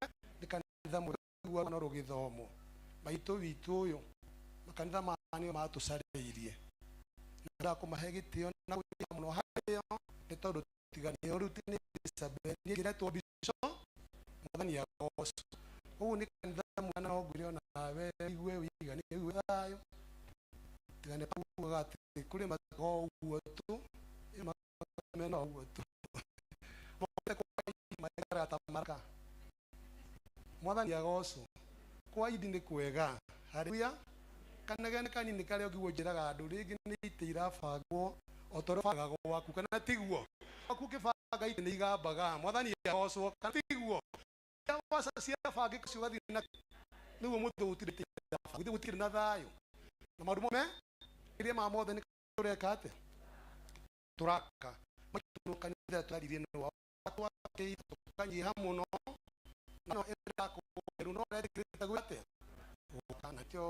Nĩ kanitha mwega no rũgĩthomwo maitũ witũ ũyũ makanitha maya nĩo matũcarĩirie na kũmahe gĩtĩo na gwĩtĩka mũno harĩo nĩ tondũ tiga nĩo rĩu nĩ Elizabeth niĩ ngĩretwo bishop. Mwathani agocwo. Ũguo nĩ kanitha mwega na no ngwĩre onawe wigue wĩiganĩire wigue thayũ tiga nĩ kugaga atĩ kũrĩ matego ũguo tu mena ũguo tu maikaraga ta maraka. Mwathani agocwo. Kwa idi nĩ kwega. Haleluya. Kanegene kanini karĩa ũngĩguo njĩraga andũ rĩngĩ nĩ itĩ irabangwo o ta ũrĩa ũbangaga gwaku kana tiguo gwaku ũkĩbanga Ngai nĩ igambaga. Mwathani agocwo kana tiguo? Waca cia bangĩka cio ũgathiĩ na nĩguo mũthĩ gũtirĩ gũtirĩ na thayũ na maũndũ mothe iria ma mothe nĩ tũreka atĩa tũraka maitũ kanitha tũraririe nĩ wa tũkanyiha mũno na no ĩrakũrũ no retĩkĩrĩte gwĩ atĩa gũka nakĩo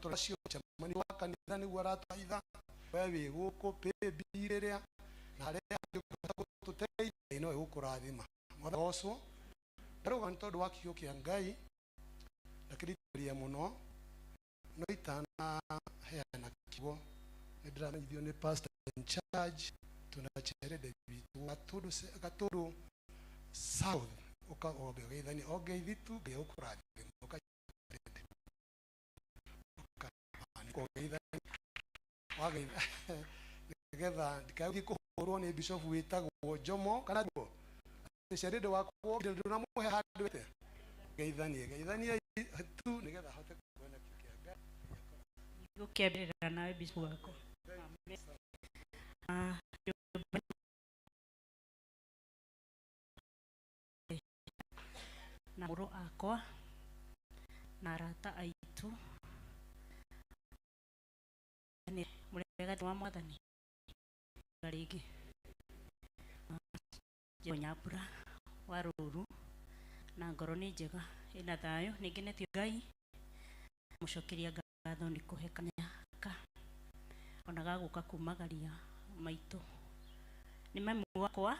tũracio mũcemanio wa kanitha nĩguo aratũhaitha we wĩ gũkũ pĩmbi rĩrĩa na harĩa angĩhota gũtũteithia no ĩgũkũrathima. Mwathani agocwo. Ndarauga nĩ tondũ wa kiugo kĩa Ngai na kĩritũria mũno no itanaheana kiugo nĩ ndĩramenyithio nĩ pastor in charge tuna Cherede witũ Gatũndũ Gatũndũ South ũka ũgeithania o ngeithi tu Ngai agũkũrathima ũka Cherede ũka ũgeithania wageitha nĩgetha ndikae kũhũrwo nĩ bishop wĩtagwo Jomo kana guo atĩ Cherede wakwa ndũnamũhe handũ ĩte geithanie geithanie tu nĩgetha ahote kuona kiugo kĩa Ngai. Gũkĩambĩrĩra nawe bishop wakwa. Ah, na mũrũ akwa na arata aitũ nĩ mũrega wa mwathani rĩngĩ Nyambura wa Rũru na ngoro nĩ njega ĩna thayũ nĩ ngenetio Ngai mũcokeria ngatho nĩ kũhe kanya ka ona gagũka kumagaria maitũ nĩ mami wakwa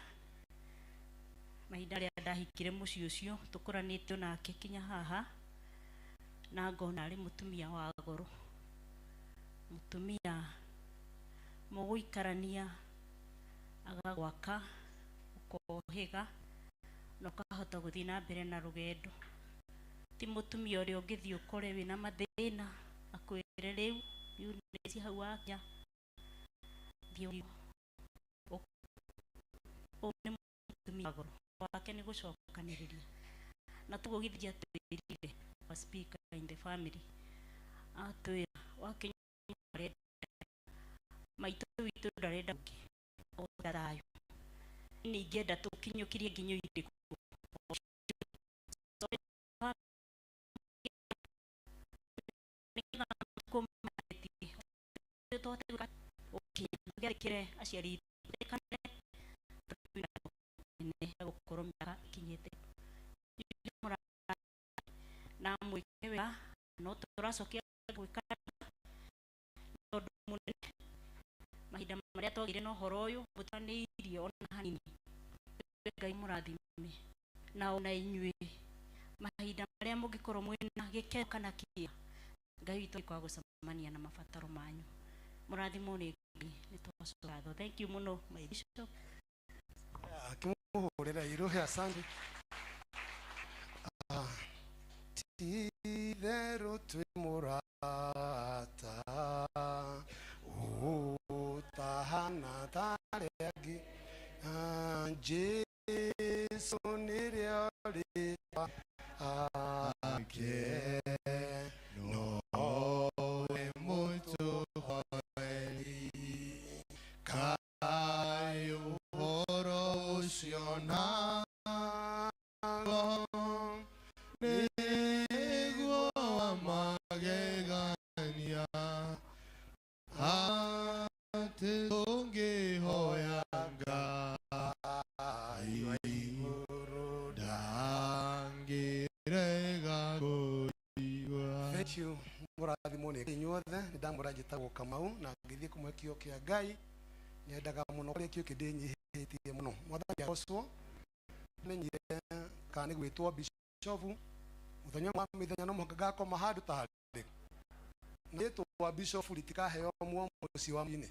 mahinda arĩa ndahikire mũciĩ ũcio tũkũranĩtio nake kinya haha na ngona arĩ mũtumia wa goro mũtumia mũgũikarania agagwaka ũkohĩga na ũkahota gũthiĩ na mbere na rũgendo ti mũtumia ũrĩa ũngĩthiĩ ũkore wĩna mathĩna akwĩre rĩu nĩ hau wakinya thiĩ ũyũ nĩ mũtumia wa goro wake nĩ gũcokanĩrĩria na tuguo gĩthĩnji atwĩrire wa speaker in the family atwĩra wakinya arenda maitũ witũ ndarenda ũngĩ o thayũ nĩ ingĩenda tũkinyũkirie nginya irĩkũ tũhote aciari gũkorwo mĩaka ĩkinyĩte na mwĩke wega no tũracokia gwĩka tondũ mũnene mahinda marĩa twagĩire na ũhoro ũyũ mũtanĩirie ona hanini Ngai mũrathime na ona inyuĩ mahinda marĩa mũngĩkorwo mwĩna gĩkeno kana kĩeha Ngai witũ kwa gũcemania na mabataro manyu mũrathimwo nĩ Ngai nĩ twacoka. Thank you mũno my bishop. Akĩmũhũrĩra iruhe asante. Ah, ti itherũ twĩ mũrata ũtahana tarĩa angĩ. Ah, Jesu nĩrĩo rĩtwa ake nowe mũtũhoeri kaĩ ũhoro ũcio nago nĩguo wa magegania atĩ tũngĩhoya Ngai wa igũrũ ndangĩrega kũigua. Thank you mũrathimwo nĩ inyuothe nĩ ndamwĩra njĩtagwo Kamau na ngĩthiĩ kũmũhe kĩo kĩa Ngai nyendaga mũno kũrĩa kĩo kĩndĩnyihĩtie mũno. Mwathani agocwo. Menyire kana nĩ gwĩtwo bishofu mũthenya wa mĩthenya no mũhaka ngakoma handũ ta harĩ na rĩtwa bishofu ritikaheo muomo mũciĩ wa inĩ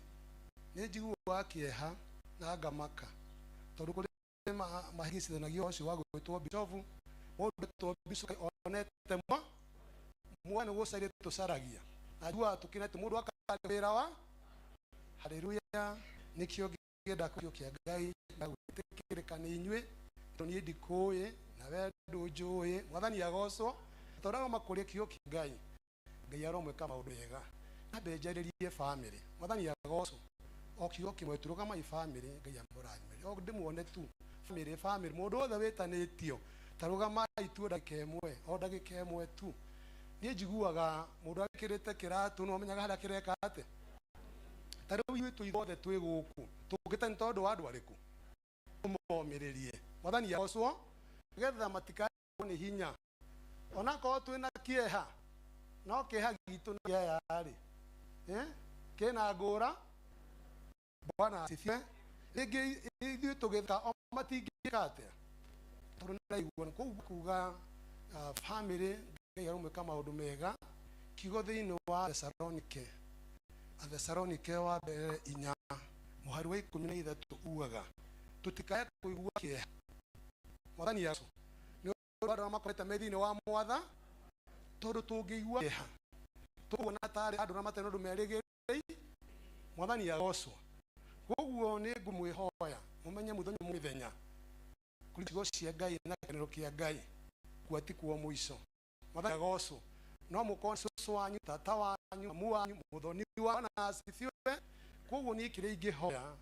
nĩ njiguaga kĩeha na ngamaka tondũ kũrĩ mahĩgĩcithanagia ũcio wa gwĩtwo bishofu mũndũ etwo bishofu onete mwa mwa nĩ gũcaria tũcaragia na njiguaga tũkenete mũndũ akarĩa wĩra wa haleluya nĩkĩo ngĩenda kĩo kĩa Ngai na gwĩtĩkĩrĩka nĩ inyuĩ tondũ niĩ ndikũĩ na we ndũnjũĩ. Mwathani agocwo tondũ makũria kĩo kĩa Ngai Ngai aromwĩka maũndũ mega na mbe njarĩrie family. Mwathani agocwo. O kiugo kĩmwe tu rũgamai family Ngai amũrathime. O ndĩmuone tu family family mũndũ wothe wĩtanĩtio ta rũgamai tu ndagĩka ĩmwe, o ndagĩka ĩmwe tu. Niĩ njiguaga mũndũ ekĩrĩte kĩratũ no amenyaga harĩa kĩreka atĩa. Ta rĩu ithuĩ twĩ ithuothe twĩ gũkũ tũkĩte nĩ tondũ wa andũ arĩkũ? Tũmomĩrĩrie. Mwathani agocwo nĩgetha matikae nĩ hinya. Onakorwo twĩna kĩeha, no kĩeha gitũ na kĩaya rĩ, kĩna ngũra. Bwana asifiwe. Rĩngĩ ithuĩ tũgĩtheka o matingĩka atĩa, tondũ nĩraigua. Koguo kuga family Ngai aromwĩka maũndũ mega. Kiugo thĩinĩ wa Thesalonike, Athesalonike wa mbere 4 mũhari wa 13 ugaga tũtikae kũigua kĩeha. Mwathani agocwo nĩ ũndũ wa andũ arĩa makorete me thĩinĩ wa mwatha, tondũ tũngĩigua kĩeha tũkuona tarĩ andũ arĩa matarĩ na ũndũ merĩgĩrĩire. Mwathani agocwo. Koguo nĩ ngũmwĩhoya mũmenye mũthenya mũthenya kũrĩ ciugo cia Ngai na kĩrĩro kĩa Ngai kuo ti kuo mũico. Mwathani agocwo. No mũkorwo cũcũ wanyu, tata wanyu, mamu wanyu, mũthoni wa na asifiwe. Koguo niĩ kĩrĩa ingĩhoya,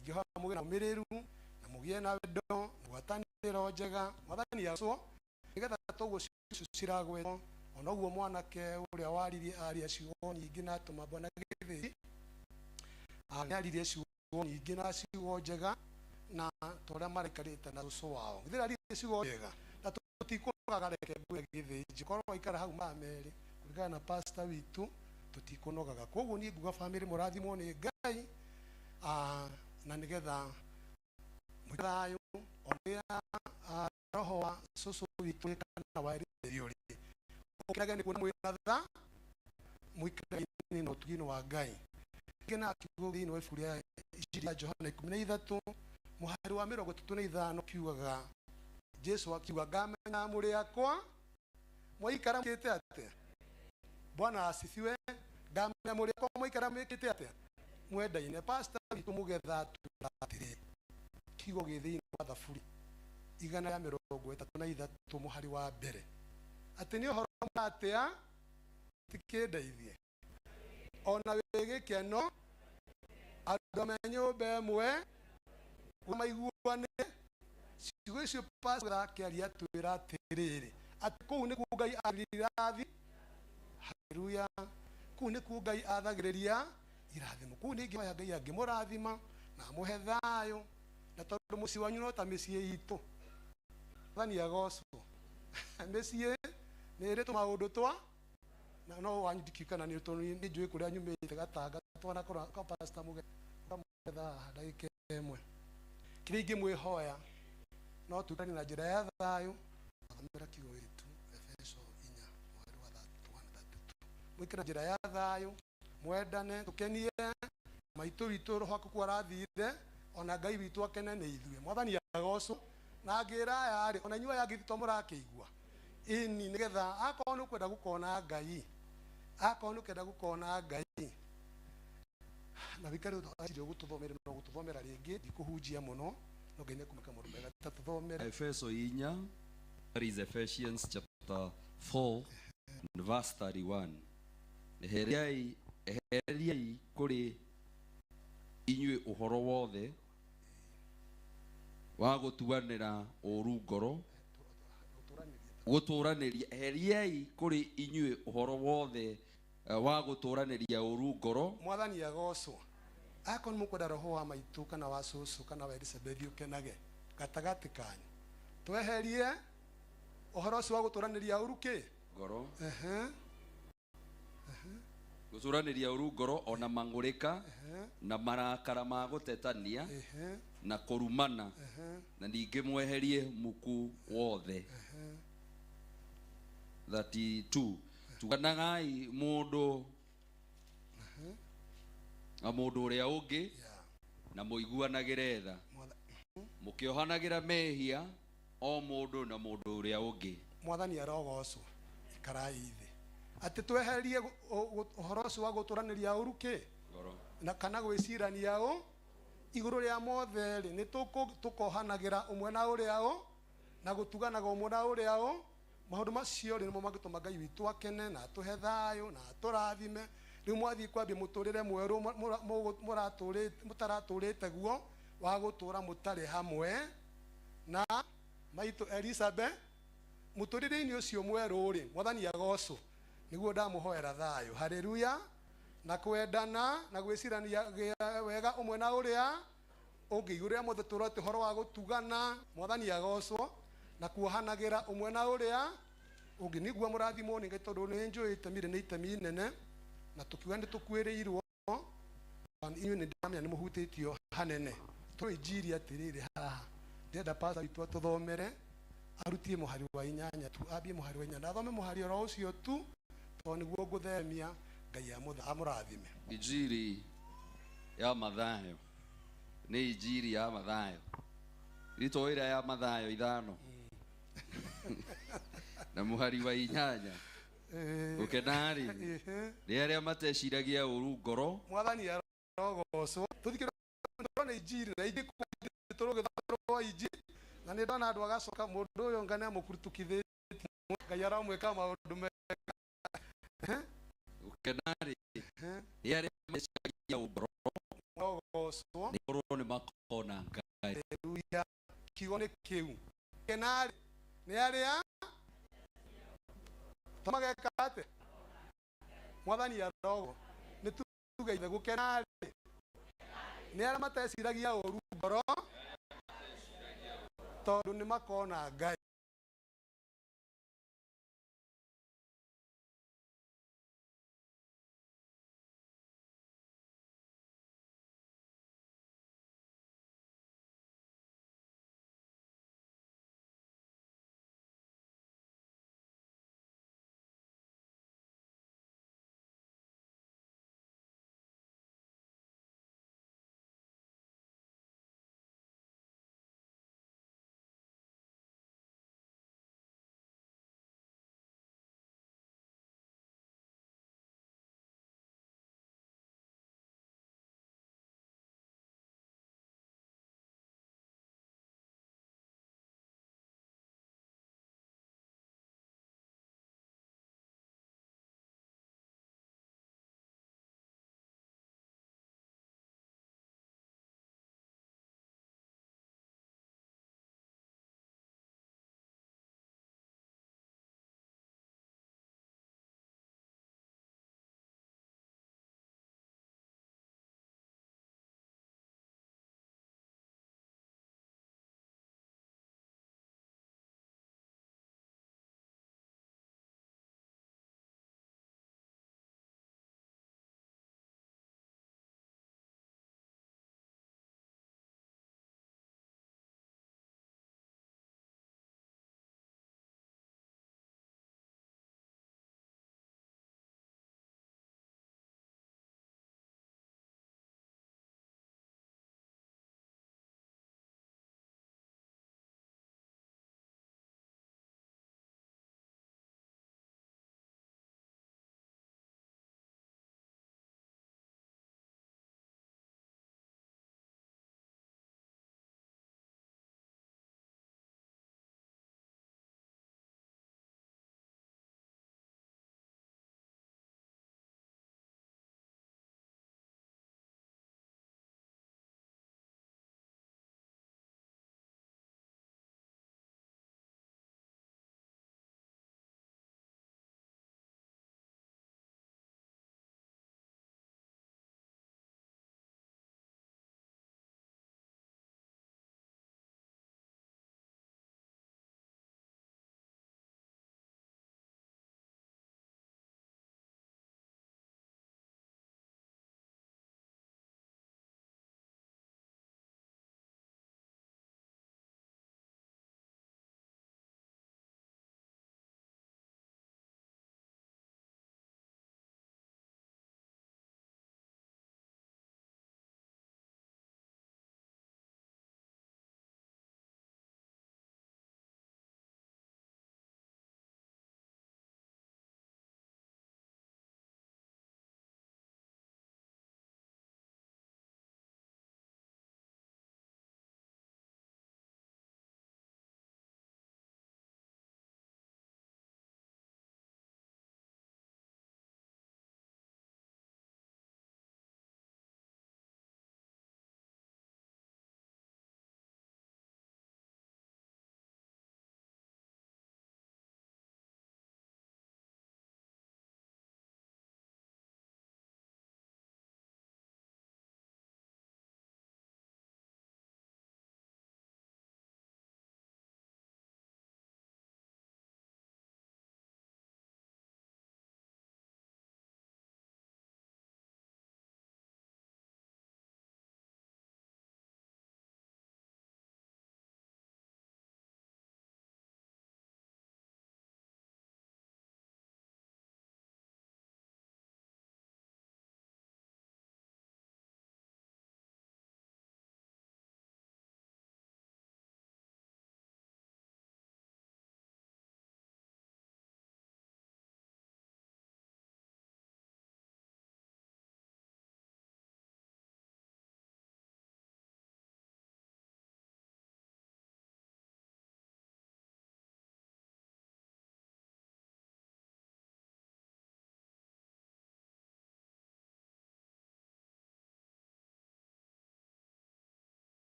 ingĩhoya mũgĩe na ũmĩrĩru na mũgĩe na wendo na ngwatanĩro njega. Mwathani agocwo nĩgetha toguo ciugo ciragwetwo, ona ũguo mwanake ũrĩa waririe aria ciugo nyingĩ na atũma Bwana gĩthĩi, nĩaririe ciugo nyingĩ na ciugo njega na ta ũrĩa maraikarĩte na cũcũ wao. Githĩ aririe ciugo njega na tũtikũnogaga. Reke ngwĩre gĩthĩnji, korwo waikara hau mathaa merĩ kũringana na pastor witũ tũtikũnogaga. Koguo niĩ nguga family mũrathimwo nĩ Ngai, na nĩgetha mũikare thayũ ona rĩrĩa roho wa cũcũ witũ kana wa Elizabeth ũrĩ ũkenage nĩ kuona mwĩna tha, mũikare na ũtugi-inĩ wa Ngai. Rĩngĩ na kiugo thĩinĩ wa ibuku rĩa Injiri ya Johana 13 mũhari wa 35 kiugaga, Jesu akiuga ngamenya mũrĩ akwa mwaikara mwĩkĩte atĩa. Bwana asifiwe. Ngamenya mũrĩ akwa mwaikara mwĩkĩte atĩa, mwendaine. Pastor witũ mũgetha atwĩra atĩrĩ, kiugo gĩ thĩinĩ wa Thaburi 133 mũhari wa 1 atĩ nĩ ũhoro atĩa tikĩndeithie ona wĩ gĩkeno andũ me nyũmba ĩmwe maiguane. Ciugo icio pastor akĩaria atwĩra atĩrĩrĩ, atĩ kũu nĩkuo Ngai athagĩrĩria. Haleluya. Kũu nĩkuo Ngai athagĩrĩria irathimo. Kũu nĩ ingĩhoya Ngai angĩmũrathima na amũhe thayũ, na tondũ mũciĩ wanyu no ta mĩciĩ itũ. Mwathani agocwo. Mĩciĩ nĩ ĩrĩ tũmaũndũ twa na no wanyu ndikiũĩ nĩ tondũ nĩ njũĩ kũrĩa nyumĩte gatanga twanakorwo kwa pastor mũgetha ndagĩka ĩmwe. Kĩrĩa ingĩmwĩhoya no tuikane na njĩra ya thayũ. Thomera kiugo gĩtũ Efeso 4 mũhari wa 31 32. Mwĩkĩre na njĩra ya thayũ, mwendane, tũkenie maitũ witũ roho waku arathire, ona Ngai witũ akene nĩ ithuĩ. Mwathani agocwo. Na ngĩra aya rĩ, ona inyuĩ aya angĩ to mũrakĩigua ĩni, nĩgetha akorwo nĩ ũkwenda gũkona Ngai, akorwo nĩ ũkwenda gũkona Ngai na wikare ũthomere ũgũtũthomere no gũtũthomera rĩngĩ, ndikũhunjia mũno no Ngai nĩekũmĩka maũndũ mega. Ta tũthomere Efeso 4, that is Ephesians chapter 4 and verse 31. Eheriai eheriai kũrĩ inyuĩ ũhoro wothe wa gũtuanĩra ũũru ngoro, gũtũranĩria. Eheriai kũrĩ inyuĩ ũhoro wothe wa gũtũranĩria ũũru ngoro. Mwathani agocwo. Akorwo nĩ mũkwenda roho wa maitũ kana wa cũcũ kana wa Elizabeth ũkenage gatagatĩ kanyu, tweherie ũhoro ũcio wa gũtũranĩria ũũru kĩ ngoro, gũtũranĩria ũũru ngoro, ona mang'ũrĩka na marakara ma gũtetania na kũrumana, na ningĩ mweherie muku wothe. 32 tuganagai mũndũ na mũndũ ũrĩa ũngĩ na mũiguanagĩre tha, mũkĩohanagĩra mehia o mũndũ na mũndũ ũrĩa ũngĩ. Mwathani arogocwo. Ikarai thĩ. Atĩ tweherie ũhoro ũcio wa gũtũranĩria ũũru kĩ ngoro na kana gwĩcirania ũ igũrũ rĩa mothe rĩ, nĩ tũkohanagĩra ũmwe na ũrĩa ũ na gũtuganaga ũmwe na ũrĩa ũ. Maũndũ macio rĩ nĩmo mangĩtũma Ngai witũ akene na atũhe thayũ na atũrathime Rĩu mwathiĩ kwambia mũtũrĩre mwerũ mũtaratũrĩte guo wa gũtũra mũtarĩ hamwe na maitũ Elizabeth. Mũtũrĩre-inĩ ũcio mwerũ rĩ, mwathani agocwo, nĩguo ndamũhoera thayũ, haleluya, na kwendana na gwĩcirania wega ũmwe na ũrĩa ũngĩ. Igũrũ rĩa mothe tũrote ũhoro wa gũtugana, mwathani agocwo, na kuohanagĩra ũmwe na ũrĩa ũngĩ. Nĩguo mũrathimwo nĩ Ngai, tondũ nĩ njũĩ itemi rĩ nĩ itemi inene, na tũkiuga nĩ tũkuĩrĩirwo, inyuĩ nĩ ndamenya nĩ mũhutĩtio hanene. Tũĩ injiri atĩrĩrĩ, haha ndĩrenda pastor witũ atũthomere, arutie mũhari wa 8 tu, ambie mũhari wa 8, athome mũhari oro ũcio tu, tondũ nĩguo ngũthemia. Ngai amũrathime. Injiri ya Mathayo nĩ injiri ya Mathayo ritũ ĩrĩa ya Mathayo 5 na mũhari wa 8. Gũkena-rĩ nĩ arĩa mateciragia ũru ngoro. Mwathani arogocwo. Tũthikĩrĩrie nĩ injiri na injiri tũrũgĩtharwo injiri, na nĩ ndona andũ agacoka mũndũ ũyũ nga nĩ amũkurutukithĩtie, Ngai aramwĩka maũndũ mega. Gũkena-rĩ nĩ arĩa mateciragia ũru ngoro, arogocwo, nĩ gũkorwo nĩ makona Ngai. Haleluya. Kiugo nĩ kĩu. Gũkena-rĩ nĩ arĩa mageka atĩa? Mwathani arogo. Nĩ tuge ithe, gũkena-rĩ nĩ arĩa mateciragia ũru ngoro, tondũ nĩ makona Ngai.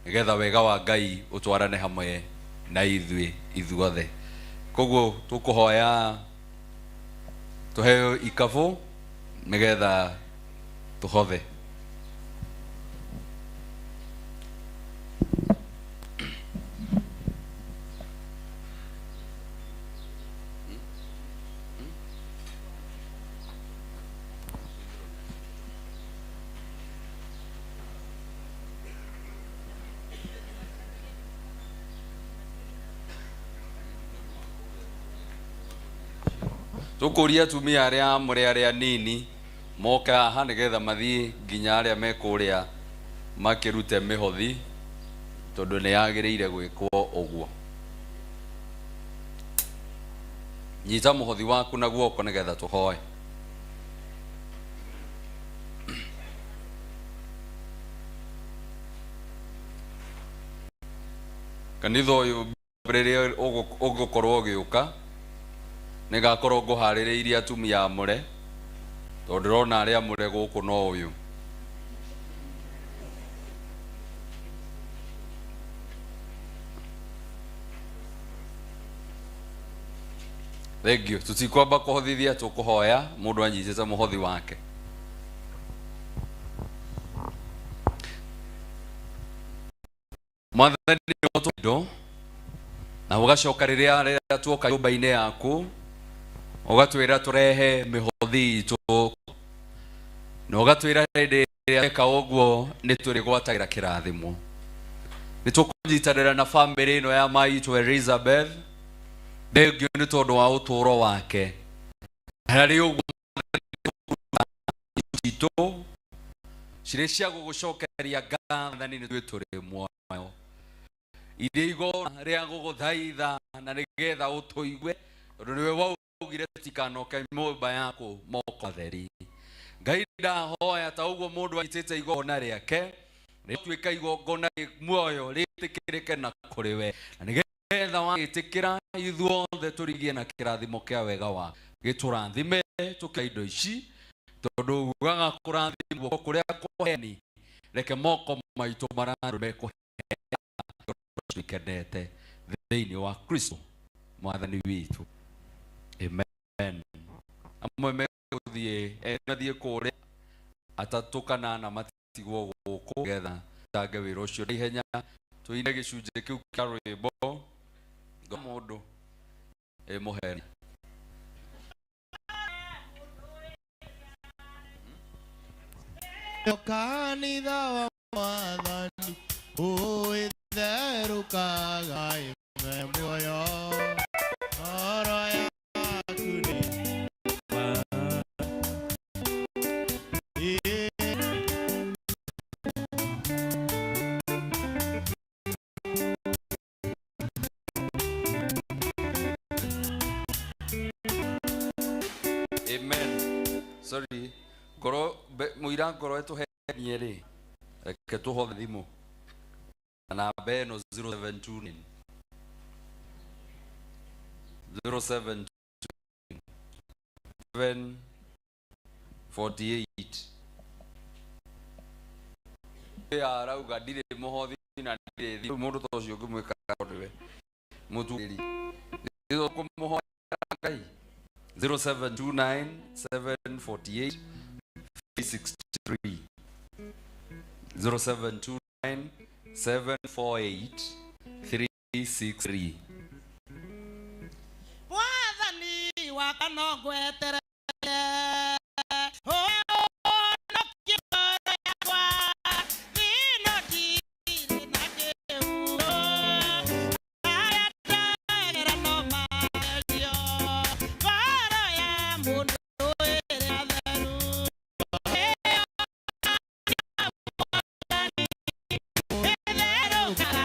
Nĩgetha wega wa Ngai ũtwarane hamwe na ithuĩ ithuothe. Koguo tũkũhoya tũheo ikabũ nĩgetha tũhothe. Tũkũria atumia arĩa amũre arĩa nini moke haha nĩgetha mathiĩ nginya arĩa me kũrĩa makĩrute mĩhothi tondũ nĩ yagĩrĩire gwĩkwo ũguo. Nyita mũhothi waku na guoko nĩgetha tũhoe. Kanitha ũyũ rĩrĩa ũgũkorwo ũgĩũka nĩngakorwo ngũharĩrĩirie atumia amũre tondũ ndĩrona arĩa amũre gũkũ no ũyũ. Thank you. Tũtikwamba kũhothithia, tũkũhoya mũndũ anyitĩte mũhothi wake. Mwathani ndo na ũgacoka rĩrĩa rĩrĩa tuoka nyũmba-inĩ yaku ũgatwĩra tũrehe mĩhothi itũ na ũgatwĩra hĩndĩ ĩrĩa tweka ũguo nĩ tũrĩgwatagĩra kĩrathimo. Nĩ tũkũnyitanĩra na bamĩrĩ ĩno ya maitũ Elizabeth, thengio nĩ tondũ wa ũtũũro wake. Harĩ ũguo citũ cirĩ cia gũgũcokeria ngathani nĩ tũrĩ muoyo irĩ igongona rĩa gũgũthaitha na nĩgetha ũtũigue tondũ nĩwe waugire tũtikanoke nyũmba yaku moko matheri. Ngai ndahoya ta ũguo mũndũ anyitĩte igongona rĩake rĩtuĩka igongona rĩ muoyo rĩtĩkĩrĩke na kũrĩ we na nĩgetha wagĩtĩkĩra ithuothe tũrigie na kĩrathimo kĩa wega wa gĩtũrathime tũkĩa indo ici tondũ ugaga kũrathimwo kũrĩa kũheni reke moko maitũ mararũ mekũhea ikenete thĩinĩ wa Kristo mwathani witũ. Amen. Amwe megũthiĩ mathiĩ kũrĩa atatũ kana ana matigwo gũkũ getha tange wĩra ũcio na ihenya tũine gĩcunjĩ kĩu kĩa rwĩmbo ngo mũndũ ĩmũhenia. Kanitha wa Mwathani ũĩtherũkaga ĩme muoyo ngoro yaku nĩ ma. Ĩĩ. Amen. Sorry. Ngoro mũira ngoro ĩtũhenie rĩ reke tũhothe thimũ na namba ĩno 0729 072 748 arauga ndirĩ mũhothi na ndirĩ thimũ mũndũ ta ũcio ũngĩmwĩka nĩwe mũturi kũmũhoya Ngai 0729 748 363 0729 748 363. Mwathani wakwa no ngweterere ũhonokie ngoro yakwa thĩno ndirĩ na kĩhuho harĩa ndagera no magerio ngoro ya mũndũ ĩrĩa theru ĩyo Mwathani ĩtherũkaga.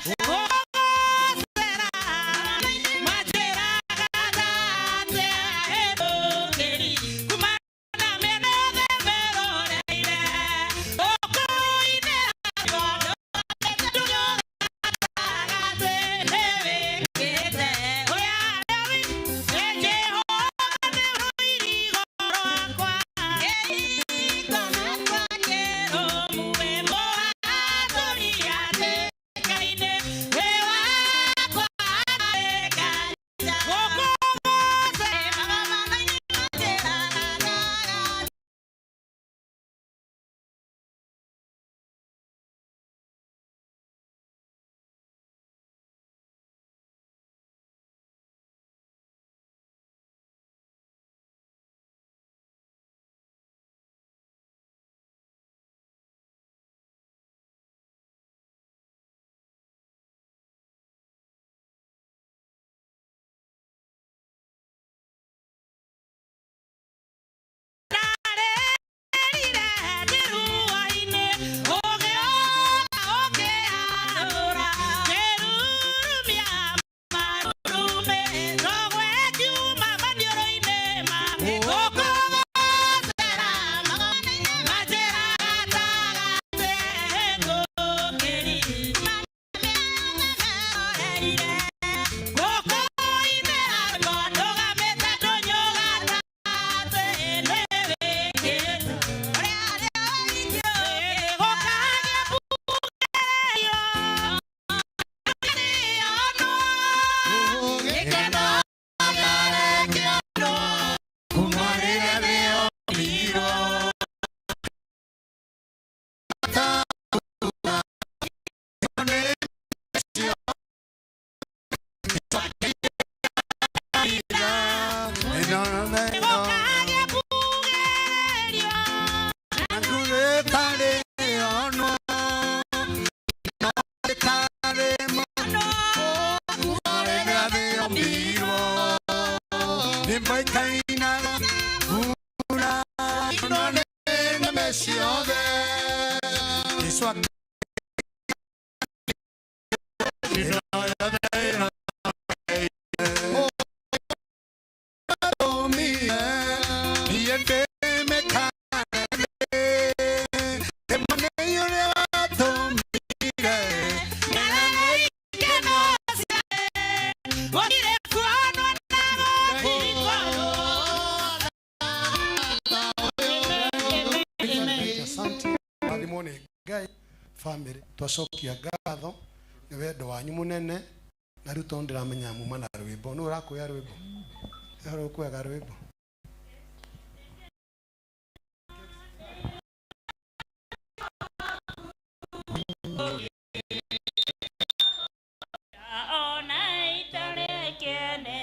Whoa! ciothe Jesu Rathimwo nĩ Ngai family twacokia ngatho nĩ wendo wanyu mũnene na rĩu tondũ ndĩramenya muma na rwĩmbo nũ ũrakuoya rwĩmbo ĩhoro ũkuoyaga rwĩmbo. Ona itarekene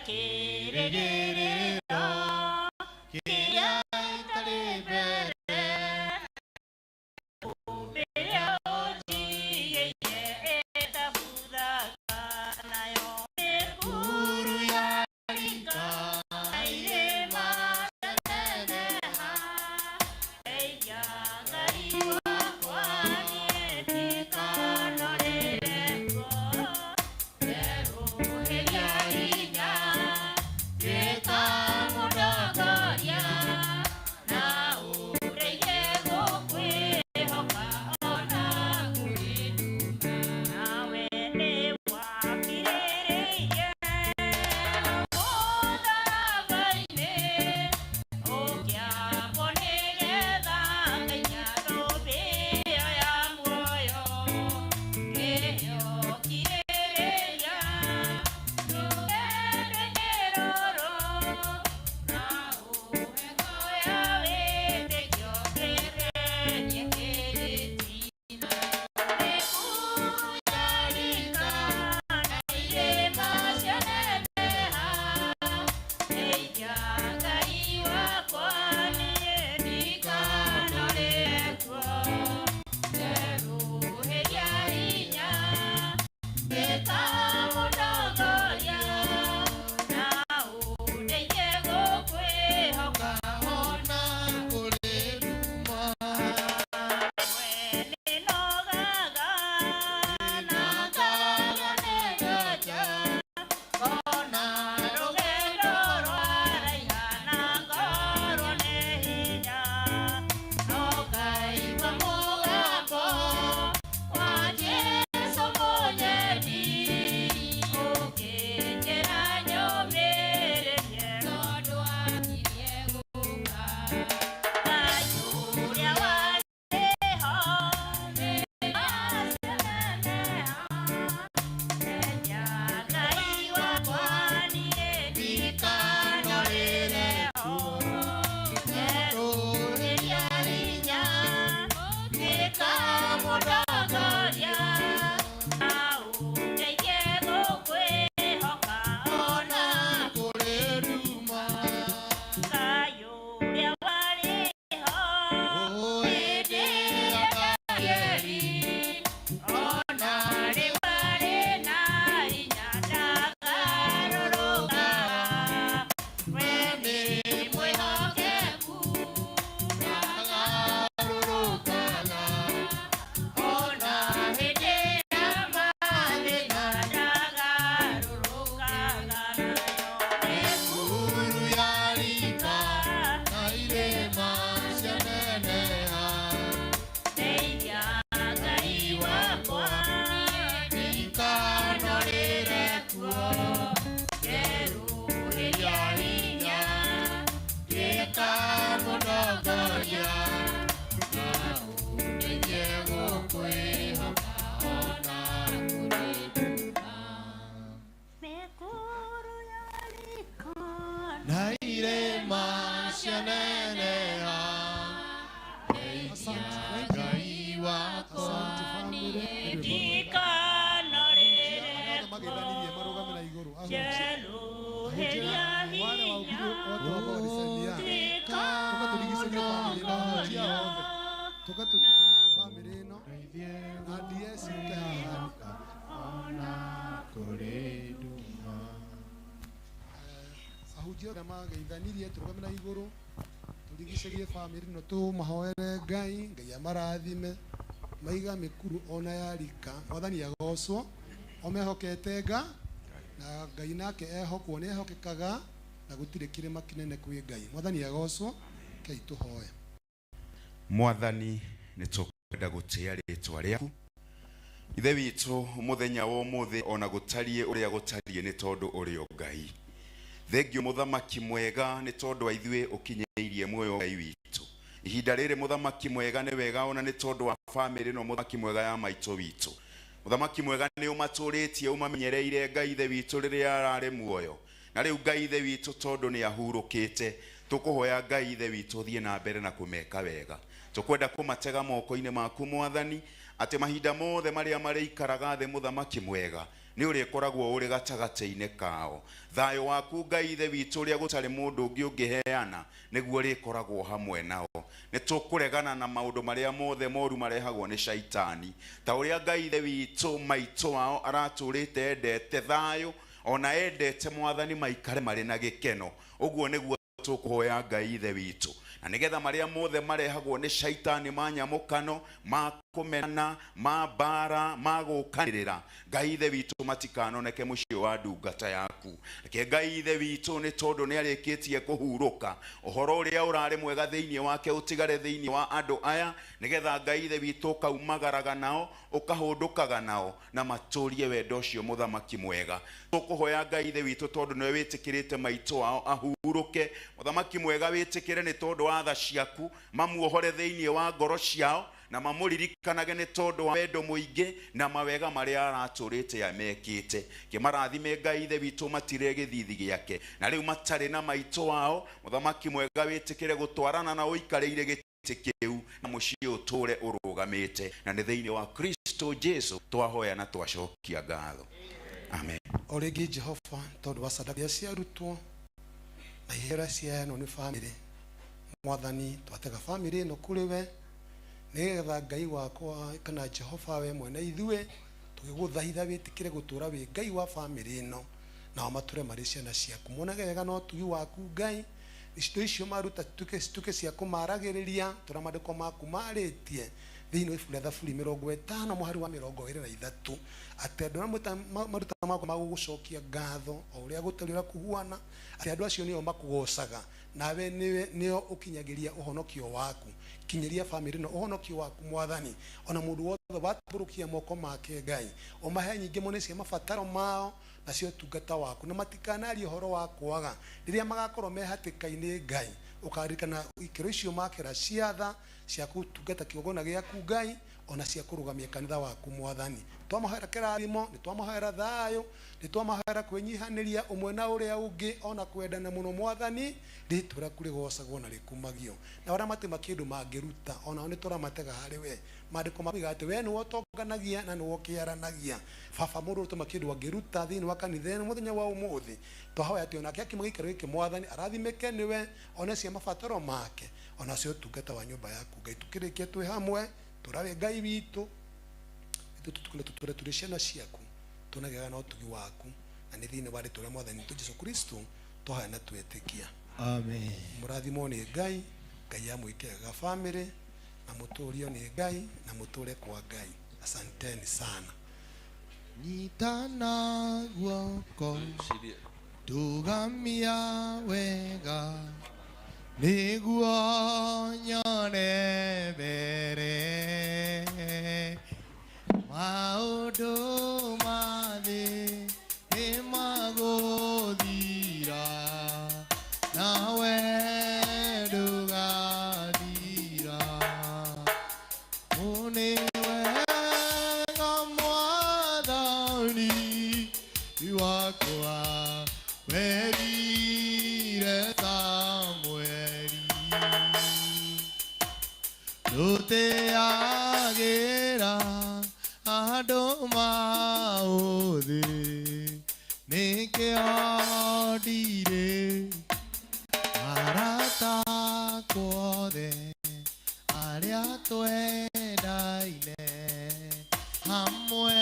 kĩrĩgĩrĩro kĩrĩa itarĩ mbere ũmbĩrĩa ũnjigĩire ĩtabuthaga nayo mĩkuru ya rika irĩma cianeneha ndeithia Ngai wakwa niĩ ndikanorĩre kuo njerũhĩria hinya tuĩka mũndongoria na ũndeithie gũkwĩhoka ona kũrĩ nduma nawe nĩwakirĩrĩirie mũtharaba-inĩ ũkĩambwo nĩgetha ngainya thũmbĩ ĩyo ya muoyo kĩheo kirĩrĩria ndũkende kĩrũrũ na ũhe ya wĩtĩkio kĩgerie kĩrĩtina mĩkuru ya rika na irĩma cianeneha ndeithia Ngai wakwa niĩ ndikanorĩre kuo njerũhĩria hinya tuĩka mũndongoria na ũndeithie gũkwĩhoka ona kũrĩ nduma we nĩnogaga na ngaga nĩ ngona rũgendo rwaraiha na ngorwo nĩ hinya no ngaigua mũgambo wa Jesũ mũnyendi ũkĩnjĩra nyũmĩrĩrie tondũ akirie gũka Ngai ũrĩa warĩ ho nĩaceneneha ndeithia Ngai wakwa niĩ ndikanorĩre ho njerũhĩria hinya tuĩka mũndongoria na ũndeithie gũkwĩhoka ona kũrĩ nduma Ngai ũrĩa warĩ ho hĩndĩ ya Danieli ona rĩu arĩ na hinya ndagarũrũkaga we nĩ mwĩhokeku ndagarũrũkaga ona hĩndĩ ya mathĩna ndagarũrũkaga nayo mĩkuru ya rika na irĩma cianeneha ndeithia Ngai wakwa ndikanorĩre kuo njerũhĩria hinya tuĩka mũndongoria na ũndeithie gũkwĩhoka ona kũrĩ nduma mĩkuru ya rika na irĩma cianeneha ndeithia Ngai wakwa niĩ ndikanorĩre kuo njerũhĩria hinya tuĩka mũndongoria Family ĩno na DS ũke haha. Ona kũrĩ nduma Ahunjia arĩa mageithanirie tũrũgame na igũrũ. Tũrigicerie bamĩrĩ ĩno, tũmahoere Ngai, Ngai amarathime, maiga mĩkuru ona ya rika. Mwathani agocwo, o mehokete nga na Ngai nake ehokwo nĩ ehokekaga na gũtirĩ kĩrĩma kĩnene kwĩ Ngai. Mwathani agocwo. Kei tũhoe. Mwathani, nĩ tũkwenda gũtĩa rĩtwa rĩaku, Ithe witũ, mũthenya wa ũmũthĩ, ona gũtariĩ ũrĩa gũtariĩ, nĩ tondũ ũrĩ o Ngai. Thengiũ mũthamaki mwega, nĩ tondũ wa ithuĩ ũkinyĩirie muoyo, Ngai witũ, ihinda rĩrĩ. Mũthamaki mwega, nĩ wega ona nĩ tondũ wa bamĩrĩ ĩno, mũthamaki mwega, ya maitũ witũ. Mũthamaki mwega, nĩ ũmatũrĩtie, ũmamenyereire, Ngai Ithe witũ, rĩrĩa ararĩ muoyo, na rĩu, Ngai Ithe witũ, tondũ nĩ ahurũkĩte, tũkũhoya, Ngai Ithe witũ, ũthiĩ na mbere na kũmeka wega. Tũkwenda kũmatega moko-inĩ maku, Mwathani, atĩ mahinda mothe marĩa marĩikaraga thĩ, mũthamaki mwega, nĩ ũrĩkoragwo ũrĩ gatagatĩ-inĩ kao. Thayũ waku, Ngai Ithe witũ, ũrĩa gũtarĩ mũndũ ũngĩ ũngĩheana, nĩguo ũrĩkoragwo hamwe nao. Nĩ tũkũregana na maũndũ marĩa mothe moru marehagwo nĩ Shaitani. Ta ũrĩa, Ngai Ithe witũ, maitũ wao aratũrĩte endete thayũ, ona endete, Mwathani, maikare marĩ na gĩkeno, ũguo nĩguo tũkũhoya, Ngai Ithe witũ, na nĩgetha marĩa mothe marehagwo nĩ Shaitani ma nyamũkano, ma kũmenana, ma mbara, ma gũkanĩrĩra, Ngai Ithe witũ, matikanoneke mũciĩ wa ndungata yaku. Reke, Ngai Ithe witũ, nĩ tondũ nĩ arĩkĩtie kũhurũka, ũhoro ũrĩa ũrarĩ mwega thĩinĩ wake ũtigare thĩinĩ wa andũ aya, nĩgetha, Ngai Ithe witũ, ũkaumagaraga nao, ũkahũndũkaga nao, na matũrie wendo ũcio. Mũthamaki mwega, tũkũhoya, Ngai Ithe witũ, tondũ nĩwe wĩtĩkĩrĩte maitũ wao ahurũke. Mũthamaki mwega, wĩtĩkĩre nĩ tondũ wa tha ciaku, mamuohore thĩinĩ wa ngoro ciao na mamũririkanage nĩ tondũ wa wendo mũingĩ na mawega marĩa aratũrĩte amekĩte. Kĩmarathime, Ngai Ithe witũ, matire gĩthithi gĩake, na rĩu matarĩ na maitũ wao. Mũthamaki mwega, wĩtĩkĩre gũtwarana na ũikarĩire gĩtĩ kĩu, na mũciĩ ũtũre ũrũgamĩte, na nĩ thĩinĩ wa Kristo Jesu twahoya na twacokia ngatho, amen. O rĩngĩ, Jehova, tondũ wa sadaka iria ciarutwo na ihera ciaheanwo nĩ bamĩrĩ, Mwathani, twatega bamĩrĩ ĩno kũrĩ we, nĩgetha Ngai wakwa kana Jehova, we mwene ithuĩ tũgĩgũthaitha wĩtĩkĩre gũtũra wĩ Ngai wa bamĩrĩ ĩno, nao matũre marĩ ciana ciaku, monage wega na ũtugi waku, Ngai. Indo icio maruta cituĩke cia kũmaragĩrĩria tũrĩa maandĩko maku marĩtie thĩinĩ wa ibuku rĩa Thaburi 50 mũhari wa 23, atĩ andũ arĩa maruta magongona ma gũgũcokia ngatho, o ũrĩa gũtariĩ, ũrĩa kũhuana, atĩ andũ acio nĩo makũgocaga, nawe nĩwe nĩo ũkinyagĩria ũhonokio waku. Kinyĩria bamĩrĩ ĩno ũhonokio waku, Mwathani, ona mũndũ wothe watambũrũkia moko make, Ngai, ũmahe nyingĩ mũno cia mabataro mao nacio ũtungata waku, na matikanarie ũhoro wa kwaga rĩrĩa magakorwo me hatĩka-inĩ. Ngai, ũkaririkana ikĩro icio makĩra cia tha cia gũtungata kĩgongona gĩaku, Ngai, ona cia kũrũgamia kanitha waku. Mwathani, twamahoera kĩrathimo, nĩ twamahoera thayũ, nĩ twamahoera kwĩnyihanĩria ũmwe na ũrĩa ũngĩ, ona kwendana mũno. Mwathani, rĩtwa rĩaku rĩgocagwo na rĩkumagio. Na arĩa matima kĩndũ mangĩruta, onao nĩ tũramatega harĩ we. Maandĩko makoiga atĩ we nĩwe ũtonganagia na nĩwe ũkĩaranagia. Baba, mũndũ ũtũma kĩndũ angĩruta thĩinĩ wa kanitha ĩno mũthenya wa ũmũthĩ, twahoya atĩ onake akiuma gĩikaro gĩkĩ, Mwathani, arathimĩke nĩwe, one cia mabataro make, ona cia ũtungata wa nyũmba yaku. Ngai, tũkĩrĩkia twĩ hamwe, tũrawe Ngai witũ, ithuĩ tũtukune tũtũre tũrĩ ciana ciaku, tuonagĩra na ũtugi waku, na nĩ thĩinĩ wa rĩtwa rĩa Mwathani witũ Jesu Kristo twahoya na twetĩkia. Amen. Mũrathimwo nĩ Ngai. Ngai amwĩke wega bamĩrĩ, na mũtũrio nĩ Ngai, na mũtũre kwa Ngai. Asanteni sana. Nyitana guoko, ndũgamia wega, nĩguo nyone mbere. Maũndũ ma thĩ nĩ magũthira, nawe ndũgathira. Nĩ wega Mwathani wakwa werire Samueli, ndũteagĩra andũ maũthĩ, nĩkĩo ndirĩ arata akwa othe arĩa twendaine hamwe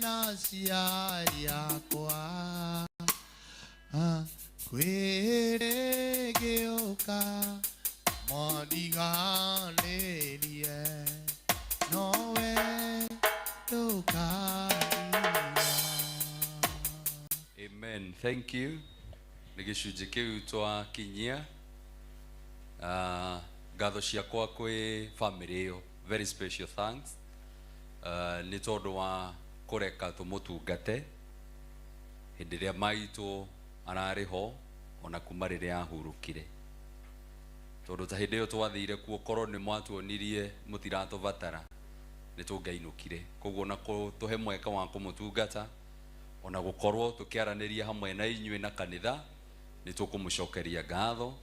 na aciari akwa. Kwĩrĩ gĩũka. Mondiganĩrie nowe ndũkariga. Amen. Thank you. Nĩ gĩcunjĩ kĩu twakinyia. Ngatho ciakwa kwĩ family ĩyo, very special thanks, nĩ tondũ wa kũreka tũmũtungate hĩndĩ ĩrĩa maitũ ararĩ ho ona kuma rĩrĩa ahurũkire, tondũ ta hĩndĩ ĩyo twathire kuo korwo nĩ mwatuonirie mũtiratũbatara nĩ tũngĩainũkire. Koguo na tũhe mweke wa kũmũtungata ona gũkorwo tũkĩaranĩria hamwe na inyuĩ na kanitha, nĩ tũkũmũcokeria ngatho,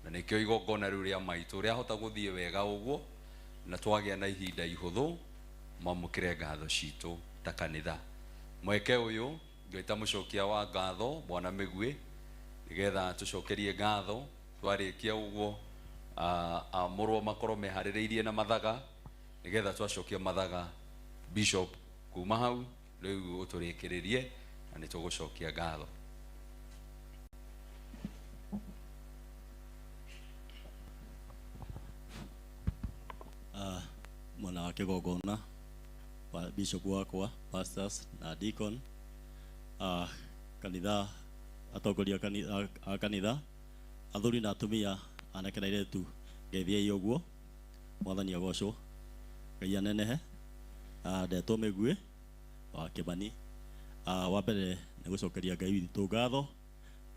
na nĩkĩo igongona rĩu rĩa maitũ rĩahota gũthiĩ wega ũguo na twagĩa na ihinda ihũthũ. Mwamũkĩre ngatho citũ ta kanitha. Mweke ũyũ ngwĩta mũcokia wa ngatho Bwana Mĩguĩ nĩgetha tũcokerie ngatho. Twarĩkia ũguo, amũrwo makorwo meharĩrĩirie na mathaga nĩgetha twacokia mathaga, Bishop kuma hau rĩu ũtũrĩkĩrĩrie na nĩ tũgũcokia ngatho. Mwena wa kĩgongona wa bishop wakwa, pastors na deacon, kanitha, atongoria a kanitha, athuri na atumia, anake na airĩtu, ngeithiei ũguo. Mwathani agocwo, Ngai anenehe. Ndetwo Mĩguĩ wa Kĩmani. Wa mbere nĩ gũcokeria Ngai witũ ngatho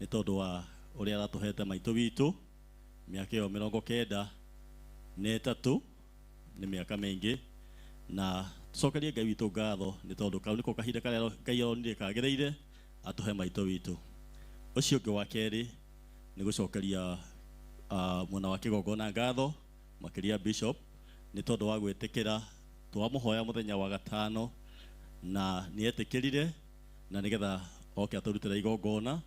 nĩ tondũ wa ũrĩa aratũhete maitũ witũ mĩaka ĩyo 93, nĩ mĩaka mĩingĩ, na tũcokerie Ngai witũ ngatho nĩ tondũ kau nĩko kahinda karĩa Ngai aronire kagĩrĩire atũhe maitũ witũ. Ũcio ũngĩ wa kerĩ nĩ gũcokeria mwena wa kĩgongona ngatho, makĩria bishop, nĩ tondũ wa gwĩtĩkĩra twamũhoya mũthenya wa gatano na nĩ etĩkĩrire na nĩgetha oke atũrutĩre igongona.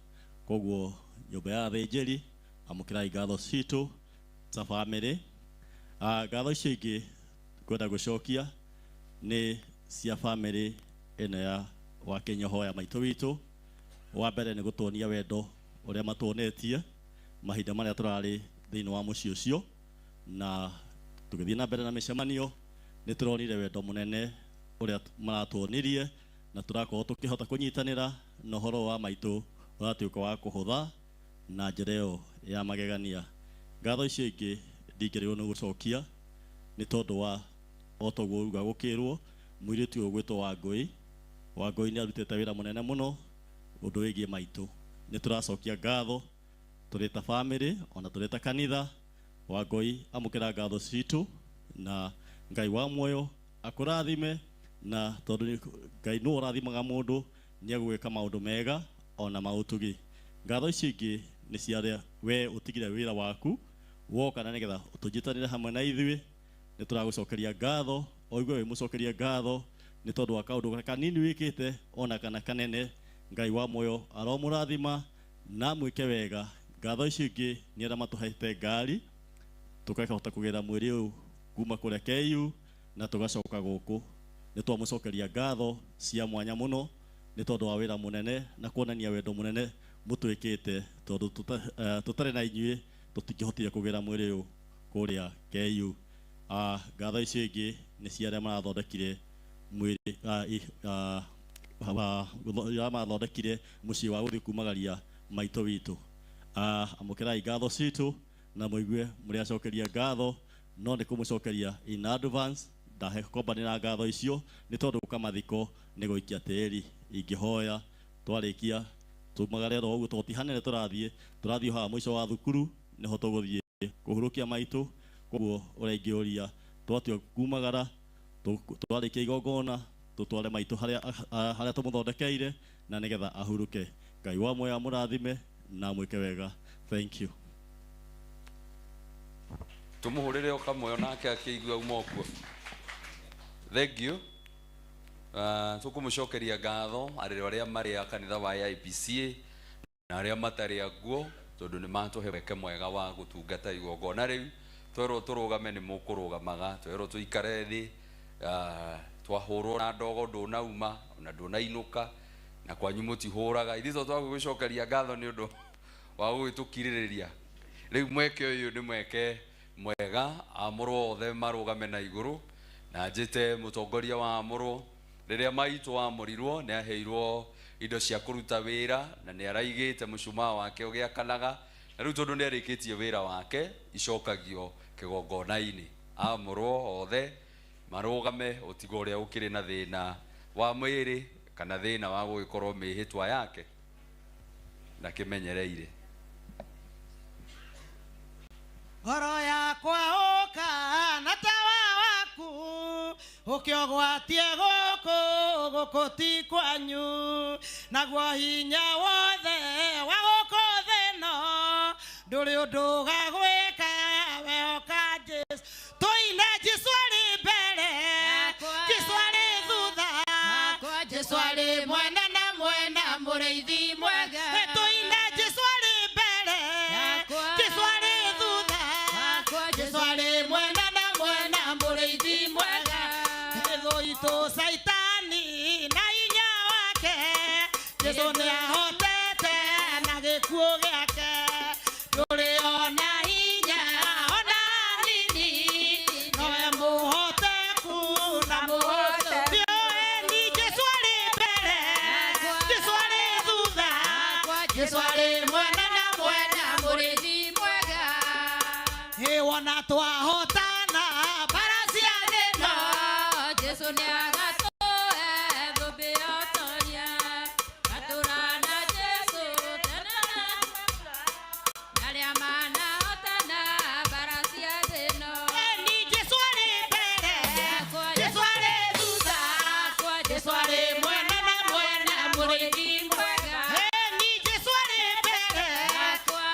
Koguo nyũmba ya athĩnjĩri, amũkĩrai ngatho citũ ta bamĩrĩ. Ngatho icio ingĩ ngwenda gũcokia nĩ cia bamĩrĩ ĩno ya wa Kĩnyoho ya maitũ witũ. Wa mbere nĩ gũtuonia wendo ũrĩa matuonetie mahinda marĩa tũrarĩ thĩinĩ wa mũciĩ ũcio, na tũgĩthiĩ na mbere na mĩcemanio nĩ tũronire wendo mũnene ũrĩa maratuonirie, na tũrakorwo tũkĩhota kũnyitanĩra na ũhoro wa maitũ ũratuĩka wa kũhũtha na njĩra ĩyo ya magegania. Ngatho icio ingĩ ndingĩrĩrwo nĩ gũcokia nĩ tondũ wa o toguo uga gũkĩrwo mũirĩtu ũyũ ũgwĩtwo Wangũi. Wangũi nĩ arutĩte wĩra mũnene mũno ũndũ wĩgiĩ maitũ. Nĩ tũracokia ngatho tũrĩ ta bamĩrĩ ona tũrĩ ta kanitha. Wangũi, amũkĩra ngatho citũ na Ngai wa muoyo akũrathime, na tondũ Ngai nĩwe ũrathimaga mũndũ nĩ egwĩka maũndũ mega ona maũtugi. Ngatho icio ingĩ nĩ cia arĩa we ũtigire wĩra waku woka na nĩgetha tũnyitanĩre hamwe na ithuĩ. Nĩ tũragũcokeria ngatho, oigue wĩ mũcokerie ngatho nĩ tondũ wa kaũndũ kanini wĩkĩte ona kana kanene. Ngai wa muoyo aromũrathima na mwĩke wega. Ngatho icio ingĩ nĩ arĩa matũhete ngari tũkahota kũgĩra mwĩrĩ ũyũ kuma kũrĩa KU na tũgacoka gũkũ. Nĩ twamũcokeria ngatho cia mwanya mũno nĩ tondũ wa wĩra mũnene na kuonania wendo mũnene mũtwĩkĩte, tondũ tũtarĩ na inyuĩ tũtingĩhotire kũgĩra mwĩrĩ ũyũ kũrĩa KU. Ngatho icio ingĩ nĩ cia arĩa marathondekire mwĩrĩ, arĩa marathondekire mũciĩ wa gũthiĩ kumagaria maitũ witũ. Amũkĩrai ngatho citũ na mũigue mũrĩacokeria ngatho, no nĩ kũmũcokeria in advance ndahe kombanĩra ngatho icio nĩ tondũ gũka mathiko nĩ gũikia tĩri. Ingĩhoya twarĩkia tumagare ro ũguo, tondũ ti hanene tũrathiĩ haha mũico wa thukuru nĩho tũgũthiĩ kũhurũkia maitũ. Koguo ũrĩa ingĩũria, twatua kumagara twarĩkia igongona tũtware maitũ harĩa tũmũthondekeire na nĩgetha ahurũke. Ngai wa muoyo amũrathime na mwĩke wega. Thank you. Tũmũhũrĩre o kamwe onake akĩigua uma ũkuo. Thank you. Tũkũmũcokeria ngatho arĩ arĩa marĩ a kanitha wa AIPCA na arĩa matarĩ aguo, tondũ nĩ matũhe mweke mwega wa gũtungata igongona rĩu. Twerwo tũrũgame nĩ mũkũrũgamaga, twerwo tũikare thĩ, twahũrwo na ndogo ndũnauma ona ndũnainũka, na kwanyu mũtihũraga. Ithuĩ to twagũgĩcokeria ngatho nĩ ũndũ wa gũgĩtũkirĩrĩria. Rĩu mweke ũyũ nĩ mweke Mwega amũrwo othe marũgame na igũrũ na njĩte mũtongoria wa amũrwo rĩrĩa maitũ amũrirwo nĩ aheirwo indo cia kũruta wĩra na nĩ araigĩte mũcumaa wake ũgĩakanaga na rĩu tondũ nĩ arĩkĩtie wĩra wake icokagio kĩgongona-inĩ. Amũrwo othe marũgame ũtigo ũrĩa ũkĩrĩ na thĩna wa mwĩrĩ kana thĩna wa gũgĩkorwo mĩhĩtwa yake na kĩmenyereire. Ngoro yakwa ũka na tawa waku ũkĩogwatie gũkũ gũkũ ti kwanyu naguo hinya wothe wa gũkũ thĩ ĩno ndũrĩ ũndũ ũgagwĩka wehoka Jesũ. Tũine Jesũ arĩ mbere, Jesũ arĩ thutha, Jesũ arĩ mwena na mwena mũrĩithi mwega. Tũine Jesũ arĩ mbere, Jesũ arĩ thutha, Jesũ arĩ mwena na mwena mũrĩithi mwega. Thũ itũ Caitani na hinya wake, Jesũ nĩahotete na gĩkuũ gĩake. Ndũrĩ ona hinya ona nini, nowe mũhoteku na mũhote. Ni Jesũ arĩ mbere, Jesũ arĩ thutha, Jesũ arĩ mwena na mwena mũrĩithi mwega. Ĩ wona twahotana mbara cia thĩ ĩno, Jesũ nĩagatũhe thũmbĩ ya ũtoria. Gatũra na Jesũ tene na arĩa manahotana mbara cia thĩ ĩno. Ni Jesũ arĩ mbere, Jesũ arĩ thutha, Jesũ arĩ mwena na mwena mũrĩithi mwega. Ni Jesũ arĩ mbere,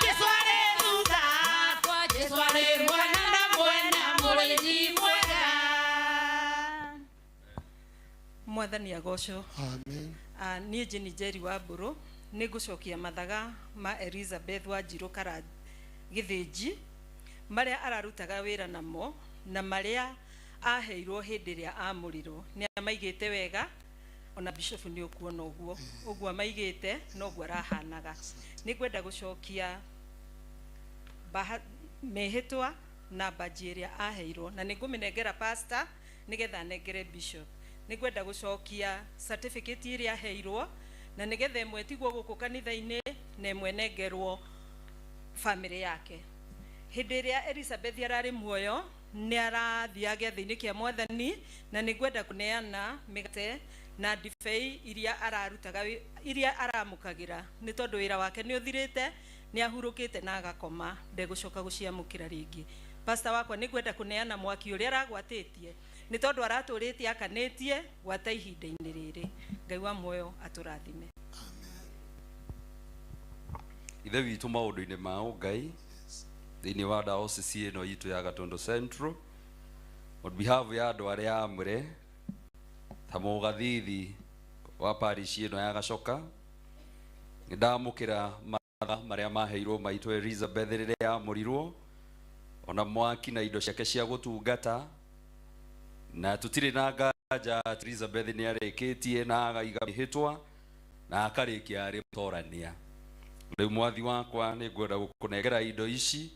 Jesũ arĩ thutha, Jesũ arĩ mwena na mwena mũrĩithi mwega. Mwathani agocwo. Amen. Niĩ Jane Njeri wa Mbũrũ nĩ ngũcokia mathaga ma Elizabeth Wanjirũ Kara Gĩthĩnji marĩa ararutaga wĩra namo na marĩa aheirwo hĩndĩ ĩrĩa amũrirwo nĩ amaigĩte wega ona bishop nĩ ũkuona ũguo ũguo amaigĩte noguo arahanaga. Nĩ ngwenda gũcokia mĩhĩtwa na mbanji ĩrĩa aheirwo na nĩ ngũmĩnengera pastor nĩgetha anengere bishop. Nĩ ngwenda gũcokia certificate ĩrĩa aheirwo na nĩgetha ĩmwe ĩtigwo gũkũ kanitha-inĩ na ĩmwe ĩnengerwo famĩlĩ yake. Hĩndĩ ĩrĩa Elizabeth ararĩ muoyo nĩ arathiaga gĩathĩ-inĩ kĩa mwathani na nĩ ngwenda kũneana mĩgate na ndibei iria ararutaga iria aramũkagĩra nĩ tondũ wĩra wake nĩ ũthirĩte nĩ ahurũkĩte na agakoma ndegũcoka gũciamũkĩra rĩngĩ. Pastor wakwa nĩ ngwenda kũneana mwaki ũrĩa aragwatĩtie nĩ tondũ aratũrĩtie akanĩtie gwata ihinda-inĩ rĩrĩ. Ngai wa muoyo atũrathime. Ithe witũ maũndũ-inĩ ma ũngai thĩinĩ wa diocese ĩno itũ ya Gatundu Central on behalf ya andũ arĩa amũre ta mũgathithi wa parish ĩno ya Gacoka nĩ ndamũkĩra matha marĩa maheirwo maitũ Elizabeth rĩrĩa amũrirwo ona mwaki na indo ciake cia gũtungata na tũtirĩ na nganja Elizabeth nĩ arĩkĩtie na agaiga mĩhĩtwa na akarĩkia arĩ mũtorania. Rĩu mwathi wakwa nĩ ngwenda gũkũnengera indo ici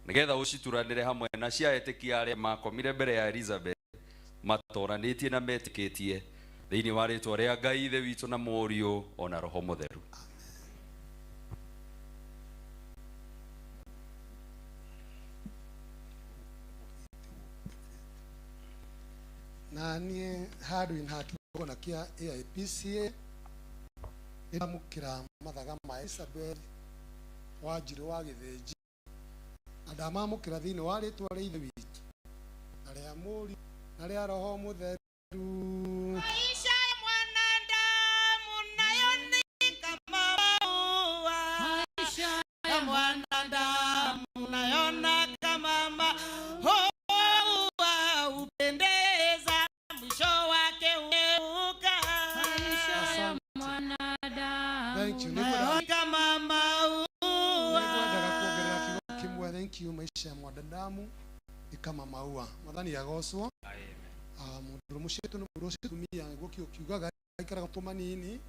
nĩgetha ũcituranĩre hamwe na cia etĩkia arĩa makomire mbere ya Elizabeth matoranĩtie na metĩkĩtie thĩinĩ wa rĩtwa rĩa Ngai Ithe witũ na Mũriũ ona Roho Mũtheru. Na niĩ handũ-inĩ ha kĩgongona kĩa AIPCA nĩndamũkĩra mathaga ma Elizabeth Wanjirũ wa Gĩthĩnji na ndamamũkĩra thĩinĩ wa rĩtwa rĩa Ithe witũ na rĩa Mũriũ na rĩa Roho Mũtheru. Maisha ya mwanadamu nayo ni kama maua. Maisha ya mwanadamu nayo na kama maua upendeza mwisho wake hueuka. Maisha ya mwanadamu Thank you. nayo kama maua. Nĩngwendaga kuongerera kiugo kĩmwe. Thank you. Maisha ya mwanadamu ni kama maua. Mwathani agocwo. Mũndũ mũciĩ mũndũ ũcio tumia nĩguo kiugaga aikaraga matũ manini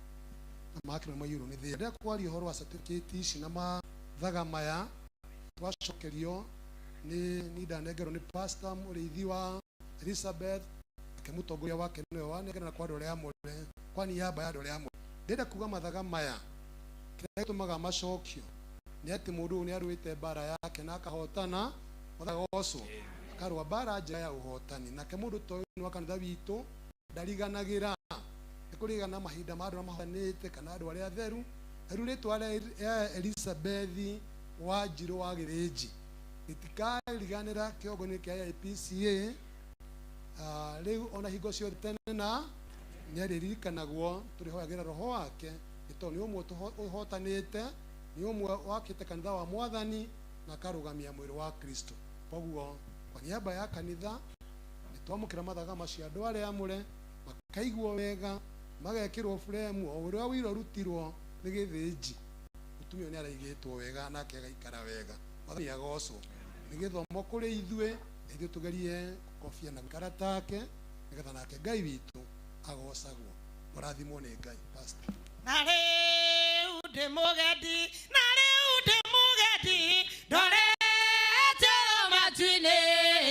na makĩro maiyũrwo nĩ thĩna. Ndĩrenda kwaria ũhoro wa certificate ici na mathaga maya twacokerio Ni ndanengerwo nĩ pastor mũrĩithi wa Elizabeth, ake mũtongoria wake nĩwe wanengera na kwa andũ arĩa amũre, kwa niaba ya andũ arĩa amũre. Ndĩrenda kuga mathaga maya kĩrĩa gĩtũmaga macokio nĩ atĩ mũndũ ũyũ nĩ arũĩte mbara yake na akahotana, agocwo akarũa mbara njega ya ũhotani. Nake mũndũ ta ũyũ nĩ wa kanitha witũ, ndariganagĩra nĩ kũrigana mahinda ma andũ arĩa mahotanĩte kana andũ arĩa atheru. Rĩu rĩtwa rĩa Elizabeth Wanjirũ wa Gĩthĩnji rĩtikariganĩra kĩongo-inĩ kĩa AIPCA. Rĩu ona hingo ciothe tene na nĩ arĩririkanagwo, tũrĩhoyagĩra roho wake nĩ tondũ nĩ ũmwe ũhotanĩte, nĩ ũmwe wakĩte kanitha wa Mwathani na akarũgamia mwĩrĩ wa Kristo. Koguo kwa niaba ya kanitha nĩ twamũkĩra mathaga macio andũ arĩa amũre makaiguo wega, magekĩrwo buremu o ũrĩa ũira ũrutirwo nĩ Gĩthĩnji. Mũtumia ũyũ nĩ araigĩtwo wega nake agaikara wega. Mwathani agocwo. Nĩ gĩthomo kũrĩ ithuĩ, na ithuĩ tũgerie gũkobia na gũikara take nĩgetha nake Ngai witũ agocagwo. Mũrathimwo nĩ Ngai. Pastor. Na rĩu ndĩ mũgendi, na rĩu ndĩ mũgendi, ndorete matu-inĩ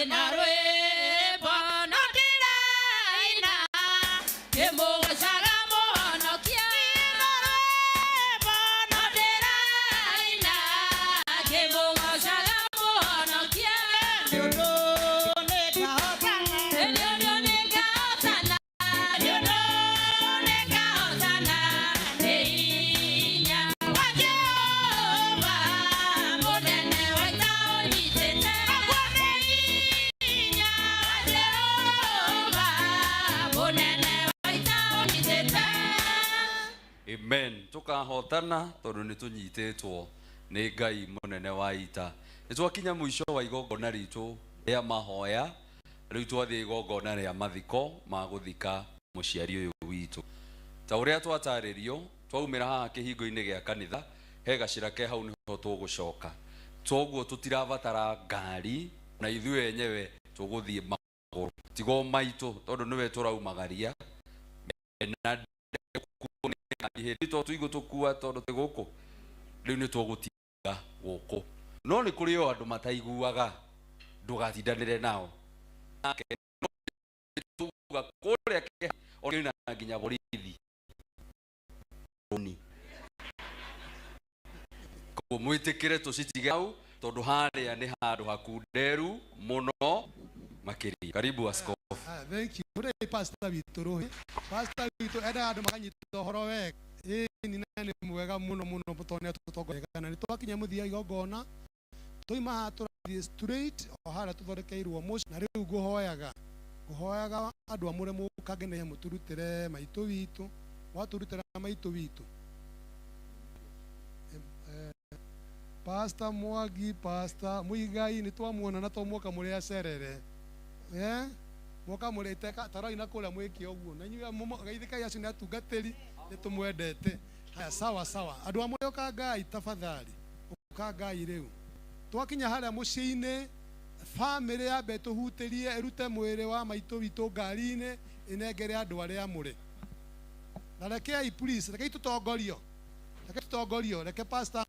na rwĩmbo no ndĩraina, ndĩmũgocaga Mũhonokia. Na rwĩmbo no ndĩraina, ndĩmũgocaga Mũhonokia. Nĩ ũndũ nĩngahotana, nĩ ũndũ nĩngahotana, nĩ ũndũ nĩngahotana, nĩ hinya wa Jehova mũnene wa ita ũnyitĩte. Naguo nĩ hinya wa Jehova mũnene wa ita ũnyitĩte. Amen. Tukahotana tondu ni tunyititwo ni Ngai munene wa ita. Ni twakinya muico wa igongona ritu ria mahoya, riu twathie igongona ria mathiko ma guthika muciari uyu witu. Ta uria twataririo twaumira haha kihingo-ini gia kanitha, he gacira ke hau niho tugucoka. Toguo tutirabatara ngari na ithuĩ enyewe tuguthie magũrũ, tigo maitu tondu niwe turaumagaria na hĩndĩ to tũigũ tũkua tondu tĩ gũkũ rĩu nĩ tũgũtiga gũkũ. No nĩ kũrĩ o andũ mataiguaga, ndũgatindanĩre nao. Nake tuga kũrĩa ona nginya borithi. Koguo mwĩtĩkĩre tũcitige hau tondu harĩa nĩ handũ hakunderu mũno makĩria. Karibu askofu. Thank you. Mũrĩ pastor witũ rũhĩ. Pastor witũ endaga andũ makanyita ũhoro wega. Ĩĩ ni na nĩ mwega mũno mũno tondũ nĩ atũtongoragia na nĩ twakinya mũthia igongona. Twauma haha tũrathiĩ straight o harĩa tũthondekeirwo mũciĩ. Na rĩu ngũhoyaga andũ amũre mũkange na ihenya mũtũrutĩre maitũ witũ. Mwatũrutĩra maitũ witũ. Pastor Mwangi, Pastor Muigai nĩ twamuona na twamuoka mũrĩ acerere. Mwoka mũrĩte taroi na kũrĩa mwĩke ũguo. Na inyuĩ geithĩkai acio nĩ atungatĩri, nĩ tũmwendete. Haya, sawa sawa. Andũ amwe ũkangai tafadhali. Ũkangai rĩu. Twakinya harĩa mũciĩ-inĩ, famĩlĩ yambe tũhutĩrie ĩrute mwĩrĩ wa maitũ witũ ngari-inĩ ĩnengere andũ arĩa amũre. Na rekei please, rekei tũtongorio. Rekei tũtongorio, reke pastor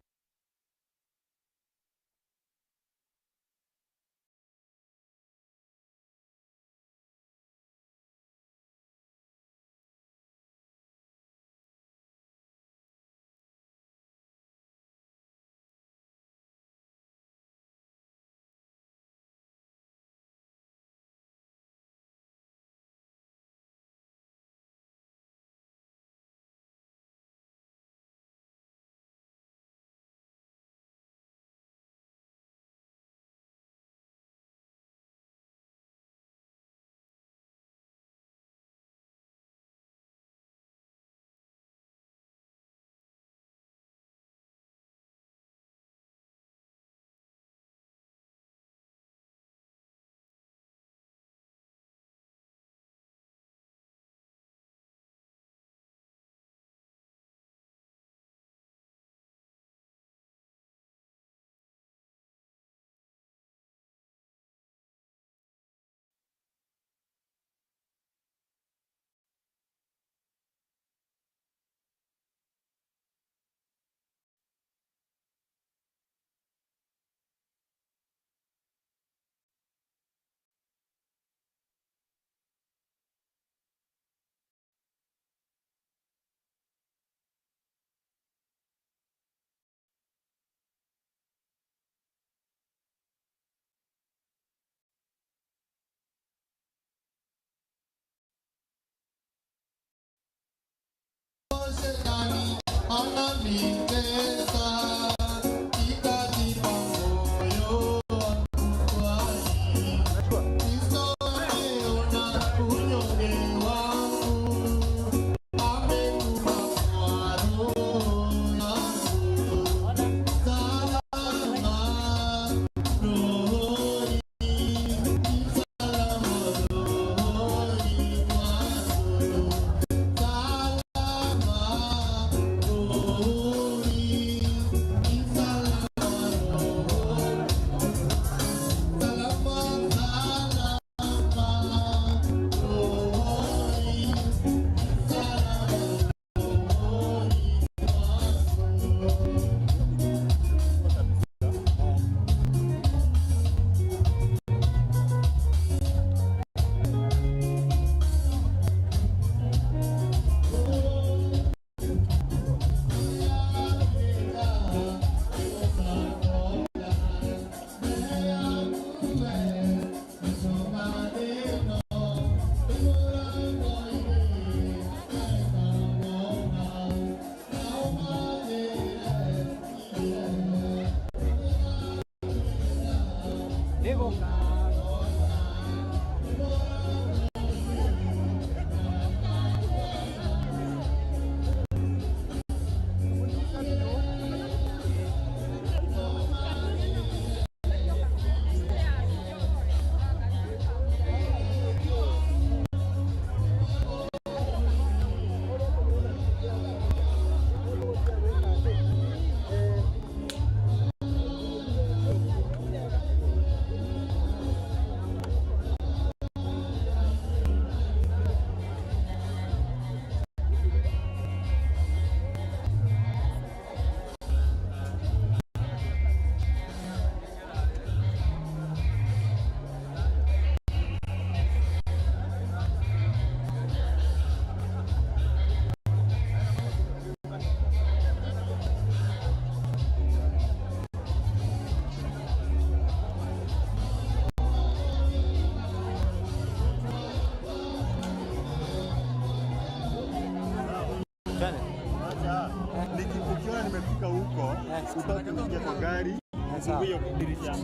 Ukiona nimefika huko, utaki kuingia kwa gari, ufungue hiyo dirisha.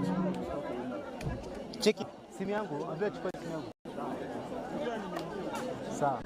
Cheki simu yangu, ambia chukua simu yangu. Sawa.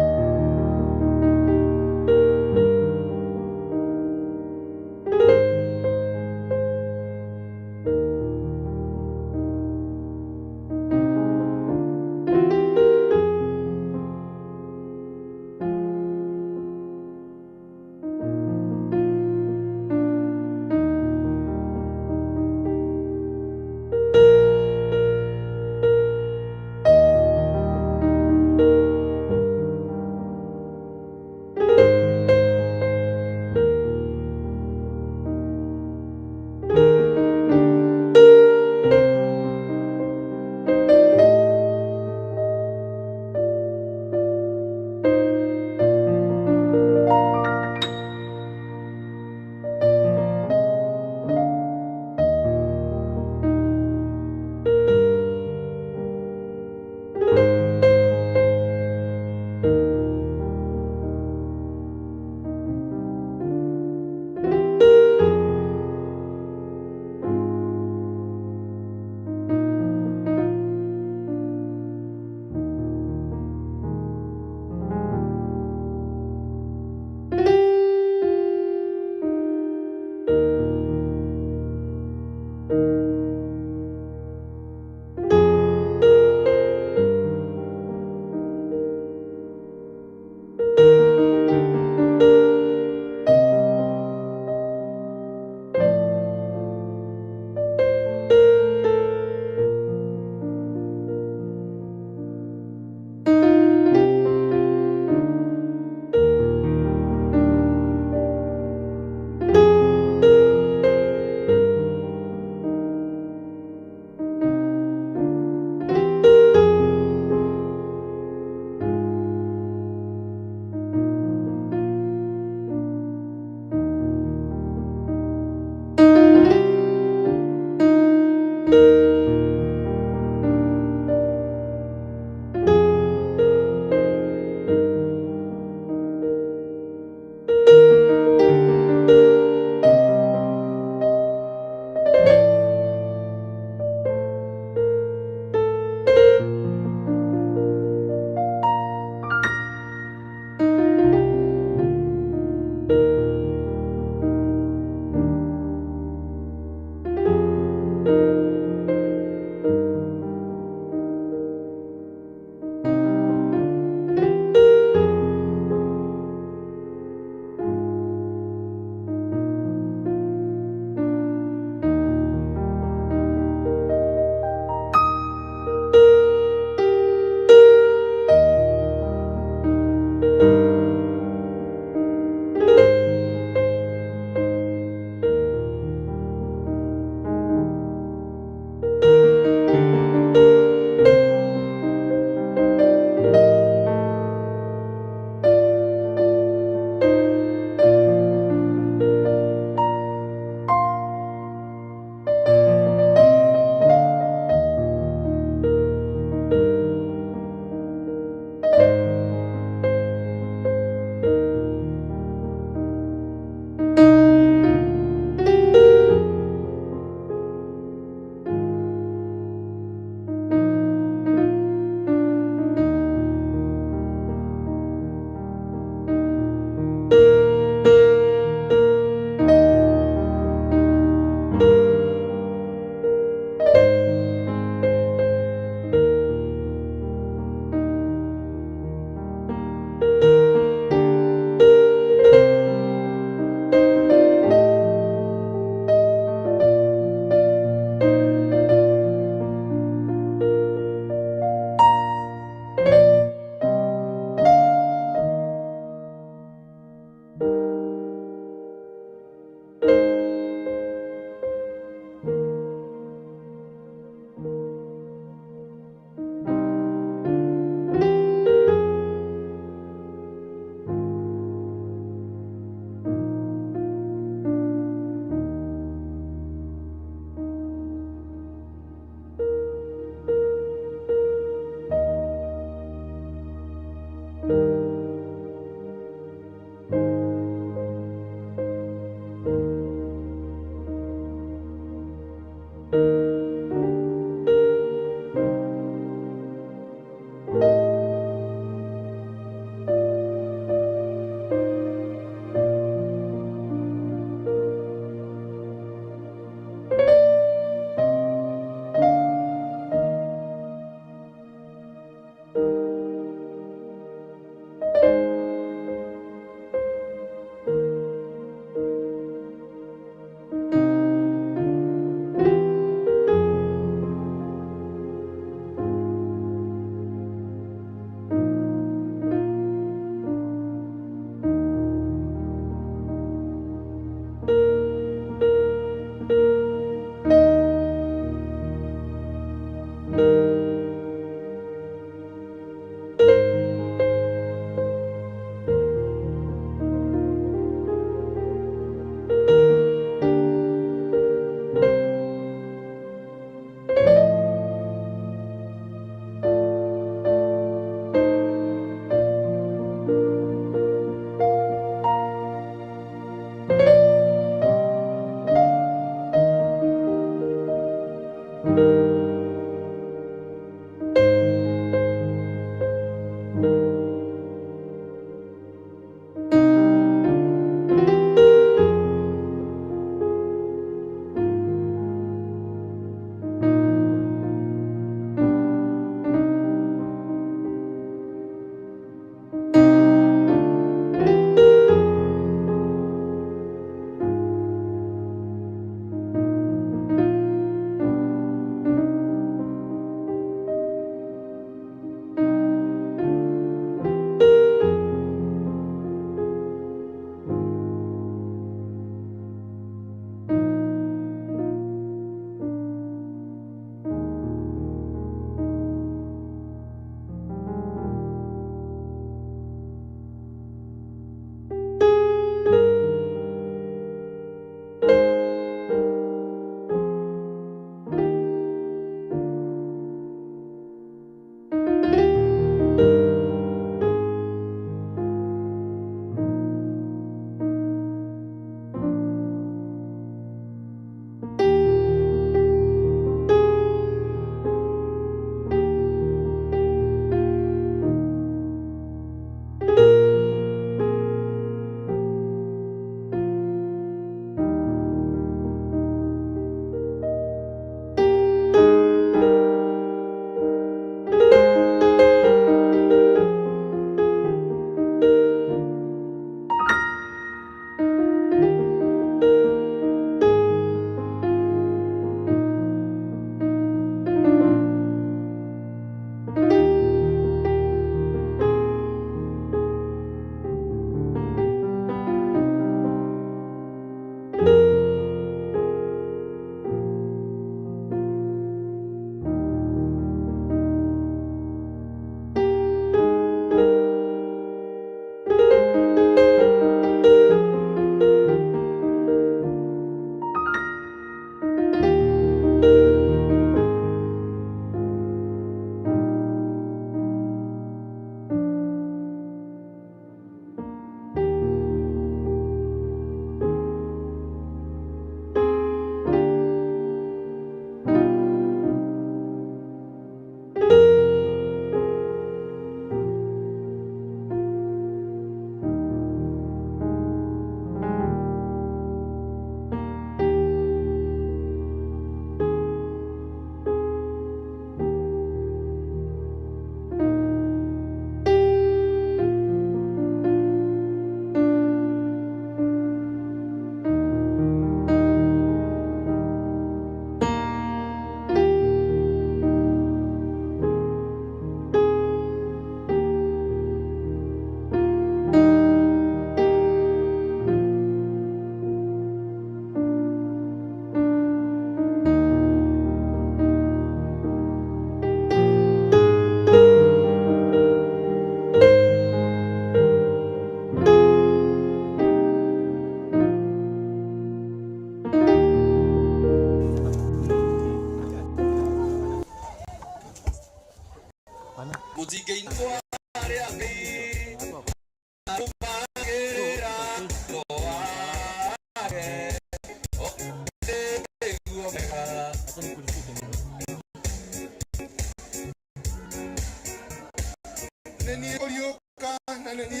Nĩ niĩ kũriũka na nĩ niĩ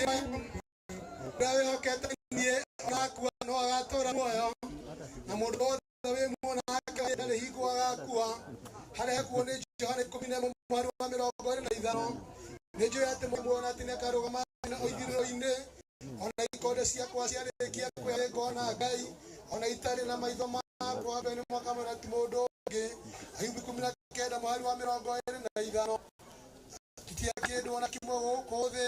ũrĩa wĩhokete niĩ onakua no agatũra muoyo na mũndũ wothe wĩ muoyo nake ndarĩ hingo agakua. Harĩa hekuo nĩ Johana 11 mũhari wa 25. Nĩ njũĩ atĩ muoyo atĩ nĩakarũgama ithirĩro-inĩ, ona ikonde ciakwa ciarĩkia kũhĩa nĩngona Ngai, ona itarĩ na maitho makwa mbere nĩ mwakamwĩra ti mũndũ ũngĩ. Ayubu 19 mũhari wa 25. Tũtiaga kĩndũ ona kĩmwe gũkũ thĩ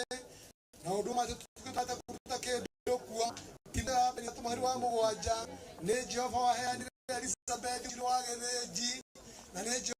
na ũndũ ũmwe tũtingĩhota kũruta kĩndũ kuo. Timotheo mũhari wa 7. Nĩ Jehova waheanire Elizabeth wa Gĩthĩnji na nĩ Jehova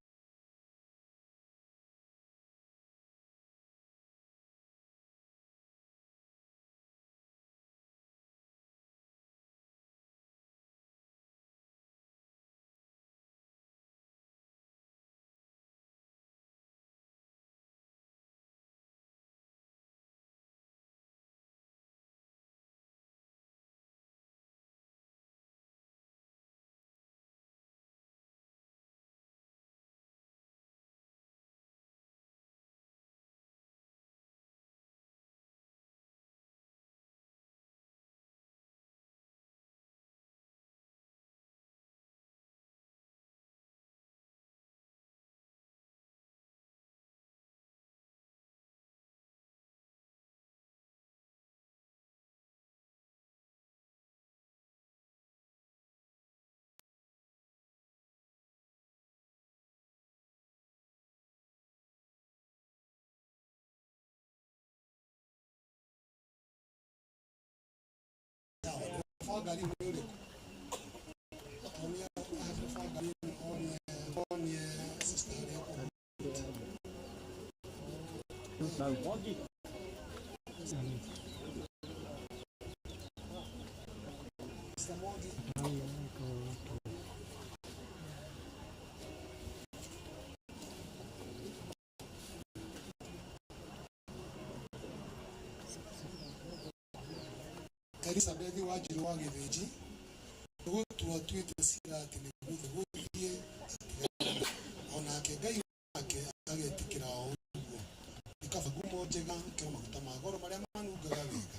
ngari nĩ ũrĩkũ? Onia ngari onie onie sister harĩa. Sister Mwangi. Elizabeth Wanjiru wa Gĩthĩnji nĩgũtua tuĩte cira atĩ nĩ gũthiĩ onake Ngai wake agetĩkĩra o ũguo. Nĩ kaba ngumo njega gũkĩra maguta ma goro marĩa manungaga wega,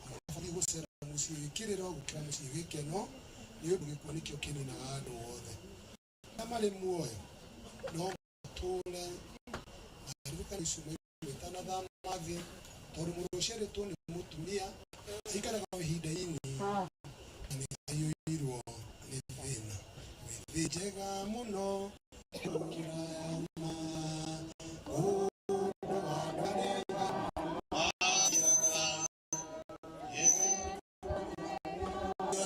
ona kaba gũthiĩ gũcera mũciĩ wĩ kĩrĩro gũkĩra mũciĩ wĩ gĩkeno, nĩ ũndũ gĩkuũ nĩkĩo kĩninaga andũ othe. Arĩa marĩ muoyo no matũũre maririkane icio maitanathama thĩ, tondũ mũndũ ũciarĩtwo nĩ mũtumia aikaraga o ihinda inini na nĩ aiyũirwo nĩ thĩna. Wĩ thĩ njega mũno kũraya ma kũndũ andũ arĩa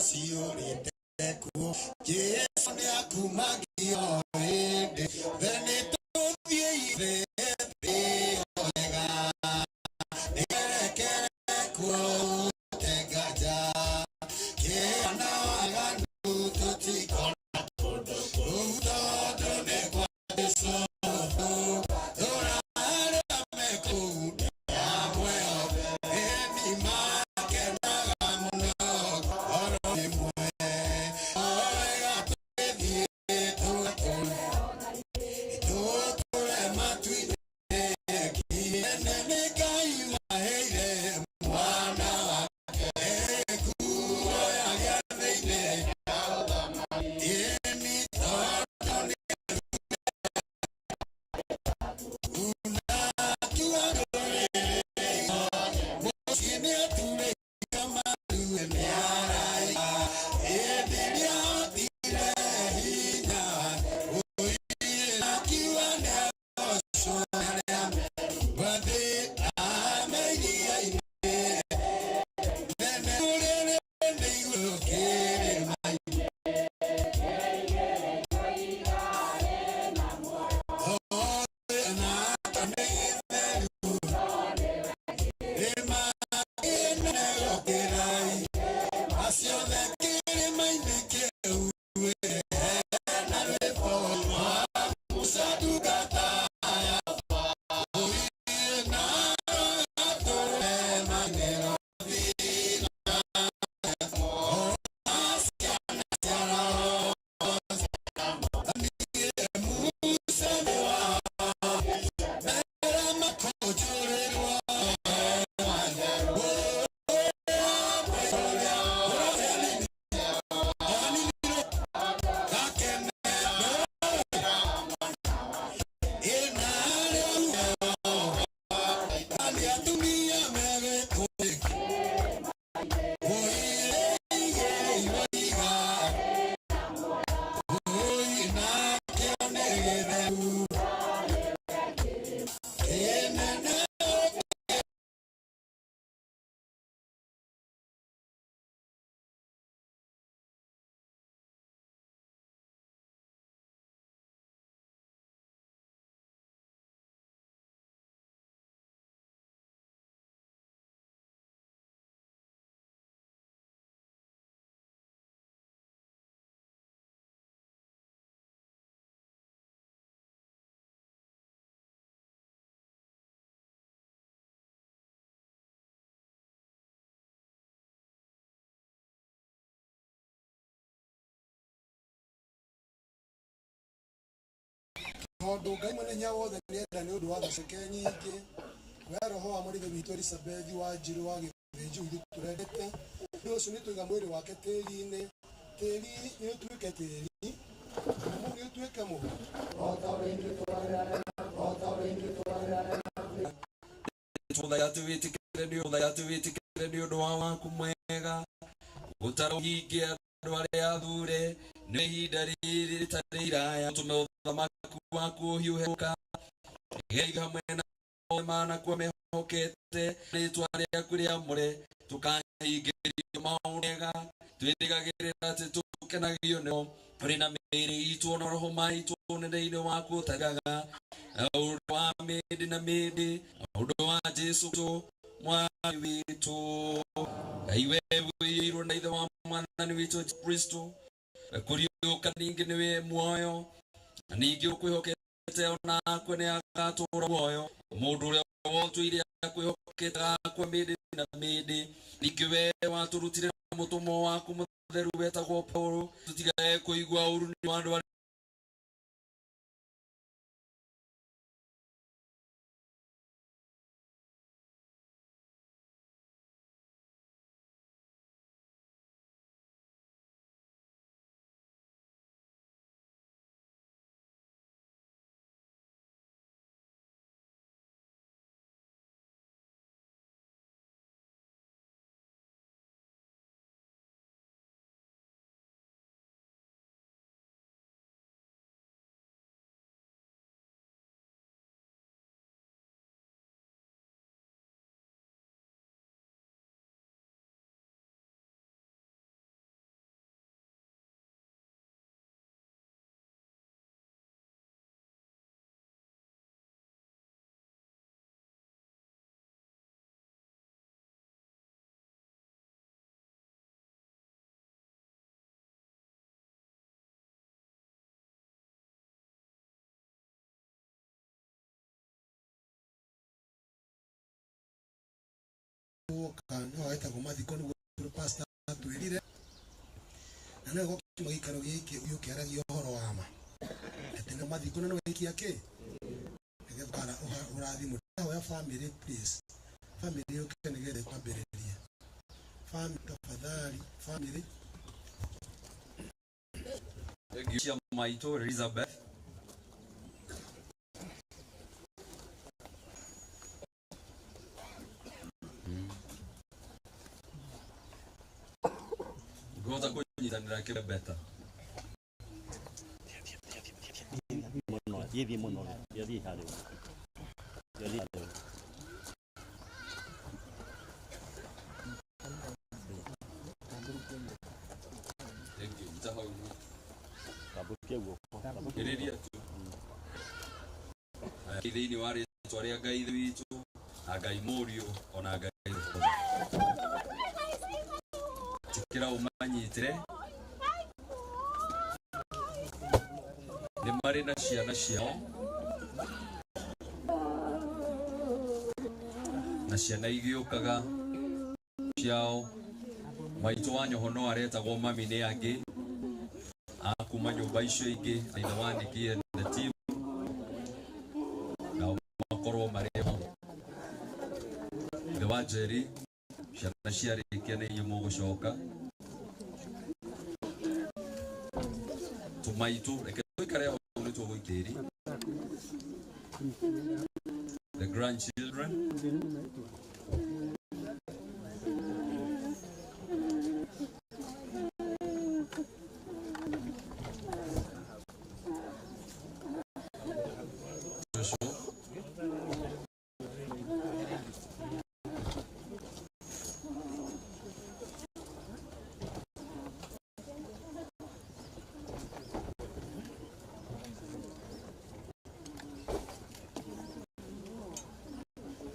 ciũrĩte kuo. Jesũ nĩakumagio hĩndĩ the nĩ tũthiĩ ithe thĩ wega nĩerekere kuo tengaja kĩana waganu tũtikona kũndũ kũu tondũ nĩ kwa Jesũ. Tũra arĩa me kũu nĩ amwe ĩni makenaga mũno oro rĩmwe wega twĩthiĩ tũgatũre tũtũre matu-inĩ kĩene nĩ Ngai waheire mwana wake nguo ya gĩathĩ-inĩ ĩni tondũ nĩ unakiwa ndũrĩrĩ mũciĩ nĩ aturĩte maru nĩ araika hĩndĩ ĩrĩa ahotire hinya akiwa nĩ agocwo arĩa gwathĩ ameiria-inĩ nene rũrĩrĩ nĩ igũrũ kĩrĩma-inĩ. Tondũ Ngai mwene hinya wothe nĩenda nĩ ũndũ wa tha ciake nyingĩ we roho wa mũrĩithi witũ Elizabeth wa Njirũ wa Gĩthĩnji ithuĩ tũrendete nĩ ũcio nĩ tũiga mwĩrĩ wake tĩri-inĩ tĩri nĩ ũtuĩke tĩri mũhu nĩ ũtuĩke mũhu. Tũthaitha nĩ ũndũ wa waku mwega gũtarũhingia andũ arĩa athure nĩ ihinda rĩrĩ rĩtarĩ iraya tũme ũthamaki waku ũhiũhe gũka nĩgeetha hamwe na othe manakuo mehokete rĩtwa rĩaku rĩamũre tũkahingĩrio maũndũ mega twĩrĩgagĩrĩra atĩ tũkenagio nĩmo tũrĩ na mĩĩrĩ itũ na roho maitũ ũnene-inĩ waku ũtagaga ũndũ wa mĩndĩ na mĩndĩ ũndũ wa Jesũ Mwathani witũ. Ngai we wĩiyũirwo na ithe wa Mwathani witũ Jesũ Kristo kũriũka ningĩ nĩwe muoyo na ningĩ ũkwĩhokete onakwe nĩ agatũũra muoyo mũndũ ũrĩa wotũire akwĩhokete agakua mĩndĩ na mĩndĩ ningĩ we watũrutire na mũtũmwo waku mũtheru wetagwo Paulo tũtigae kũigua ũru nĩ wa andũ arĩa Woka nĩho wetagwo mathiko nĩguo pastor atwĩrire na nĩwe gũkiuma gĩikaro gĩkĩ ũkĩaragia ũhoro wa ma atĩ nĩ mathiko na nĩwaikia kĩ nĩgetha ũrathimwo. Ndahoya family please, family yũke nĩgetha ĩkwambĩrĩrie. Family tafadhali, family. Thengiũ cia maitũ Elizabeth. Ngũhota kũnyitanĩra kĩbeta. Mũno thiĩ mũno thiĩ harĩ thiĩ harĩ. Thengiũ nyita hau. Tambũrũkia guoko. Ĩrĩria tu. Thĩinĩ wa rĩtwa rĩa Ngai Ithe witũ na Ngai Mũriũ ona Ngai Roho. Tĩkĩra ũmanyitĩre nĩ marĩ na ciana ciao na ciana igĩũkaga ciao maitũ wa nyoho no aretagwo mami nĩ angĩ akuma nyũmba icio ingĩ ithe wa Nikki and the team nao makorwo marĩ ho ithe wa Njeri ciana ciarĩkia nĩ inyuĩ mũgũcoka tũmaitũ reke tũikare hau nĩ tũgũikĩri the grandchildren. Joshua.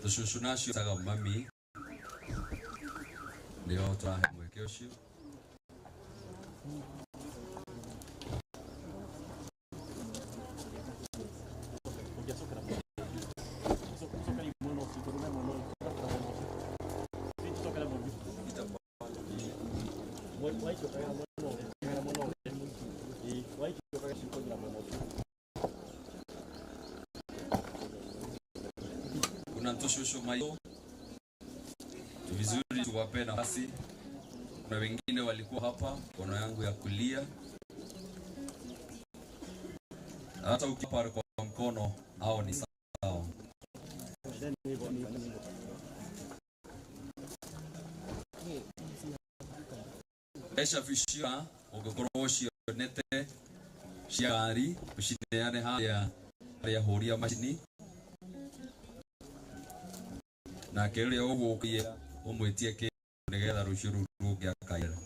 Tũcũcũ nacio taga mami nĩo tũrahe mweke ũcio. Kuna mtoshosho mayo. Vizuri tuwape nafasi. Kuna wengine walikuwa hapa mkono yangu ya kulia. Hata ukipa kwa mkono hao ni sawa. Mbeca bicia ũngĩkorwo ũcionete cia ngari ũcineane harĩa harĩa ahũri a macini nake ũrĩa ũgũkĩra ũmwĩtie kĩndũ nĩgetha rũciũ rũu rũngĩ akaira.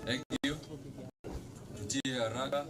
Thank you. Tutie haraka.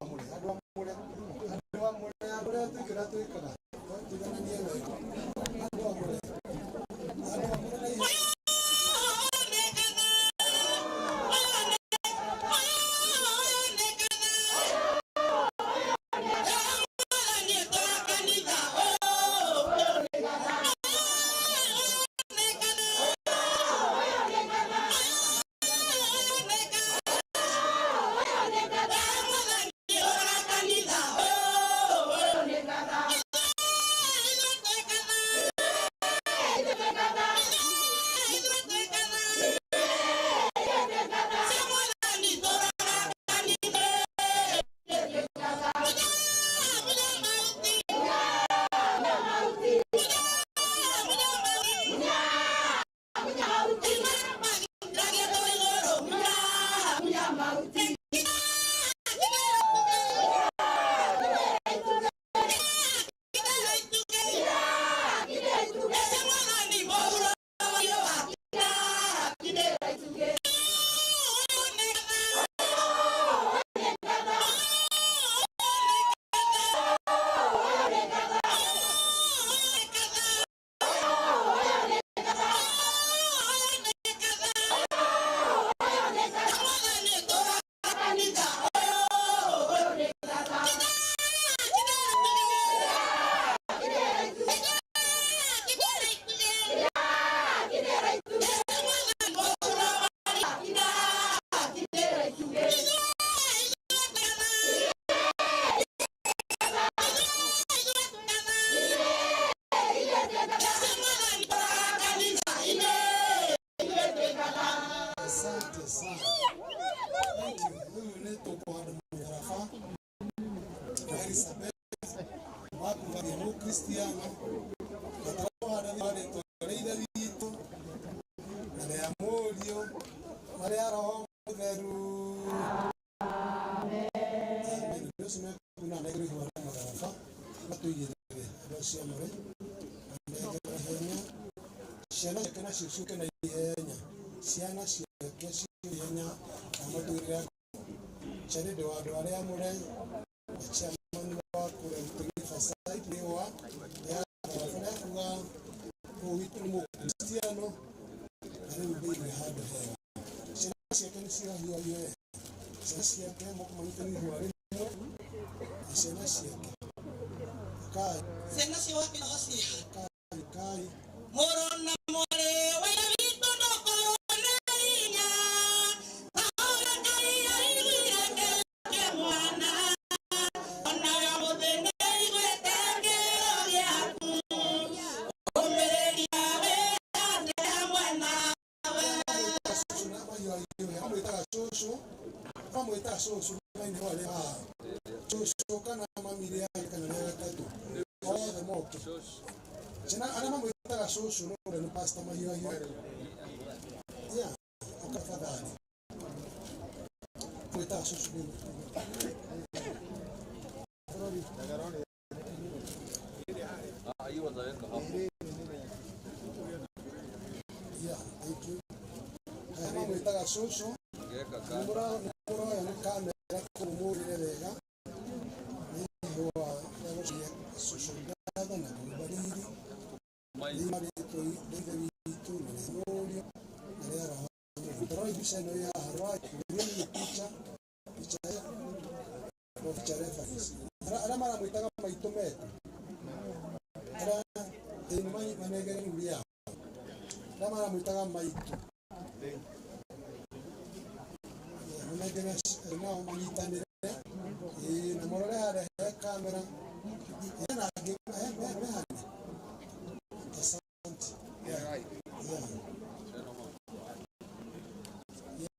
amũre, andũ amũre, andũ amũre, andũ arĩa twĩkaga twĩkaga tũigananie wega, andũ amũre, andũ amũre na ihenya. Asante sana. Thank you. Wewe nĩ tũkũhanda mũtharaba wa Elizabeth wa kuga Mũkristiano na tũrahanda thĩinĩ wa rĩtwa rĩa Ithe witũ na rĩa Mũriũ na rĩa Roho Mũtheru. Amen. Andũ acio mekuuna nengere ihũa rĩa mũtharaba matũigĩrĩre andũ acio amũre manengere ihenya ciana ciake nacio ciũke na ihenya ciana ciake ciũke ihenya na matũigĩrĩre charĩndĩ wa andũ arĩa amũre na chairman wa kũrĩa gwitũ Riverside rĩũa rĩa mũtharaba na kuga ũũ witũ nĩ Mũkristiano na rĩu ndĩire handũ hega. Ciana ciake nĩ cirahiũhahiũhe, ciana ciake moko manyitĩrĩire ihũa rĩmwe na ciana ciake kai Ciana cia wake ũcio. kai kai Mũrũ na mwarĩ we witũ ndũkorwo na hinya, ta ũrĩa Ngai aiguire kĩrĩro mwana, ona we ũmũthĩ nĩaiguĩte kĩrĩro gĩaku. Ũmĩrĩria wĩhande hamwe nawe. Cũcũ na mahiũhahiũhe amwĩtaga cũcũ amwĩtaga cũcũ maine ihũa rĩa haha cũcũ kana mami rĩa kana rĩa gatatũ othe moke ciana arĩa mamwĩtaga cũcũ no ũrĩa nĩ pastor mahiũhahiũhe yeah ũka tafadhali mwĩtaga cũcũ nĩ Yeah, thank you. Aya mamwĩtaga cũcũ nĩ mũroya nĩ kamera kũu mũrĩre wega nĩ ihũa rĩa gũcokia cũcũ ngatho na kũmba riri thĩinĩ wa rĩtwa rĩa Ithe witũ na rĩa Mũriũ na rĩa Roho Mũtheru. Rorai mbica ĩno ĩ haha rorai angalieni picha picha ya for future reference. Arĩa maramwĩtaga maitũ meku arĩa ĩĩ manengere rĩu rĩao arĩa maramwĩtaga maitũ manengere nao manyitanĩre ĩĩ na mũrore harĩa he kamera hena angĩ me harĩa. Asante. Yeah. Yeah.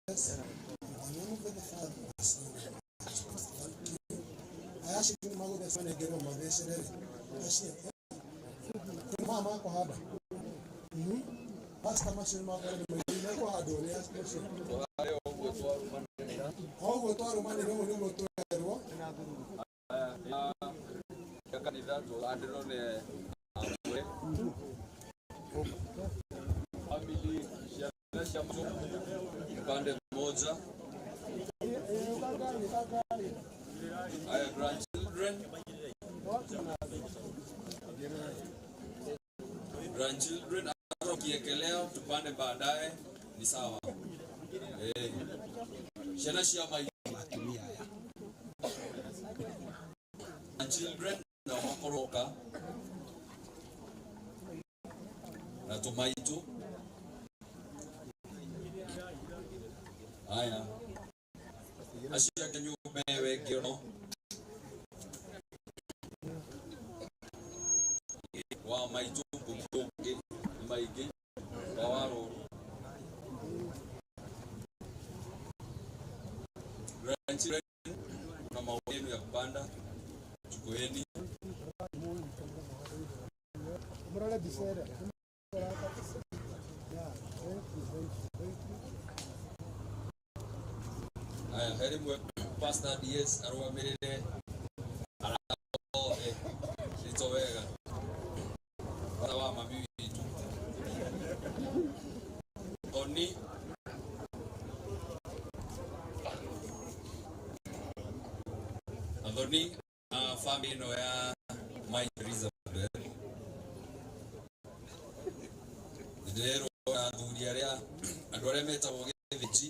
Yes. In the name of the Father, the Son, and the Holy Spirit. Thank you. Aya acio nĩ magũtheca manengerwo mathecere acio mama makũhanda Pastor macio nĩ makorwo nĩ maingĩ mekũhandwo nĩ acio o ũguo twarũmanĩra ũguo nĩguo twerwo kanitha tũhandĩrwo nĩ amwe family ciana cia pande moja. Haya, grandchildren. Grandchildren, hata ukiekelea tupande baadaye ni sawa. Eh. Ciana cia maitũ. Grandchildren nao makoroka na tũmaitũ. Haya. Acio angĩ nyũmba ĩyo ĩngĩ ono wa maitũ ũngĩ nĩ maingĩ wa warũru. Grandchildren, kuna maua yenu ya kupanda, chukueni. Murore mbica ĩrĩa. Yeah, thank you, thank you, thank you. Haya, he rĩmwe Pastor DS arũgamĩrĩre arata othe nĩto wega bata wa mami witũ Tony Anthony na family ĩno ya Mike Elizabeth ndĩrerwo na athuri arĩa andũ arĩa metagwo gĩthĩnji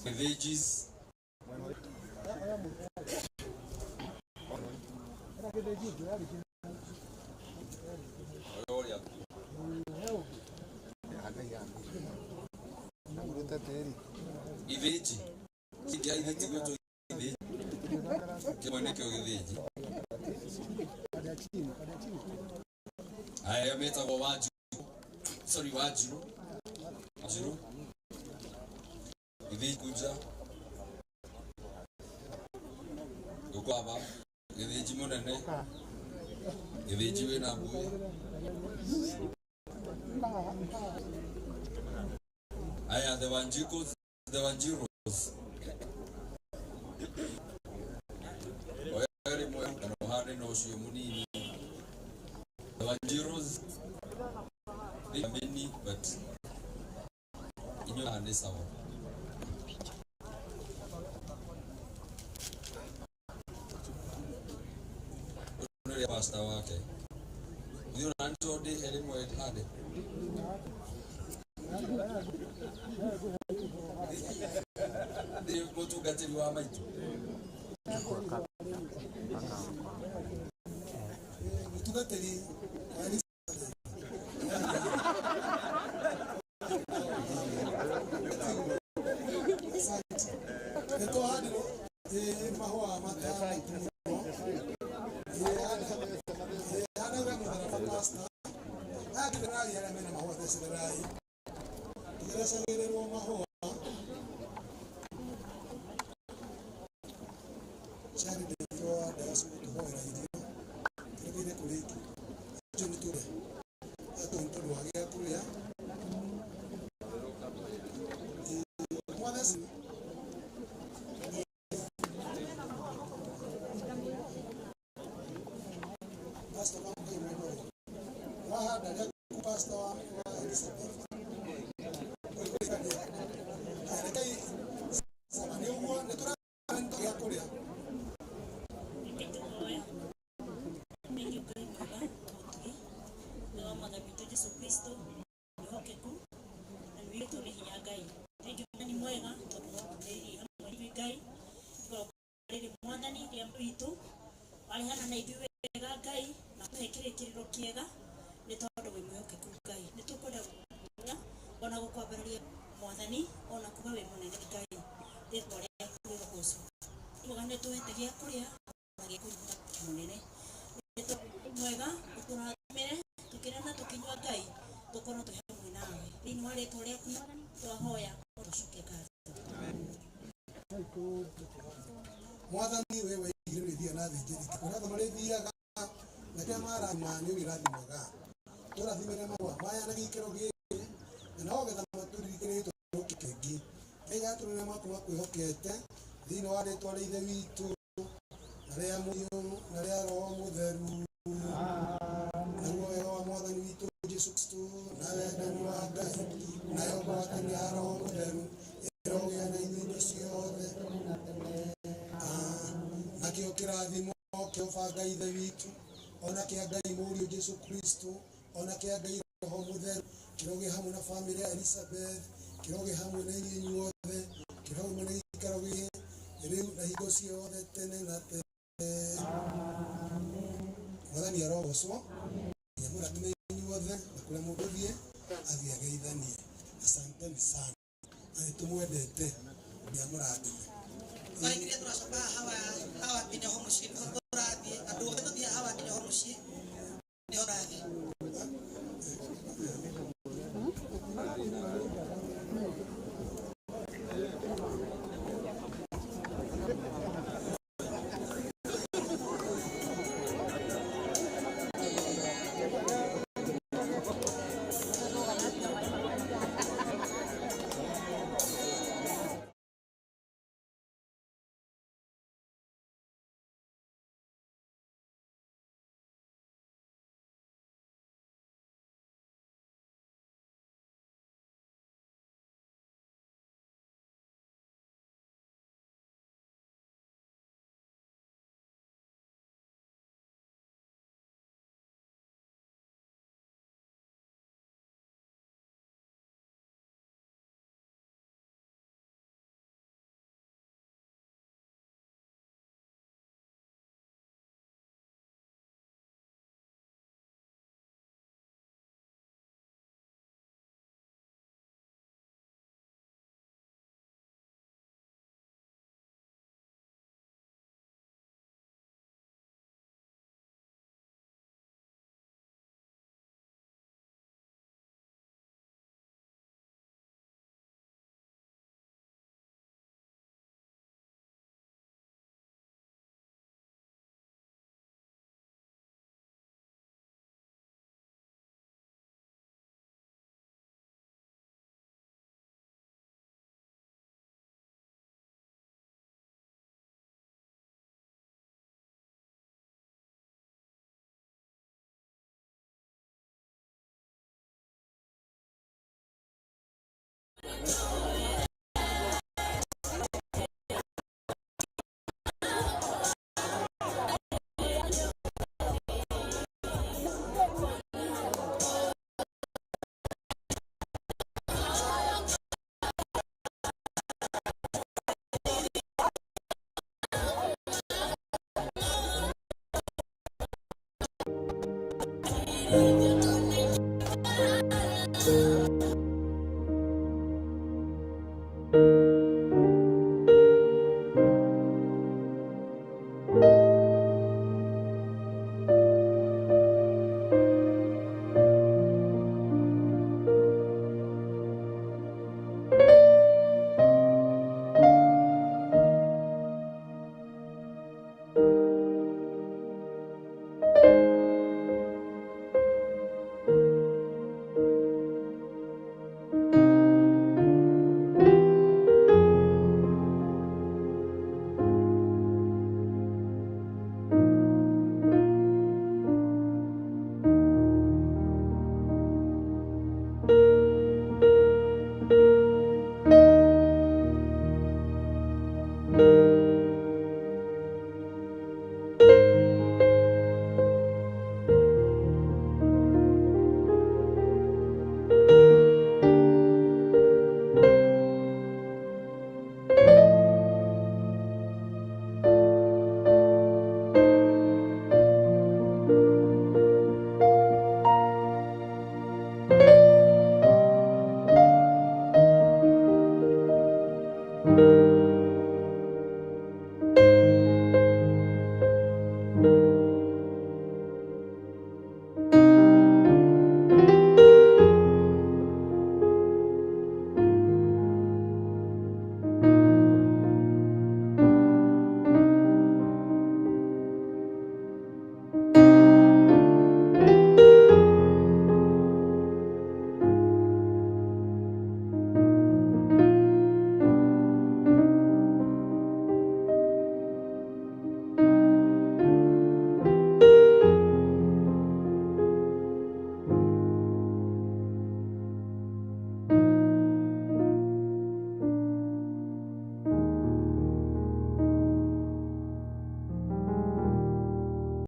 gĩthĩnjis ũrĩa ithĩnji kĩa ithĩnji gwĩtwo ithĩnji kĩmwe nĩkĩo gĩthĩnji. Haya, metagwo wanjiru, sorry, wanjiru, wanjiru gĩthĩnji kuja gũkwaba gĩthĩnji mũnene gĩthĩnji wĩna mbuĩ. Haya, the Wanjikus, the Wanjirus. Oya rĩmwe kana ũhande na ũcio mũnini. The Wanjirus, they are many, but inyuĩ haha nĩ sawa. Ũyũ nĩ ũrĩa pastor wake. Ithuĩ ona nĩ tondũ he rĩmwe hande. Ndĩ mũtungatĩri wa maitũ. Mũtungatĩri wa Elizabeth. Asante. Nĩ twahandirwo mahũa matandatũ mũno. Hanagĩra mũtharaba pastor. Aya kĩtherai arĩa mena mahũa thecererai. Tũthecagĩrĩrwo mahũa. Charity ndĩtwa ndaci gũtũhoera irio. Tũrĩkĩire kũrĩa iki. Acio nĩ tũrĩa. Atũ nĩ tondũ wa gĩa kũrĩa. Mwatheci. Pastor wa Ngai mwena ũyũ. Wahanda rĩaku pastor wa Elizabeth. Rekei sama nĩ ũguo nĩ tũrarĩa gĩa kũrĩa. Thank you Ngai mwega mũtugi nĩ wa mwathani witũ Jesu Kristo mwĩhokeku na nĩ witũ nĩ hinya Ngai. Thank you Mwathani mwega tondũ watũteithirie hamwe na ithuĩ Ngai. Igongona rĩrĩ Mwathani rĩa witũ warĩhana na ithuĩ wega Ngai na tũhe kĩrĩkĩrĩro kĩega nĩ tondũ wĩ mwĩhokeku Ngai. Nĩ tũkwenda gũkũhoya ona gũkwambararia Mwathani ona kuga wĩ mũnene Ngai. Rĩtwa rĩaku rĩrogocwo. Mwega nĩ tũhete gĩa kũrĩa na gĩa kũnyua mũnene. Mwega ũtũrathimĩre tũkĩrĩa na tũkĩnyua Ngai tũkorwo twĩ hamwe nawe thĩinĩ wa rĩtwa rĩaku Mwathani twahoya ũtũcokie ngatho. Mwathani we waigire ũrĩthiaga na athĩnjĩri kũrĩa othe marĩthiaga na kĩrĩa marathima nĩ ũrĩrathimaga. Tũrathimĩre mahũa maya na gĩikaro gĩkĩ na no getha matũririkanie tũrũke kĩngĩ. Ngai gatũrĩre maku makwĩhokete thĩinĩ wa rĩtwa rĩa Ithe witũ na rĩa Mũriũ na rĩa Roho Mũtheru. Naguo wega wa Mwathani witũ Jesu Kristo na wendani wa Ngai nayo ngwatanĩro ya Roho Mũtheru ĩrogĩa na inyuĩ hingo ciothe. Nakĩo kĩrathimo kĩa Baba Ngai Ithe witũ, ona kĩa Ngai Mũriũ Jesu Kristo, ona kĩa Ngai Roho Mũtheru, kĩrogĩe hamwe na bamĩrĩ ya Elizabeth, kĩrogĩe hamwe na inyuĩ inyuothe, kĩrogĩe na gĩikaro gĩkĩ rĩu na hingo ciothe tene na tene. Mwathani arogocwo. Mũrathime inyuothe na kũrĩa mũndũ thiĩ athiĩ ageithanie. Asanteni sana na nĩtũmwendete. Ngai amũrathime. Twarĩkirie tũracoka hawa hawa nginya ho mũciĩ nĩho tũrathiĩ andũ othe tũthiĩ hawa nginya ho mũciĩ nĩho tũrathiĩ.